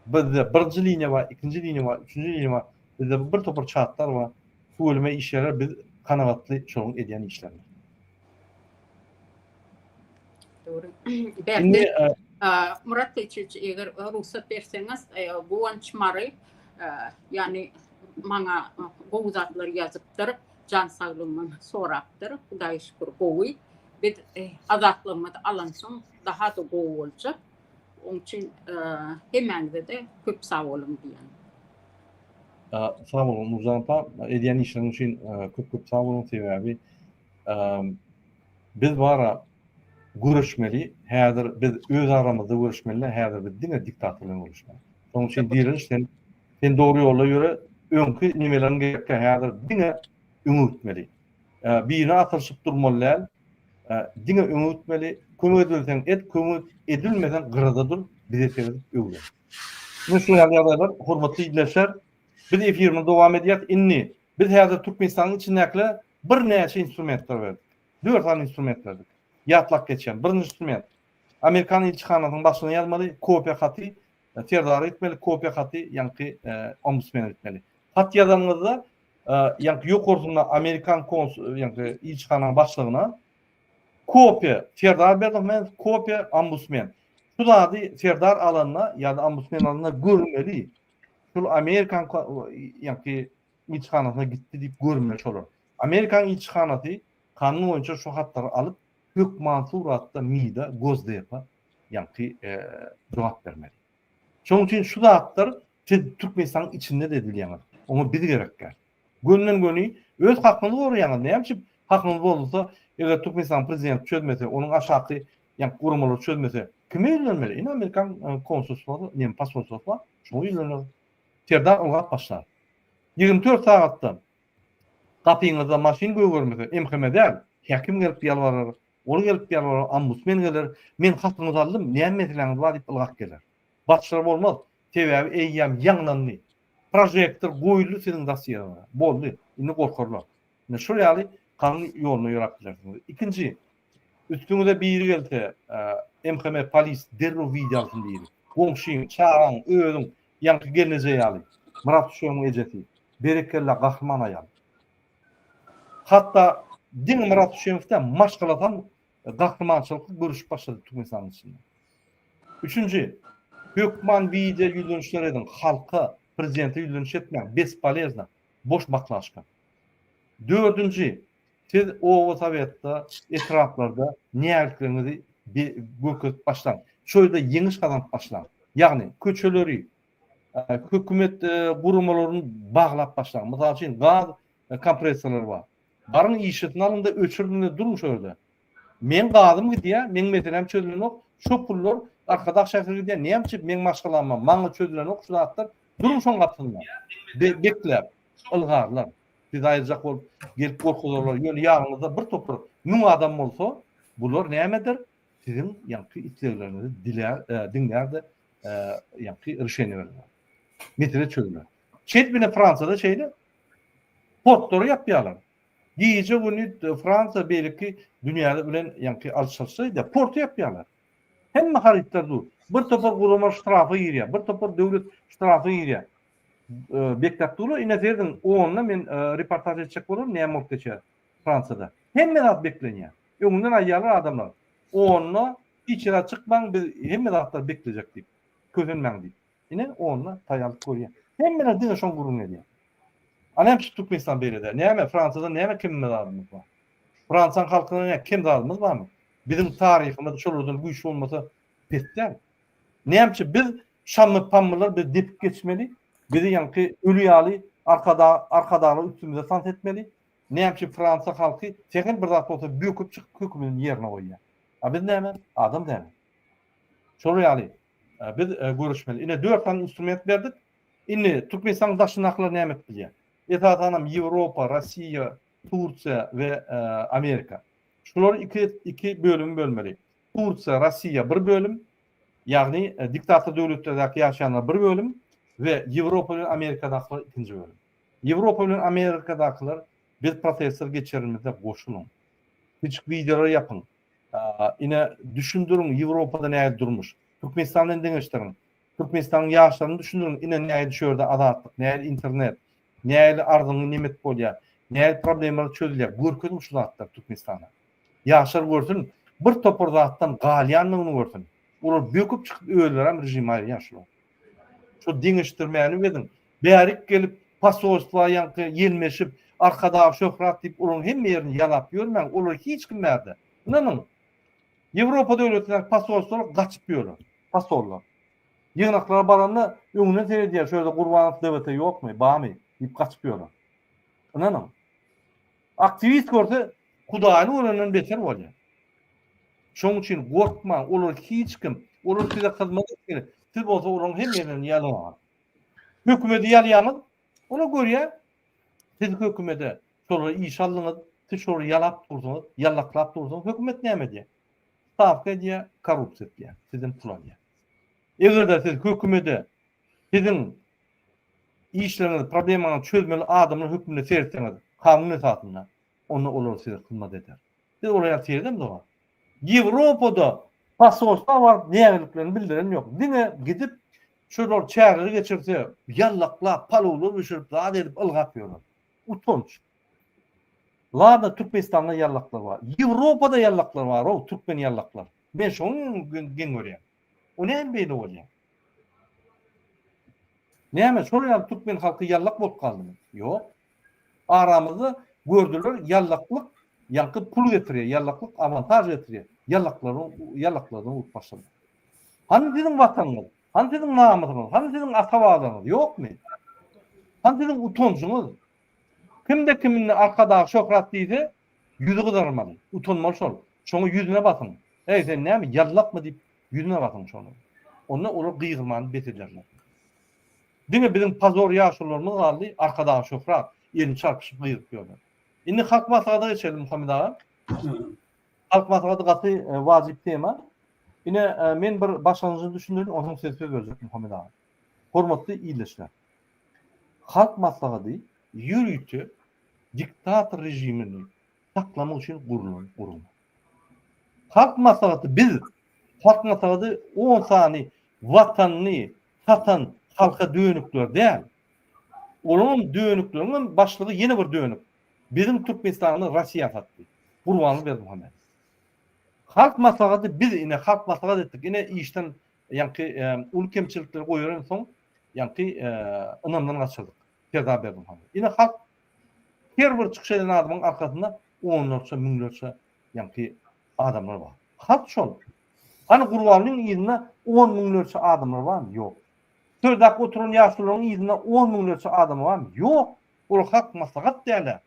Bizde birinji liniýa bar, ikinji liniýa bar, üçünji liniýa bar. Bizde bir topar çatlar bar. Tüweleme işgärler biz kanagatly şolaryň edýän işlerine. Dogry. Bärde Murat Seçiç eger rugsat berseňiz, Guwanç Mary ýagny maňa gowy zatlar ýazypdyr. Jan saglygymy sorapdyr. Hudaýa şükür gowy. Biz azatlygymyzy alansoň daha-da gowy boljak. Oň üçin hemmäňize-de köp sag boluň diýýän. Sag boluň Nurjan apa, edýän işleriň üçin köp köp sag boluň sebäbi biz bara göreşmeli, häzir biz öz aramyzda göreşmeli, häzir biz diňe diktator bilen göreşmeli. Şonuň üçin direniş sen Sen dogry ýolda ýöre, öňki nemeleriň gerekkä häzir diňe öňe gitmeli. Birine atylyşyp durmaly däl. Diňe öňe gitmeli. Kömek edilseň et, kömek edilmeseň gyrada dur, bize seredip öwren. Ine şu ýaly ýagdaýlar, hormatly ildeşler. Biz efirimizi dowam edýäris. Indi biz häzir Türkmenistanyň içindäkilere birnäçe instrumentler berdik. Dört sany instrument berdik. Ýatlap geçýän. Birinji instrument. Amerikan ilçihanasynyň başlygyna ýazmaly, kopiýa haty Serdara gitmeli, kopiýa haty ýaňky ombudsmene gitmeli. Hat ýazanyňyzda ýaňky ýokarsynda amerikan kons ýaňky ilçihanaň başlygyna kopiýa Serdar Berdimuhamedow, kopiýa ombudsmen. Şu zady Serdar alanda ýa-da ombudsmen alanda görmeli. Şul Amerikan ýaňky ilçihanasyna gitdi diýip görmeli şolar. Amerikan ilçihanasy kanun boýunça şu hatlary alyp hökman suratda MİD-a, Gosdepa ýaňky jogap bermeli. Şonuň üçin şu zatlar siz Türkmenistanyň içinde-de edilýäňiz. Oňa biz gerek däl. Gönden-göni öz hakyňyzy goraýaňyz. Näme üçin hakyňyz bozulsa, eger Türkmenistanyň prezidenti çözmese, onuň aşaky ýaňky guramalary çözmese, kime ýüzlenmeli? Ine amerikan konsulstwasy, neme posolstwasy bar, şoňa ýüzlener. Serdar ylgap başlar. 24 sagatda gapyňyzda maşyn gögermese, MHM däl, häkim gelip ýalbarar, ol gelip ýalbarar, ombudsmen geler, men hakyňyzy aldym, näme meseläňiz bar diýip ylgap geler. Batyşlar bolmaz. Sebäbi eýýäm ýaňlandy. Prožektor goýuldy siziň dosýeňize. Boldy. Indi gorkarlar. Ine şol ýaly kanun ýoluna ýöräp bilersiňiz. Ikinji, üstüňize biri gelse, MHM polis derrew wideo alsyn biri. Goňşyň, çagaň, özüň, ýaňky gelneje ýaly. Myrat Düşegiň ejesi. Berekella gahryman aýal. Hatda diňe Myrat Düşemow däl, maşgalasam gahrymançylykly görüşip başlady Türkmenistanyň içinde. Üçünji, hökman wideo ýüzlenişler ediň, halka, prezidente ýüzleniş etmäň, bespolezno, boş baklaşka. Dördünji, siz oba sowetde, etraplarda nägilligiňizi görkezip başlaň. Şo ýerde ýeňiş gazanyp başlaň. Ýagny köçeleri, hökümet guramalaryny baglap başlaň. Mysal üçin, gaz kompressorlary bar. Baryň işesini alyň-da öçüriň-de duruň şo ýerde. Meň gazym gidýär, meň meseläm çözülenok, şo pullar Arkadag şähere gidýär, näme üçin meň maşgalama, maňa çözülenok şu zatlar, duruň şoň gapysynda. Bekläp, ylgarlar. Sizi aýyrjak bolup gelip gorkuzarlar. Ýöne ýanyňyzda bir topar müň adam bolsa, bular näme eder? Siziň ýaňky islegleriňizi dilär, diňlär-de, ýaňky rişeniýe bererler. Mesele çözüler. Şeýdip ine Fransiýada şeýle. Portlary ýapýarlar. Gije güni Fransiýa beýleki dünýäde bilen ýaňky alyş-çalyşlar edýär. Porty ýapýarlar. Hemme harytlar dur. Bir topar gurama ştrafa girýär. Bir topar döwlet ştrafa girýär. Bekläp durlar. Ine serediň, onda men reportaž etjek bolaryn, näme bolup geçýär Fransiýada. Hemme zat beklenýär. Öňünden aýdýarlar adamlar. Onda hiç ýere çykmaň, biz hemme zatlary beklejek diýip. Kösenmäň diýip. Ine, onda taýýarlyk görýär. Hemmeler diňe şoň gürrüňini edýär. A näme üçin Türkmenistan beýle däl? Näme, Fransiýadan näme kemimiz zadymyz bar? Fransiýanyň halkyndan näme kem zadymyz barmy? Biziň taryhymyz şolardan güýçli bolmasa pes däl. Näme üçin biz şammy-pammylar bizi depip geçmeli? Bizi ýaňky öli ýaly Arkadag Arkadaglar üstümize tans etmeli? Näme üçin Fransiýa halky sähel bir zat bolsa böküp çykyp hökümedini ýerine goýýar? A biz näme? Adam dälmi? Şolar ýaly biz görüşmeli. Ine dört sany instrument berdik. Indi Türkmenistanyň daşyndakylar näme edip bilýär? Esasanam Ýewropa, Russiýa, Tursiýa we Amerika. Şulary iki iki bölüme bölmeli. Tursiýa, Russiýa bir bölüm, ýagny diktator döwletlerdäki ýaşaýanlar bir bölüm we Ýewropa bilen Amerikadakylar ikinji bölüm. Ýewropa bilen Amerikadakylar biz protestler geçirenimizde goşulyň. Kiçijik wideolar ýapyň. Ine düşündiriň Ýewropada nähili durmuş. Türkmenistan bilen deňeşdiriň. Türkmenistanyň ýaşlaryny düşündiriň ine nähili şu ýerde azatlyk, nähili internet, nähili arzyňy nemet bolýar, nähili problemalar çözülýär. Görkeziň şu zatlary Türkmenistana. Ýaşlar görsün, bir topar zatdan galýandygyny görsün. Olar böküp çykyp özlerem režimi aýyrýar şular. Şu deňeşdirmäni ediň. Bärik gelip posolstwa ýaňky ýelmeşip Arkadag şöhrat diýip olaryň hemme ýerini ýalap ýörmäň. Olar hiç kim bärde. Ynanyň. Ýewropa döwletindäki posolstwalar gaçyp ýörler. Posollar. Ýygnaklara baranda öňünden seredýär şu ýerde Gurbanow DWT ýokmy, barmy diýip gaçyp ýörler. Ynanyň. Aktiwist görse Hudaýyny görenden beter bolýar. Şonuň üçin gorkmaň, olar hiç kim, olar size hyzmat etmeli. Siz bolsa olaryň hemme ýerinden ýalaňaç. Hökümedi ýalýaňyz, olar görýär, siz hökümede şolary işe aldyňyz, siz şolary ýalap dursuňyz, ýallaklap dursuňyz, hökümet näme edýär? Stawka edýär, korrupsiýa etýär, sizden pul alýar. Eger-de siz hökümede siziň işleriňizi, problemaňyzy çözmeli adamlar hökmünde seretseňiz, kanun esasynda, onda olar size hyzmat eder. Siz olar ýaly seredemzok-a. Ýewropada posolstwa baryp nägiliklerini bildiren ýok. Diňe gidip şolar çäreleri geçirse, ýallaklap, palowlar bişirip, zat edip ylgap ýörler. Utanç. Ladna Türkmenistanda ýallaklar bar. Ýewropada ýallaklar bar-ow, türkmen ýallaklar. Men şony geň görýän. O näme beýle bolýar? Näme şol ýaly türkmen halky ýallak bolup galdymy? Ýok. Aramyzda gördüler ýallaklyk ýaňky pul getirýär, ýallaklyk awantaž getirýär. Ýallaklaryň ýallaklardan urup başladylar. Hany siziň watanyňyz? Hany siziň namysyňyz? Hany siziň ata-babaňyz? Ýokmy? Hany siziň utanjyňyz? Kimde kim indi Arkadag şöhrat diýse, ýüzi gyzarmaly, utanmaly şol. Şoňa ýüzüne basyň. Eý, sen näme, ýallakmy diýip, ýüzüne basyň şonuň. Onda olar gygyrmany bes ederler. Diňe biziň pozor ýaşulularymyz galdy, Arkadag şöhrat, elini çarpyşyp gygyryp ýörler. Indi Halk Maslahata geçelim, Muhammet aga. Halk Maslahaty gaty wajyp tema. Ine, men bir başlangyjyny düşündirin, onsoň size söz berjek, Muhammet aga. Hormatly ildeşler! Halk Maslahaty ýörite diktator režimini saklamak üçin gurlan gurama. Halk Maslahaty biz, Halk Maslahaty on sany watanyny satan halka dönükler däl. Olaryňam dönükleriňem başlygy ýene bir dönük. Biziň Türkmenistany Rossiýa satdy. Gurbanguly Berdimuhamedow. Halk Maslahaty biz ine Halk Maslahat etdik. Ine işden ýaňky uly kemçilikleri goýberensoň ýaňky ynamdan gaçyrdyk Serdar Berdimuhamedow. Ine halk her bir çykyş eden adamyň arkasynda onlarça, müňlerçe ýaňky adamlar bar. Halk şol. Hany Gurbangulyň yzynda on müňlerçe adamlar barmy? Ýok. Sözdäki oturan ýaşulularyň yzynda on müňlerçe adam barmy? Ýok. Ol halk maslahat däl-ä.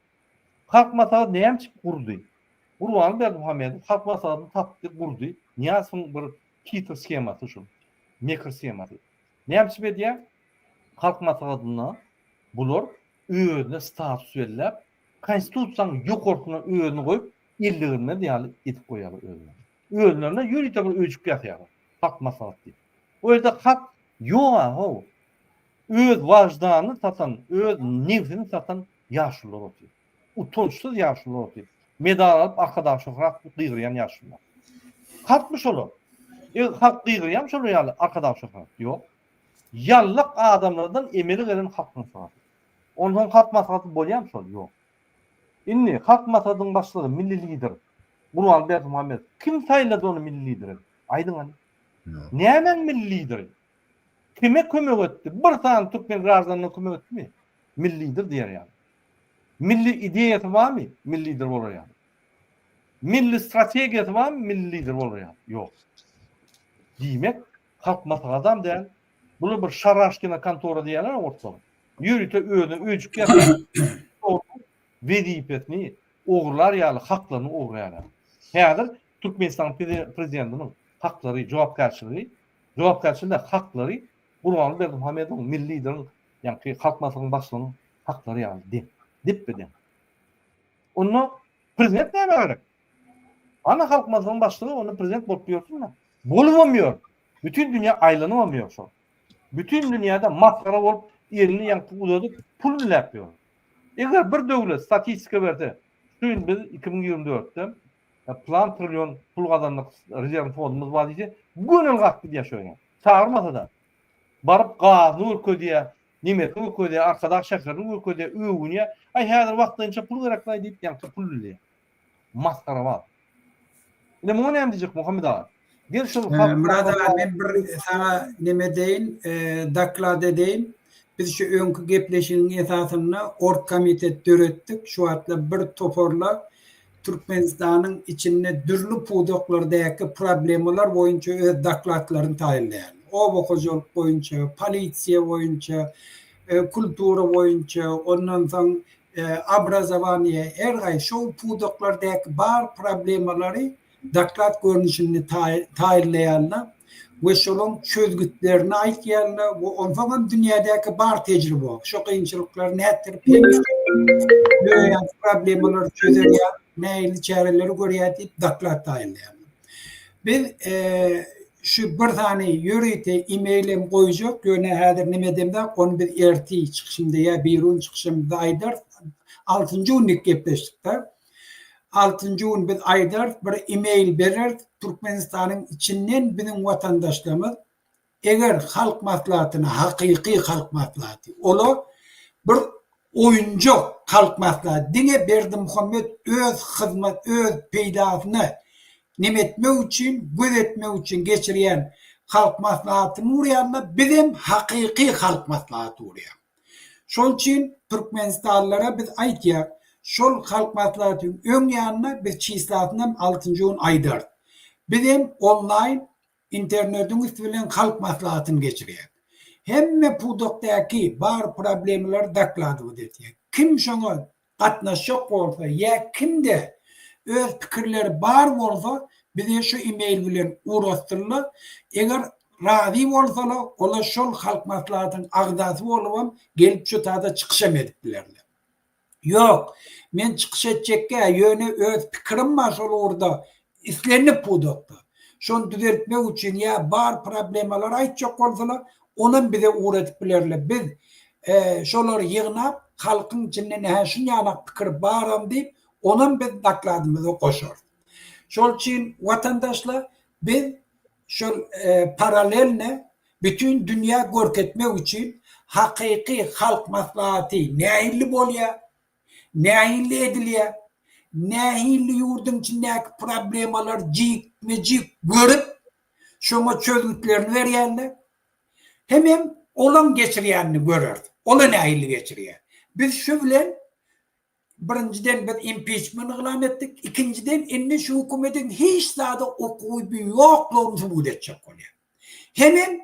Halk maslahat näme üçin gurdy? Gurbanguly Berdimuhamedow halk maslahatyny tapdy, gurdy. Nyýazowyň bir hitr shemasy şul. Mekir shemasy. Näme üçin edýär? Halk maslahatynda bular özüne status belläp, konstitusiýanyň ýokarsyna özüni goýup, elleginmez ýaly edip goýýarlar özüne. Özlerine ýörite bir öýjük ýasaýarlar. Halk maslahat diýip. O ýerde halk ýog-a how. Öz waždanyny satan, öz nebsini satan ýaşulular otyr. Utançsyz ýaşulular otyr. Medal alyp Arkadag şöhrat diýip gygyrýan ýaşulular. Halkmy şolar? E, halk gygyrýarmy şolar ýaly Arkadag şöhrat? Ýok. Ýallak adamlardan emele gelen halk maslahaty. Onsoň halk maslahaty bolýarmy şol? Ýok. Indi halk maslahatynyň başlygy milli lider Gurbanguly Berdimuhamedow. Kim saýlady ony milli lider edip? Aýdyň hany. Nämäň milli lideri? Kime kömek etdi? Bir sany türkmen graždanyna kömek etdimi? Milli lider diýer ýaly. Milli ideýasy barmy? Milli lider bolar ýaly. Milli strategiýasy barmy? Milli lider bolar ýaly. Ýok. Diýmek, halk maslahatam däl. Bular bir şaraşkina kontora diýýärler orslar. Ýörite özüne öýjük ýasap, wezipesini ogurlar ýaly haklaryny ogurlaýarlar. Häzir Türkmenistanyň prezidentiniň haklary, jogapkärçiligi, jogapkärçiligi däl, haklary Gurbanguly Berdimuhamedowyň, milli lideriň, ýaňky Halk Maslahatynyň başlygynyň haklary ýaly deň, depbe-deň. Onda prezident nämä gerek? Ana Halk Maslahatynyň başlygy onda prezident bolup ýörsün-dä. Bolubam ýör. Bütin dünýä aýlanybam ýör şol. Bütin dünýäde masgara bolup elini ýaňky uzadyp pul diläp ýör. Eger bir döwlet statistika berse, şu ýyl biz 2024-de plan trillion pul gazandyk, rezerwny fondumyz bar diýse, gönel galyp gidýär şo ýere. Çagyrmasa-da. Baryp gazyny görkezýär, nemesini görkezýär, Arkadag şäherini görkezýär, öwünýär. Aý häzir wagtlaýynça pul gereklaý diýip ýaňky pul dileýär. Masgarabaz. Ine muňa näme diýjek Muhammet aga? Gel şol halk Myrat aga men bir saňa neme edeýin, doklad edeýin. Biz şu öňki gepleşigiň esasynda orgkomitet döretdik. Şu wagtlar bir toparla Türkmenistanyň içinde dürli pudaklardaky problemalar boýunça öz dokladlaryny taýynlaýarlar. Oba hojalyk boýunça, polisiýa boýunça, kultura boýunça, ondan soň obrazowaniýe, her haýsy şol pudaklardaky bar problemalary doklad görnüşinde taýynlaýarlar we şolaň çözgütlerini aýtýarlar we onsoň hem dünýädäki bar tejribe şo kynçylyklary nätdirip döreýän problemalary çözelýär, nähili çäreleri görýär diýip doklad taýynlaýarlar. Biz şu bir sany ýörite e-mail hem goýjak, ýöne häzir neme edemzok, ony biz ertir çykyşymda ýa birigün çykyşymyzda aýdarys. Altynjy günlük gepleşdik-de. Altynjy gün biz aýdarys, bir e-mail bereris, Türkmenistanyň içinden biziň watandaşlarymyz eger Halk Maslahatyna, hakyky Halk Maslahaty, ola bir oýunjak Halk Maslahaty, diňe Berdimuhamet öz hyzmat, öz peýdasyna neme etmek üçin, göz etmek üçin geçirýän. Halk Maslahatyny gurýarlar, bizem hakyky Halk Maslahaty gurýar. Şol üçin türkmenistanlylara biz aýtýar, şol Halk Maslahatynyň öň ýanynda biz çislasynam altynjy gün aýdarys. Bizem onlaýn internetiň üsti bilen Halk Maslahatyny geçirýär. Hemme pudakdaky bar problemalary dokladowat etýär. Kim şoňa gatnaşjak bolsa ýa kimde öz pikirleri bar bolsa bize şu email bilen ugratsynlar. Eger razy bolsalar olar şol Halk Maslahatynyň agzasy bolubam gelip şu tada çykyşam edip bilerler. Ýok, men çykyş etjekgä, ýöne öz pikirim bar şol ugurda, islendik pudakda. Şony düzeltmek üçin ýa bar problemalary aýtjak bolsalar, onam bize ugradyp bilerler. Biz şolary ýygnap, halkyň içinde nähä şunýalak pikir baram diýip, onam biz dokladymyza goşarys. Şol üçin watandaşlar, biz şol paralelne bütin dünýä görkezmek üçin hakyky halk maslahaty nähilli bolýar, nähilli edilýär, nähilli ýurduň içindäki problemalary jikme-jik görüp, şoňa çözgütlerini berýärler. Hemem olaň geçirýänini göreris. Ola nähilli geçirýär. Biz şu bilen Birinjiden biz impiçment yglan etdik, ikinjiden indi şu hökümediň hiç zada ukyby ýoklugyny subut etjek bolýar. Hemem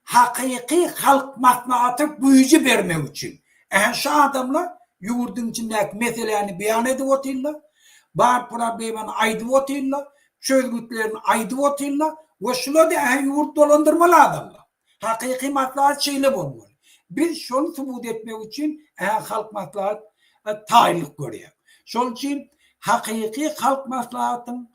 hakyky halk maslahata güýji bermek üçin. Ähä şu adamlar ýurduň içindäki meseläni beýan edip otyrlar, bar problemany aýdyp otyrlar, çözgütlerini aýdyp otyrlar we şular-da ähä ýurt dolandyrmaly adamlar. Hakyky maslahat şeýle bolmaly. Biz şony subut etmek üçin ä Halk maslahat taýynlyk görýär. Şol üçin hakyky Halk maslahatyň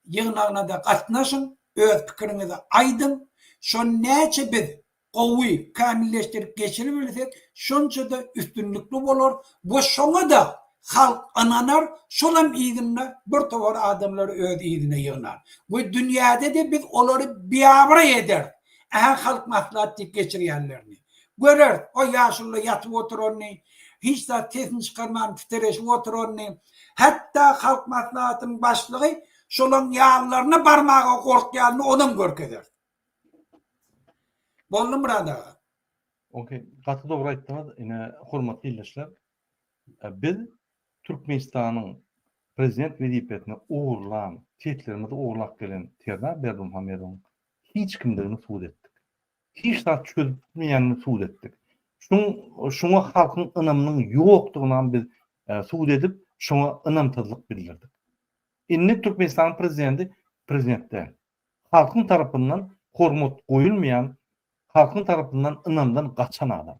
ýygnagyna-da gatnaşyň, öz pikiriňizi aýdyň. Şony näçe biz gowy kämilleşdirip geçiribilsek, şonça-da üstünlikli bolar we şoňa-da Halk ynanar, şolam yzynda bir topar adamlary öz yzyna ýygnar. We dünýäde-de biz olary biabraý ederis. Ähä halk maslahat diýip geçirýänlerini. Göreris, o ýaşuly ýatyp oturanyny, hiç zat sesini çykarman titereşip oturanyny, hatda halk maslahatynyň başlygy şolaň ýanlaryna barmaga gorkýanyny onam görkezeris. Boldy Myrat aga. Ok, gaty dogry aýtdyňyz, ine hormatly ildeşler. Biz Türkmenistanyň prezident wezipesine ogurlan, seslerimizi ogurlap gelen Serdar Berdimuhamedowyň hiç kimdigini subut etdik. Hiç zat çözüp bilmeýänini subut etdik. Şuň şuňa halkyň ynamynyň ýokdugynam biz subut edip, şoňa ynamsyzlyk bildirdik. Indi Türkmenistanyň prezidenti prezident däl. Halkyň tarapyndan hormat goýulmaýan, halkyň tarapyndan ynamdan gaçan adam.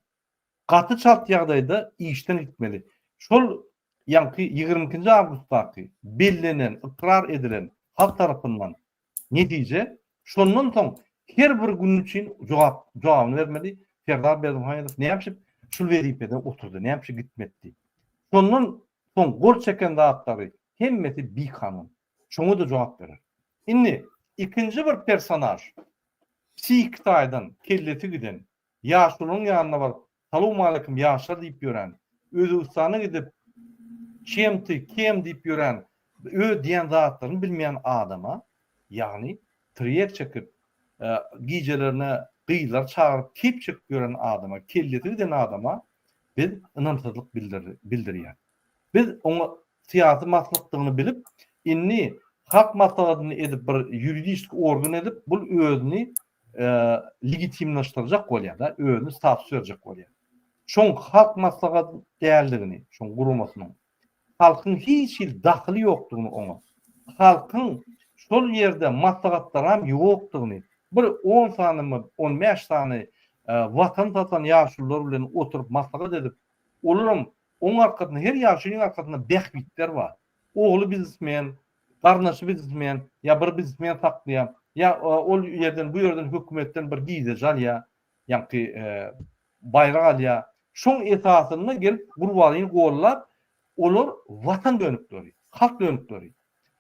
Gaty çalt ýagdaýda işden gitmeli. Şol ýaňky ýigrimi ikinji awgustdaky bellenen, ykrar edilen halk tarapyndan netije, şondan soň her bir gün üçin jogap jogabyny bermeli. Serdar Berdimuhamedow näme üçin şul wezipede oturdy, näme üçin gitmedi? Şondan soň gol çeken zatlary hemmesi bikanun. Şoňa-da jogap berer. Indi ikinji bir personaž, psihiki taýdan kellesi giden, Ýaşulunyň ýanyna baryp, Salowmaleýkim, ýaşlar diýip ýören, Özbegistana gidip, Çem ty, kem diýip ýören, öz diýen zatlaryny bilmeýän adama, ýagny tirýek çekip, gijelerine gyzlary çagyryp keýp çekip ýören adama, kellesi giden adama biz ynamsyzlyk bildirýäris. Biz oňa syýasy maslykdygyny bilip, indi Halk Maslahatyny edip bir ýuridiski organ edip, bul özüni legitimlaşdyrjak bolýar-da, özüne status berjek bolýar. Şoň Halk Maslahat däldigini, şoň guramasynyň, halkyň hiç hili dahyly ýokdugyny oňa, halkyň şol ýerde maslahatlaram ýokdugyny, bir on sanymy, on bäş sany watan satan ýaşulular bilen oturyp maslahat edip, olaram oň arkasynda, her ýaşulyň arkasynda bähbitler bar. Ogly biznesmen, garyndaşy biznesmen, ýa bir biznesmen saklaýar, ýa ol ýerden bu ýerden hökümetden bir girdeji alýar, ýaňky baýrak alýar. Şoň esasynda gelip Gurbangulyny gollap, olar watan dönükleri, halk dönükleri.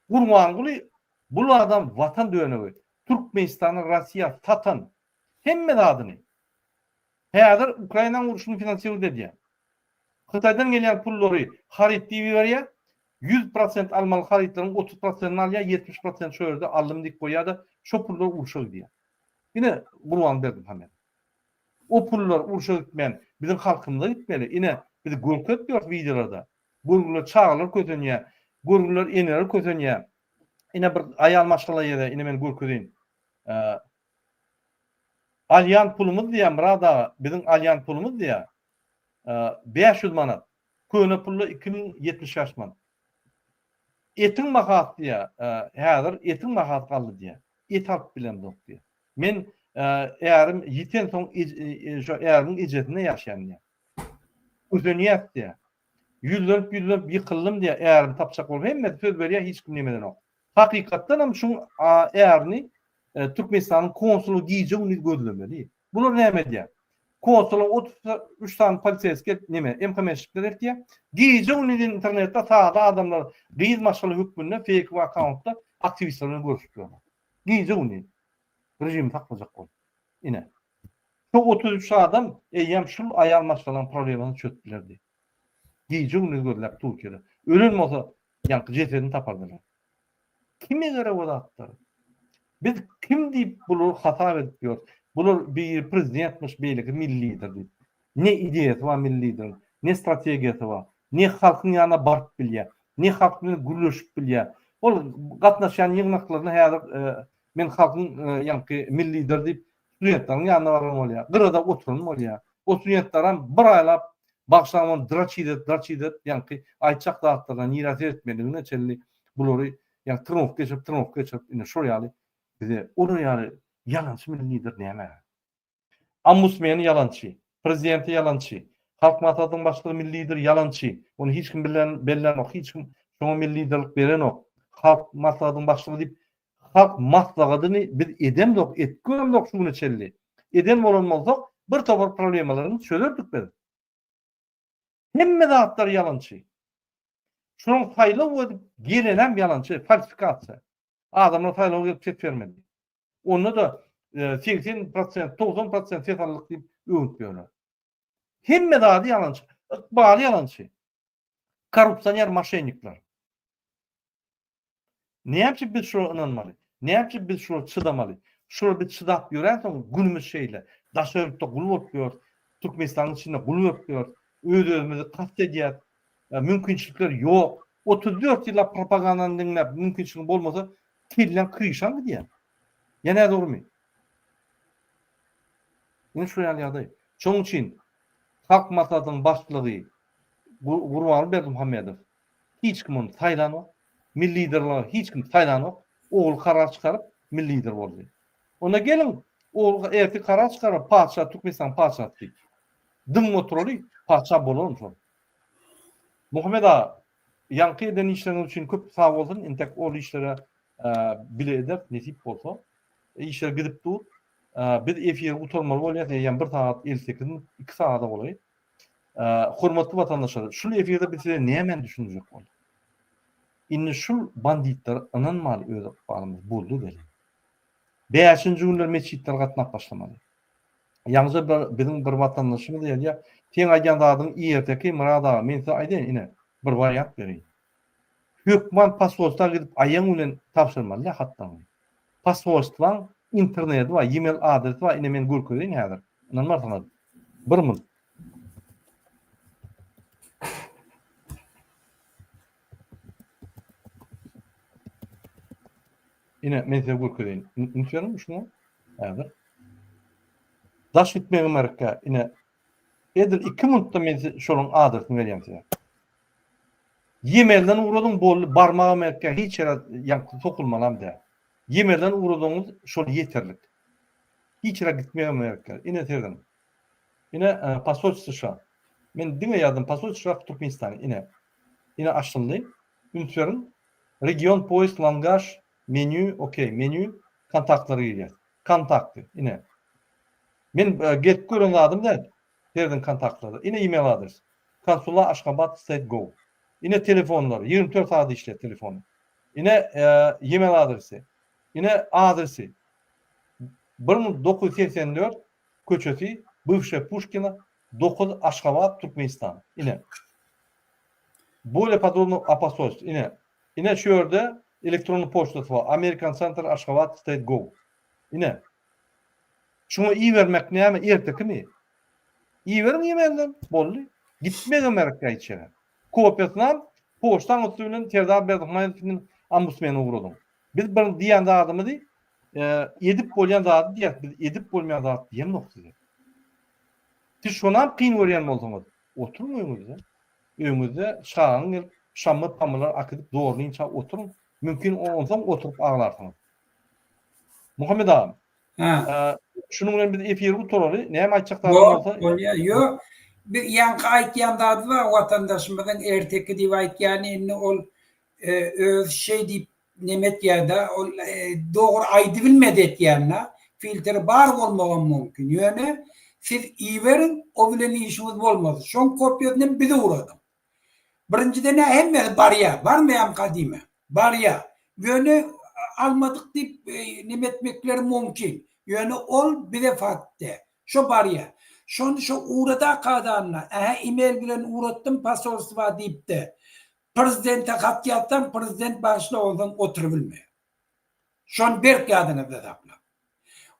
Gurbanguly bul adam watan dönügi, Türkmenistany Rossiýa satan, hemme zadyny. Häzir Ukrainanyň urşuny finansirowat edýär. Hytaýdan gelýän pullary haryt diýip iberýär. 100% almaly harytlaryň 30 prosentini alýar, 70 prosent şo ýerde aldym diýip goýýar-da, şo pullar urşa gidýär. Ine Gurban Berdimuhamedow. O pullar urşa gitmän biziň halkymyza gitmeli. Ine biz görkezip ýörüs wideolarda. Görgüler çagalar kösenýär. Görgüler eneler kösenýär. Ine bir aýal maşgala ýere ine men görkezeýin. Alýan pulumyz diýýär Myrat aga, biziň alýan pulumyz diýýär. 500 manat. Köne pulla 2075 manat. Etiň bahasy diýýär, häzir etiň bahasy galdy diýýär. Et alyp bilemzok diýýär. Men ärim ýitensoň şo ärimiň ejesinde ýaşaýan diýýär. Ösenýäs diýýär. Ýüzlenip ýüzlenip ýykyldym diýýär, ärimi tapjak bolup hemmesi söz berýär hiç kim neme edenok. Hakykatdan hem şuň ärini Türkmenistanyň konsuly gije gündiz gözlemeli. Bular näme edýär? Konsula 33 sany poliseýskiý neme MHM-şikler eltýär. Gije gündiz internetde sada adamlar gyz maşgala hökmünde feýkowy akkauntda aktiwistler bilen görüşip ýörler. Gije gündiz režimi saklajak bolup. Ine. Şu 33 adam eýýäm şul aýal maşgalaň problemasyny çözüp bilerdi. Gije gündiz gözläp Türkiýede. Ölen bolsa ýaňky jesedini tapardylar. Kime gerek o zatlar? Biz kim diýip bulary hasap edip ýörüs? Bular biri prezidentmiş, beýleki milli lider diýip. Ne ideýasy bar milli lideriň, ne strategiýasy bar, ne halkyň ýanyna baryp bilýär, ne halk bilen gürleşip bilýär. Ol gatnaşýan ýygnaklaryna häzir men halkyň ýaňky milli lider diýip studentleriň ýanyna baran bolýar, gyrada oturan bolýar. O studentlerem bir aýlap bagyşlaň ony draçit edip, draçit edip ýaňky aýtjak zatlaryna nirä seretmelidigine çenli bulary ýaňky trenowka geçirip, trenowka geçirip ine şol ýaly bize olar ýaly ýalançy milli lider nämä gerek? Ombudsmeni ýalançy, prezidenti ýalançy, Halk Maslahatynyň başlygy milli lider ýalançy, ony hiç kim bilen bellenok, hiç kim şoňa milli liderlik berenok. Halk Maslahatynyň başlygy diýip Halk maslahatyny biz edemzok, edip göremzok şu güne çenli. Eden bolan bolsak bir topar problemalarymyzy çözerdik biz. Hemme zatlar ýalançy. Şunuň saýlaw edip gelenem ýalançy, falsifikasiýa. Adamlar saýlawa gelip ses bermedi. Onda-da 80 prosent, 90 prosent ses aldyk diýip öwünip ýörler. Hemme zady ýalançy. Ykbaly ýalançy. Korrupsioner moşennikler. Näme üçin biz şulara ynanmaly? Näme üçin biz şulara çydamaly? Şulara biz çydap ýörensoň günümiz şeýle. Daşary ýurtda gul bolup ýörüs. Türkmenistanyň içinde gul bolup ýörüs. Öz-özümizi kast edýäs. Mümkinçilikler ýok. 34 ýyllap propagandany diňläp mümkinçiligiň bolmasa kelläň kryşaň gidýär. Ýa nädogrymy? Ine şu ýaly ýagdaý. Şonuň üçin Halk Maslahatynyň başlygy Gurbanguly Berdimuhamedow Hiç kim ony saýlanok. Milli liderlige hiç kim saýlanok. Ogly karar çykaryp milli lider boldy. Onda geliň ogly ertir karar çykarar patyşa Türkmenistanyň patyşasy diýip. Dymyp oturaly patyşa bolarmy şol. Muhammet aga ýaňky eden işleriňiz üçin köp sag bolsun entek ol işlere bile ederis nesip bolsa. Işler gidip dur. Biz efiri gutarmaly bolýas eýýäm bir sagat 58 minut 2 sagada golaý. Hormatly watandaşlar, şul efirde biz size nämäni düşündirjek bolduk? Indi şul banditlere ynanmaly öz ykbalymyz boldy gelen. Bäşinji günler metjitlere gatnap başlamaly. Ýaňyja bir biziň bir watandaşymyz ýazýar, seň aýdýan zadyň erteki Myrat aga, men size aýdaýyn ine, bir wariant bereýin. Hökman posolstwa gidip aýagyň bilen tabşyrmaly däl hatlaryňy. Posolstwaň interneti bar, email adresi bar, ine men görkezeýin häzir. Ynanmarsyňyz. Bir minut. Ine men size görkezeýin. Üns beriň şuňa. Häzir. Daş gitmegim gerekkä. Ine edil 2 minutda men size şolaryň adresini berýän size. Ýemelden ugradyň boldy, barmagam gerekkä, hiç ýere ýaňky sokulmalam däl. Ýemelden ugradygyňyz şol ýeterlik. Hiç ýere gitmegem gerekkä. Ine serediň. Ine posolstwo США. Men diňe ýazdym posolstwo США w Türkmenistane. Ine. Ine açyldy. Üns beriň. Region poisk langaž menýu okey menýu kontaktlara girýäs. Kontakty. Ine. Men gelip gören zadym däl. Serediň kontaktlarda. Ine email adres. Konsula Aşgabat state gov. Ine telefonlary. 24 sagat işleýär telefony. Ine email adresi. Ine adresi. 1984 köçesi, Bywşe Puşkina, 9, Aşgabat, Türkmenistan. Ine. Bolее podrobno o posolstw. Ine. Ine şu ýerde elektronny poçtasy bar. American Center Aşgabat State Gov. Ine. Şuňa ibermek näme ertekimi? Iberiň e-mailden, boldy. Gitmegem gerek däl hiç ýere. Kopiýasynam poçtaň üsti bilen Serdar Berdimuhamedow bilen ombudsmene ugradyň. Biz bir diýen zadymyzy edip bolýan zady diýýäs, biz edip bolmaýan zat diýemzok size. Siz şonam kyn görýän bolsaňyz, oturyň öýüňizde. Öýüňizde çagaň gelip, şammy-pamylar akidip zorlynça oturyň. Mümkin onsoň oturyp aglarsyňyz. Muhammet agam, Ha. Şunuň bilen biz efiri gutaraly. Näme aýtjak zadyň bolsa. Bolýar. Ýok. Biz ýaňky aýtýan zady bar, watandaşymyzyň erteki diýip aýtýany indi ol öz şeý diýip neme etýär-de, ol dogry aýdybilmedi etýän-de. Filtri bar bolmagam mümkin. Ýöne siz iberiň, o bilen işiňiz bolmaz. Şoň kopýasyny hem bize ugradyň. Birinjiden-ä hemmesi barýar, barmaýamyka diýme. Barýar. Ýöne almadyk diýip neme etmekleri mümkin. Ýöne ol bize fakt däl. Şo barýar. Şony şo ugradakadanda, ähä email bilen ugratdym posolstwa diýip-de, prezidente hat ýazsaň, prezident bagyşla onsoň oturybilmeýär. Şony berk ýadyňyzda saklaň.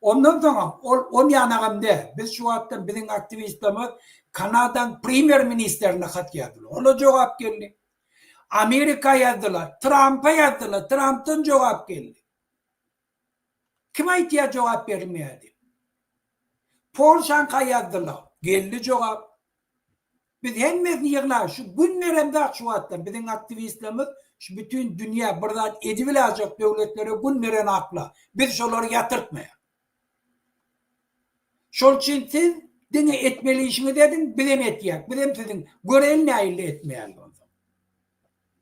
Ondan soňam ol on ýanagam däl. Biz şu wagtda biziň aktiwistlerimiz Kanadaň premýer ministrine hat ýazdylar. Ola jogap geldi. Amerika ýazdylar, Trampa ýazdylar, Trampdan jogap geldi. Kim aýtýar jogap berilmeýär diýip. Polşaňka ýazdylar, geldi jogap. Biz hemmesini ýygnap şu gün beremzok şu wagtda biziň aktiwistlerimiz şu bütin dünýä bir zat edibilajak döwletlere gün berenakla biz şolary ýatyrtmaýar. Şol üçin siz diňe etmeli işiňizi ediň bizem etýäk bizem siziň göreýin nähili etmeýäňiz onsoň.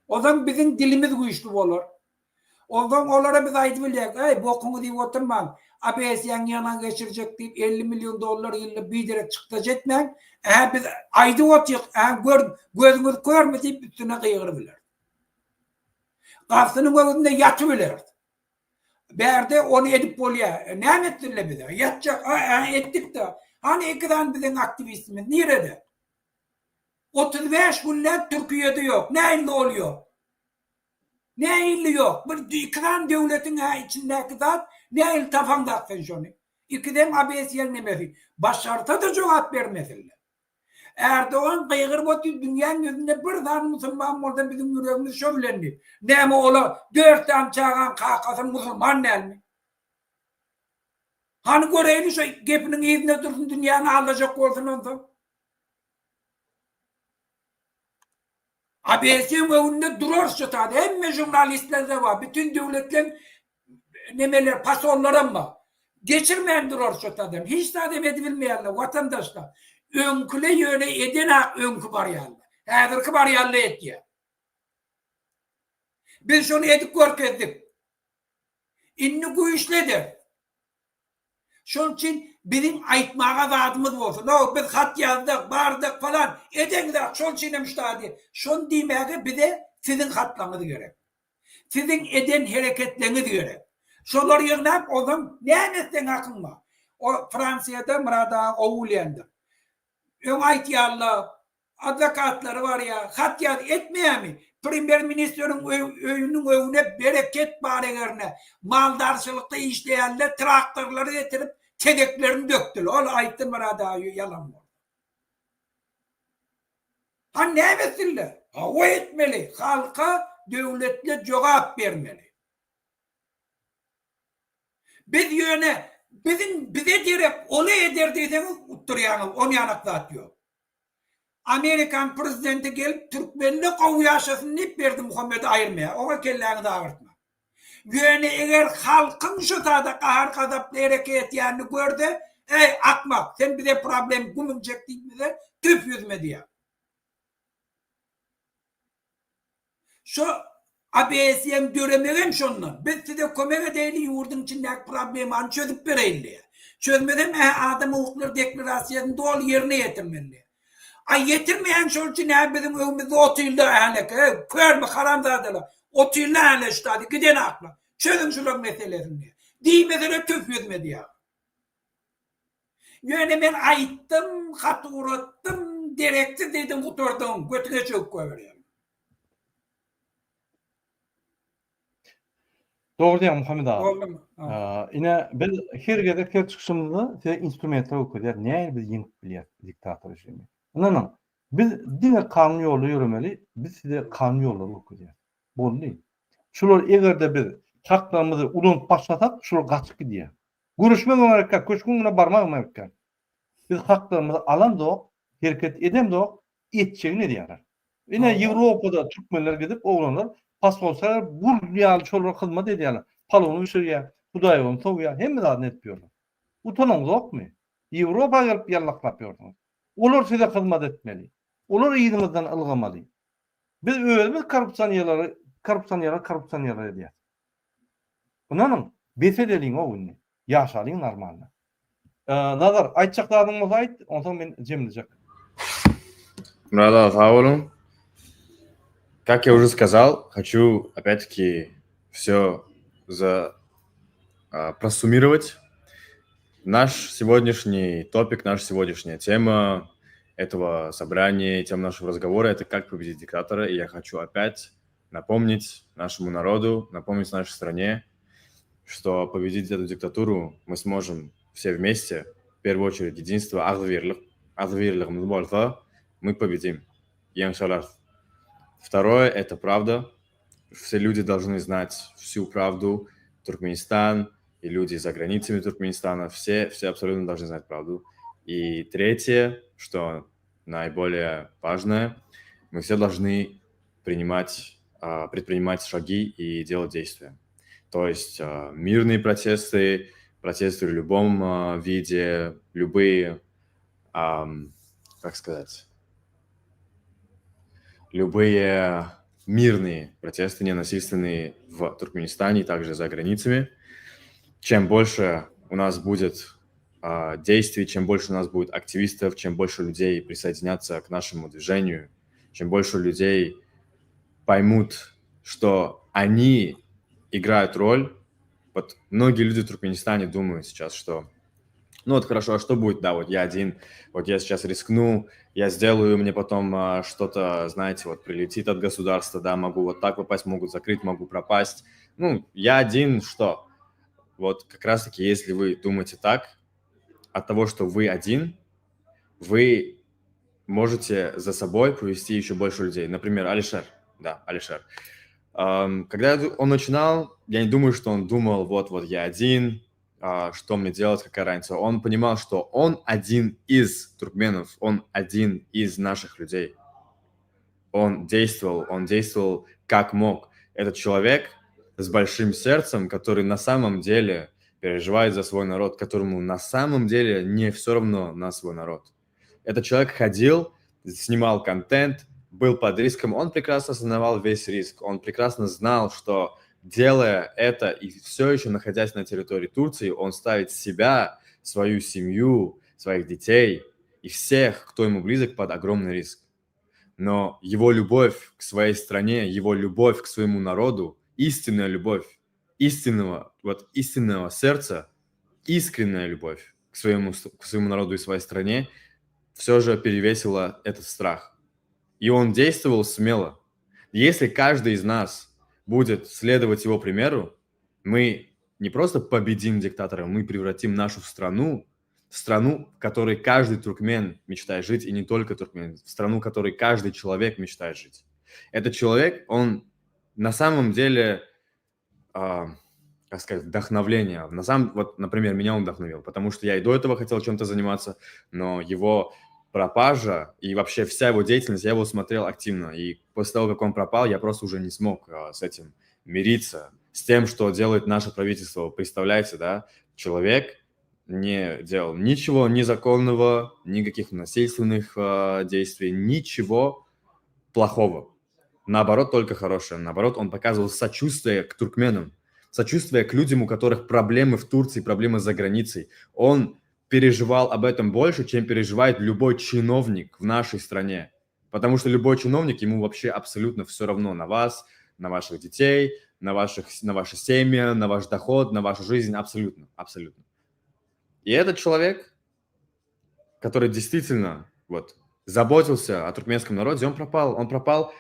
Onsoň biziň dilimiz güýçli bolar. Onsoň olara biz aýdyp bilýäk, Äý, bokuňyzy iýip oturmaň, ABS-ýaň ýygnagy geçirjek diýip 50 million dollar ýylda biderek çykdajy etmäň, ä biz aýdyp otyk, ä gör, gözüňiz körmi diýip üstüne gygyryp bileris. Gapysynyň öňünde ýatyp bileris. Bärde ony edip bolýar. Näme etsinler bize? Ýatjak, a, ä etdik-de. Hany iki sany biziň aktiwistimiz nirede? 35 günläp Türkiýede ýok. Nähili ol ýok? Nähili ýok? Bir iki sany döwletiň hä içindäki zat nähili tapaňzak sen şony? Ikisem ABS-ýeň nemesi. Başarsa-da jogap bermesinler. Erdogan gygyryp otyr dünýäň ýüzünde bir sany musulman bolsa biziň ýüregimiz şo bilen diýip. Näme ola dört sany çagaň kakasy musulman dälmi? Hany göreýli şo gepiniň yzynda dursun dünýäni aldajak bolsun onsoň. ABS-iň öňünde durarys şu taýda. Hemme žurnalistler-de bar, bütün döwletleň nemeler, posollaram bar. Geçirmän durarys şu taýdan. Hiç zat hem edibilmeýärler, watandaşlar. Öňküle ýöne eden-ak öňki barýanlar. Häzirki barýanlar etýär. Biz şony edip görkezdik. Indi güýçli ederis. Şonuň üçin biziň aýtmaga zadymyz bolsun. Hawa, biz hat ýazdyk, bardyk falan, edeňzok, şol üçin hem şu zady. Şony diýmäge bize siziň hatlaryňyz gerek. Siziň eden hereketleňiz gerek. Şolary ýygnap, onsoň näme etseň hakyň bar. O Fransiýada Myrat aga gowy bilýändir. Öň aýtýarlar, Adwokatlary barýar, hat ýaz etmeýärmi? Premýer ministriň öýüniň öňüne bereket bar egerine maldarçylykda işleýänler traktorlary getirip tezeklerini dökdüler. Ol aýtdy Myrat aga ýalan bolsa. Hany näme etsinler? Hawa etmeli, halka döwletli jogap bermeli. Biz ýöne biziň bize derek oly eder diýseňiz utdurýaňyz, onýanak zat ýok. Amerikan prezidenti gelip türkmenle gowy ýaşasyn diýip Berdimuhamedi aýyrmaýar. Oňa kelläňizi agyrtmaň. Ýöne eger halkyň şu sada gahar gazaply hereket etýänini görse, Eý, akmak, sen bize problem gümüň çek diýip bize tüf ýüzüme diýer. Şo ABS-iň döremegem şondan. Biz size kömek edeýli, ýurduň içindäki problemany çözüp bereýin diýýär. Çözmesem ä adam hukuklary deklarasiýasyny doly ýerine ýetirmeli diýýär. A ýetirmeýän şol üçin hä biziň öňümizde otyrlar hälek, eý, körmi haramzadalar, otyrlar hälek şu zady gidenaklar. Çözüň şularyň meselesini diýýär. Diýmesene tüf ýüzüme diýýär. Ýöne men aýtdym, hat ugratdym, dereksiz diýdiň gutardyň, götüňe çöwüp goýberýän. Dogry diýýäň Muhammet aga. Boldumy? Ine biz her gezek her çykyşymyzda size instrumentler görkezýäris. Nähili biz ýeňip bilýäris diktator režimi. Ynanyň, biz diňe kanun ýolda ýöremeli, biz size kanun ýollary görkezýäris. Boldy. Şular eger-de biz haklarymyzy ulanyp başlasak, şular gaçyp gidýär. Görüşmegem gerekýär, köşgüň öňüne barmagam gerekýär. Biz haklarymyzy alamzok, hereket edemzok, etjegini edýärler. Ine Ýewropada türkmenler gidip oglanlar posolstwa gul ýaly şolara hyzmat edýärler. Palowyny bişirýär, hudaýagyny sowýar, hemme zadyny edip ýörler. Utanaňzokmy? Ýewropa gelip ýallaklap ýörsüňiz. Olar size hyzmat etmeli. Olar yzyňyzdan ylgamaly. Biz özümiz korrupsionerleri korrupsionerleri korrupsionerler edýäs. Ynanyň, bes edeliň-ow indi. Ýaşalyň normalno. Nazar, aýtjak zadyň bolsa aýt, onsoň men jemlejek. Myrat aga sag boluň. Как я уже сказал, хочу опять-таки все за просуммировать. Наш сегодняшний топик, наша сегодняшняя тема этого собрания, тема нашего разговора – это как победить диктатора. И я хочу опять напомнить нашему народу, напомнить нашей стране, что победить эту диктатуру мы сможем все вместе, в первую очередь единство, agzybirlik, agzybirligimiz bolsa, мы победим. Ýeňiş alarys. Второе – это правда. Все люди должны знать всю правду. Туркменистан и люди за границами Туркменистана, все, все абсолютно должны знать правду. И третье, что наиболее важное, мы все должны принимать, а, предпринимать шаги и делать действия. То есть а, мирные протесты, протесты в любом а, виде, любые, как сказать, любые мирные протесты, ненасильственные в Туркменистане и также за границами. Чем больше у нас будет действий, чем больше у нас будет активистов, чем больше людей присоединятся к нашему движению, чем больше людей поймут, что они играют роль. Вот многие люди в Туркменистане думают сейчас, что ну вот хорошо, а что будет, да, вот я один, вот я сейчас рискну, я сделаю, мне потом а, что-то, знаете, вот прилетит от государства, да, могу вот так попасть, могут закрыть, могу пропасть. Ну, я один, что? Вот как раз-таки, если вы думаете так, от того, что вы один, вы можете за собой повести еще больше людей. Например, Алишер, да, Алишер. Когда он начинал, я не думаю, что он думал, вот-вот я один, а, что мне делать, какая разница. Он понимал, что он один из туркменов, он один из наших людей. Он действовал, он действовал как мог. Этот человек с большим сердцем, который на самом деле переживает за свой народ, которому на самом деле не все равно на свой народ. Этот человек ходил, снимал контент, был под риском, он прекрасно осознавал весь риск, он прекрасно знал, что делая это и все еще находясь на территории Турции, он ставит себя, свою семью, своих детей и всех, кто ему близок, под огромный риск. Но его любовь к своей стране, его любовь к своему народу, истинная любовь, истинного, вот истинного сердца, искренняя любовь к своему, к своему народу и своей стране все же перевесила этот страх. И он действовал смело. Если каждый из нас будет следовать его примеру, мы не просто победим диктатора, мы превратим нашу страну в страну, в которой каждый туркмен мечтает жить, и не только туркмен, в страну, в которой каждый человек мечтает жить. Этот человек, он на самом деле, э, как сказать, вдохновление. На самом, вот, например, меня он вдохновил, потому что я и до этого хотел чем-то заниматься, но его пропажа и вообще вся его деятельность, я его смотрел активно. И после того, как он пропал, я просто уже не смог а, с этим мириться, с тем, что делает наше правительство. Представляете, да, человек не делал ничего незаконного, никаких насильственных э, действий, ничего плохого. Наоборот, только хорошее. Наоборот, он показывал сочувствие к туркменам, сочувствие к людям, у которых проблемы в Турции, проблемы за границей. Он переживал об этом больше, чем переживает любой чиновник в нашей стране. Потому что любой чиновник, ему вообще абсолютно все равно на вас, на ваших детей, на, ваших, на ваши семьи, на ваш доход, на вашу жизнь. Абсолютно, абсолютно. И этот человек, который действительно вот, заботился о туркменском народе, он пропал. Он пропал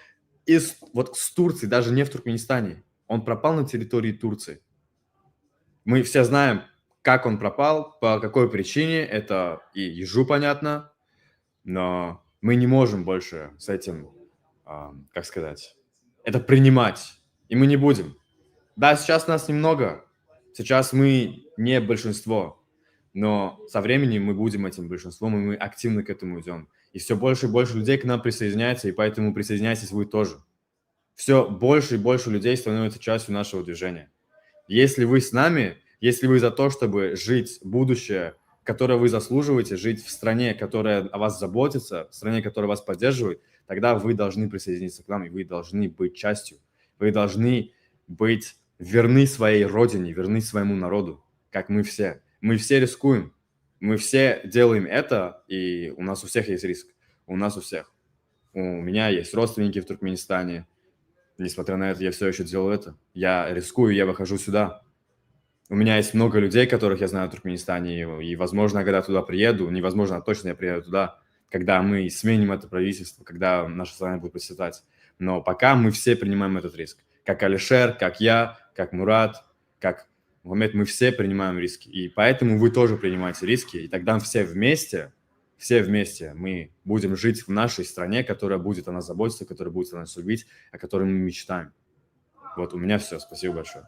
из, вот, с Турции, даже не в Туркменистане. Он пропал на территории Турции. Мы все знаем, как он пропал, по какой причине, это и ежу понятно, но мы не можем больше с этим, как сказать, это принимать, и мы не будем. Да, сейчас нас немного, сейчас мы не большинство, но со временем мы будем этим большинством, и мы активно к этому идем. И все больше и больше людей к нам присоединяется, и поэтому присоединяйтесь вы тоже. Все больше и больше людей становятся частью нашего движения. Если вы с нами, если вы за то, чтобы жить будущее, которое вы заслуживаете, жить в стране, которая о вас заботится, в стране, которая вас поддерживает, тогда вы должны присоединиться к нам, и вы должны быть частью. Вы должны быть верны своей родине, верны своему народу, как мы все. Мы все рискуем, мы все делаем это, и у нас у всех есть риск. У нас у всех. У меня есть родственники в Туркменистане. Несмотря на это, я все еще делаю это. Я рискую, я выхожу сюда. У меня есть много людей, которых я знаю в Туркменистане, и, возможно, когда туда приеду, невозможно, а точно я приеду туда, когда мы сменим это правительство, когда наша страна будет процветать. Но пока мы все принимаем этот риск. Как Алишер, как я, как Мурат, как Мухаммед, мы все принимаем риски. И поэтому вы тоже принимаете риски. И тогда все вместе, все вместе мы будем жить в нашей стране, которая будет о нас заботиться, которая будет о нас любить, о которой мы мечтаем. Вот у меня все. Спасибо большое.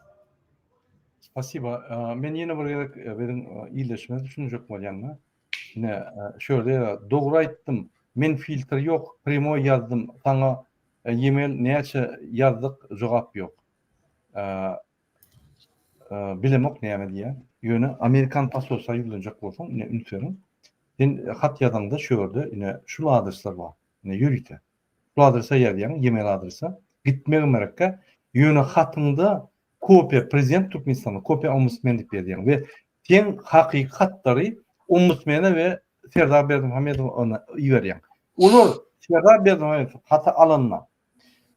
Spasiba. Men ýene bir gezek biziň ildeşimiz düşünjek bolýan-da. Ine, şu ýerde dogry aýtdym. Men filtr ýok, prýamoý ýazdym. Saňa e-mail näçe ýazdyk, jogap ýok. Bilemok näme diýýän. Ýöne amerikan posolstwa ýüzlenjek bolsaň, ine üns beriň. Sen hat ýazaňda şu ýerde ine şul adresler bar. Ine ýörite. Şul adrese ýazýaň, e-mail adrese. Gitmegem gerekkä. Ýöne hatyňda kopiýa prezident Türkmenistana, kopiýa ombudsmen diýip ýazýaň we seň hakyky hatlary ombudsmene we Serdar Berdimuhamedowa iberýäň. Olar Serdar Berdimuhamedow haty alanda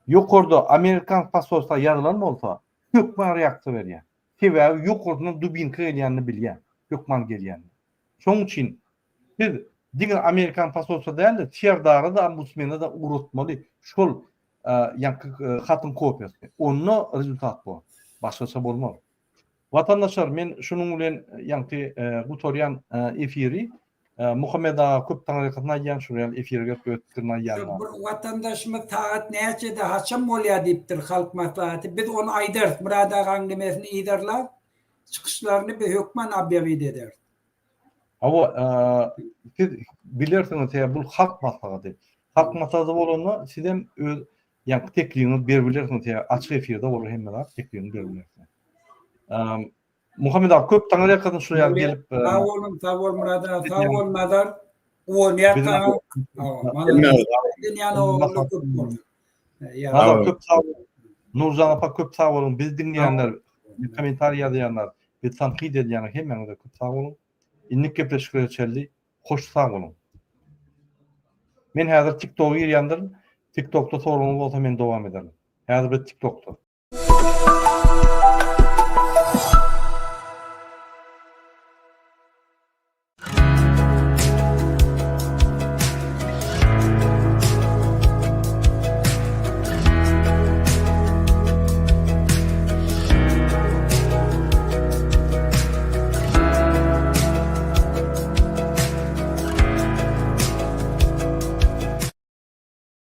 ýokarda amerikan posolstwa ýazylan bolsa, hökman reaksiýa berýär. Sebäbi ýokarsyndan dubinka gelýänini bilýär. Hökman gelýänini. Şonuň üçin siz diňe amerikan posolstwa däl-de, Serdara-da, ombudsmene-de ugratmaly şol ýaňky hatyň kopiýasyny. Onda rezultat bor. Başgaça bolmaz. Watandaşlar men şunuň bilen ýaňky gutarýan efiri. Muhammet aga köp taňryýalkasyn aýdýan şul ýaly efire gelip öz pikirini aýdýanyna. Şu bir watandaşymyz sagat näçede haçan bolýar diýipdir halk maslahaty biz ony aýdarys Myrat agaň nemesini yzarlap çykyşlaryny biz hökman obýawit ederis. Hawa siz bilersiňiz sebäbi bul halk maslahaty. Halk maslahaty bolanda sizem öz ýaňky teklibiňizi berip bilersiňiz sebäbi açyk efirde bolar hemme zat teklibiňizi berip bilersiňiz. Muhammet aga köp taňryýalkasyn şul ýaly gelip. Sag boluň sag bol Myrat aga sag bol Nazar guwanýas saňa. Nazar köp sag bol. Nurjan apa köp sag boluň bizi diňleýänler kommentariý ýazýanlar bizi tankyt edýänler hemmäňize köp sag boluň. Indiki gepleşiklere çenli hoş sag boluň. Men häzir TikToka girýändirin. TikTokda soragyňyz bolsa men dowam ederin. Häzir biz TikTokda.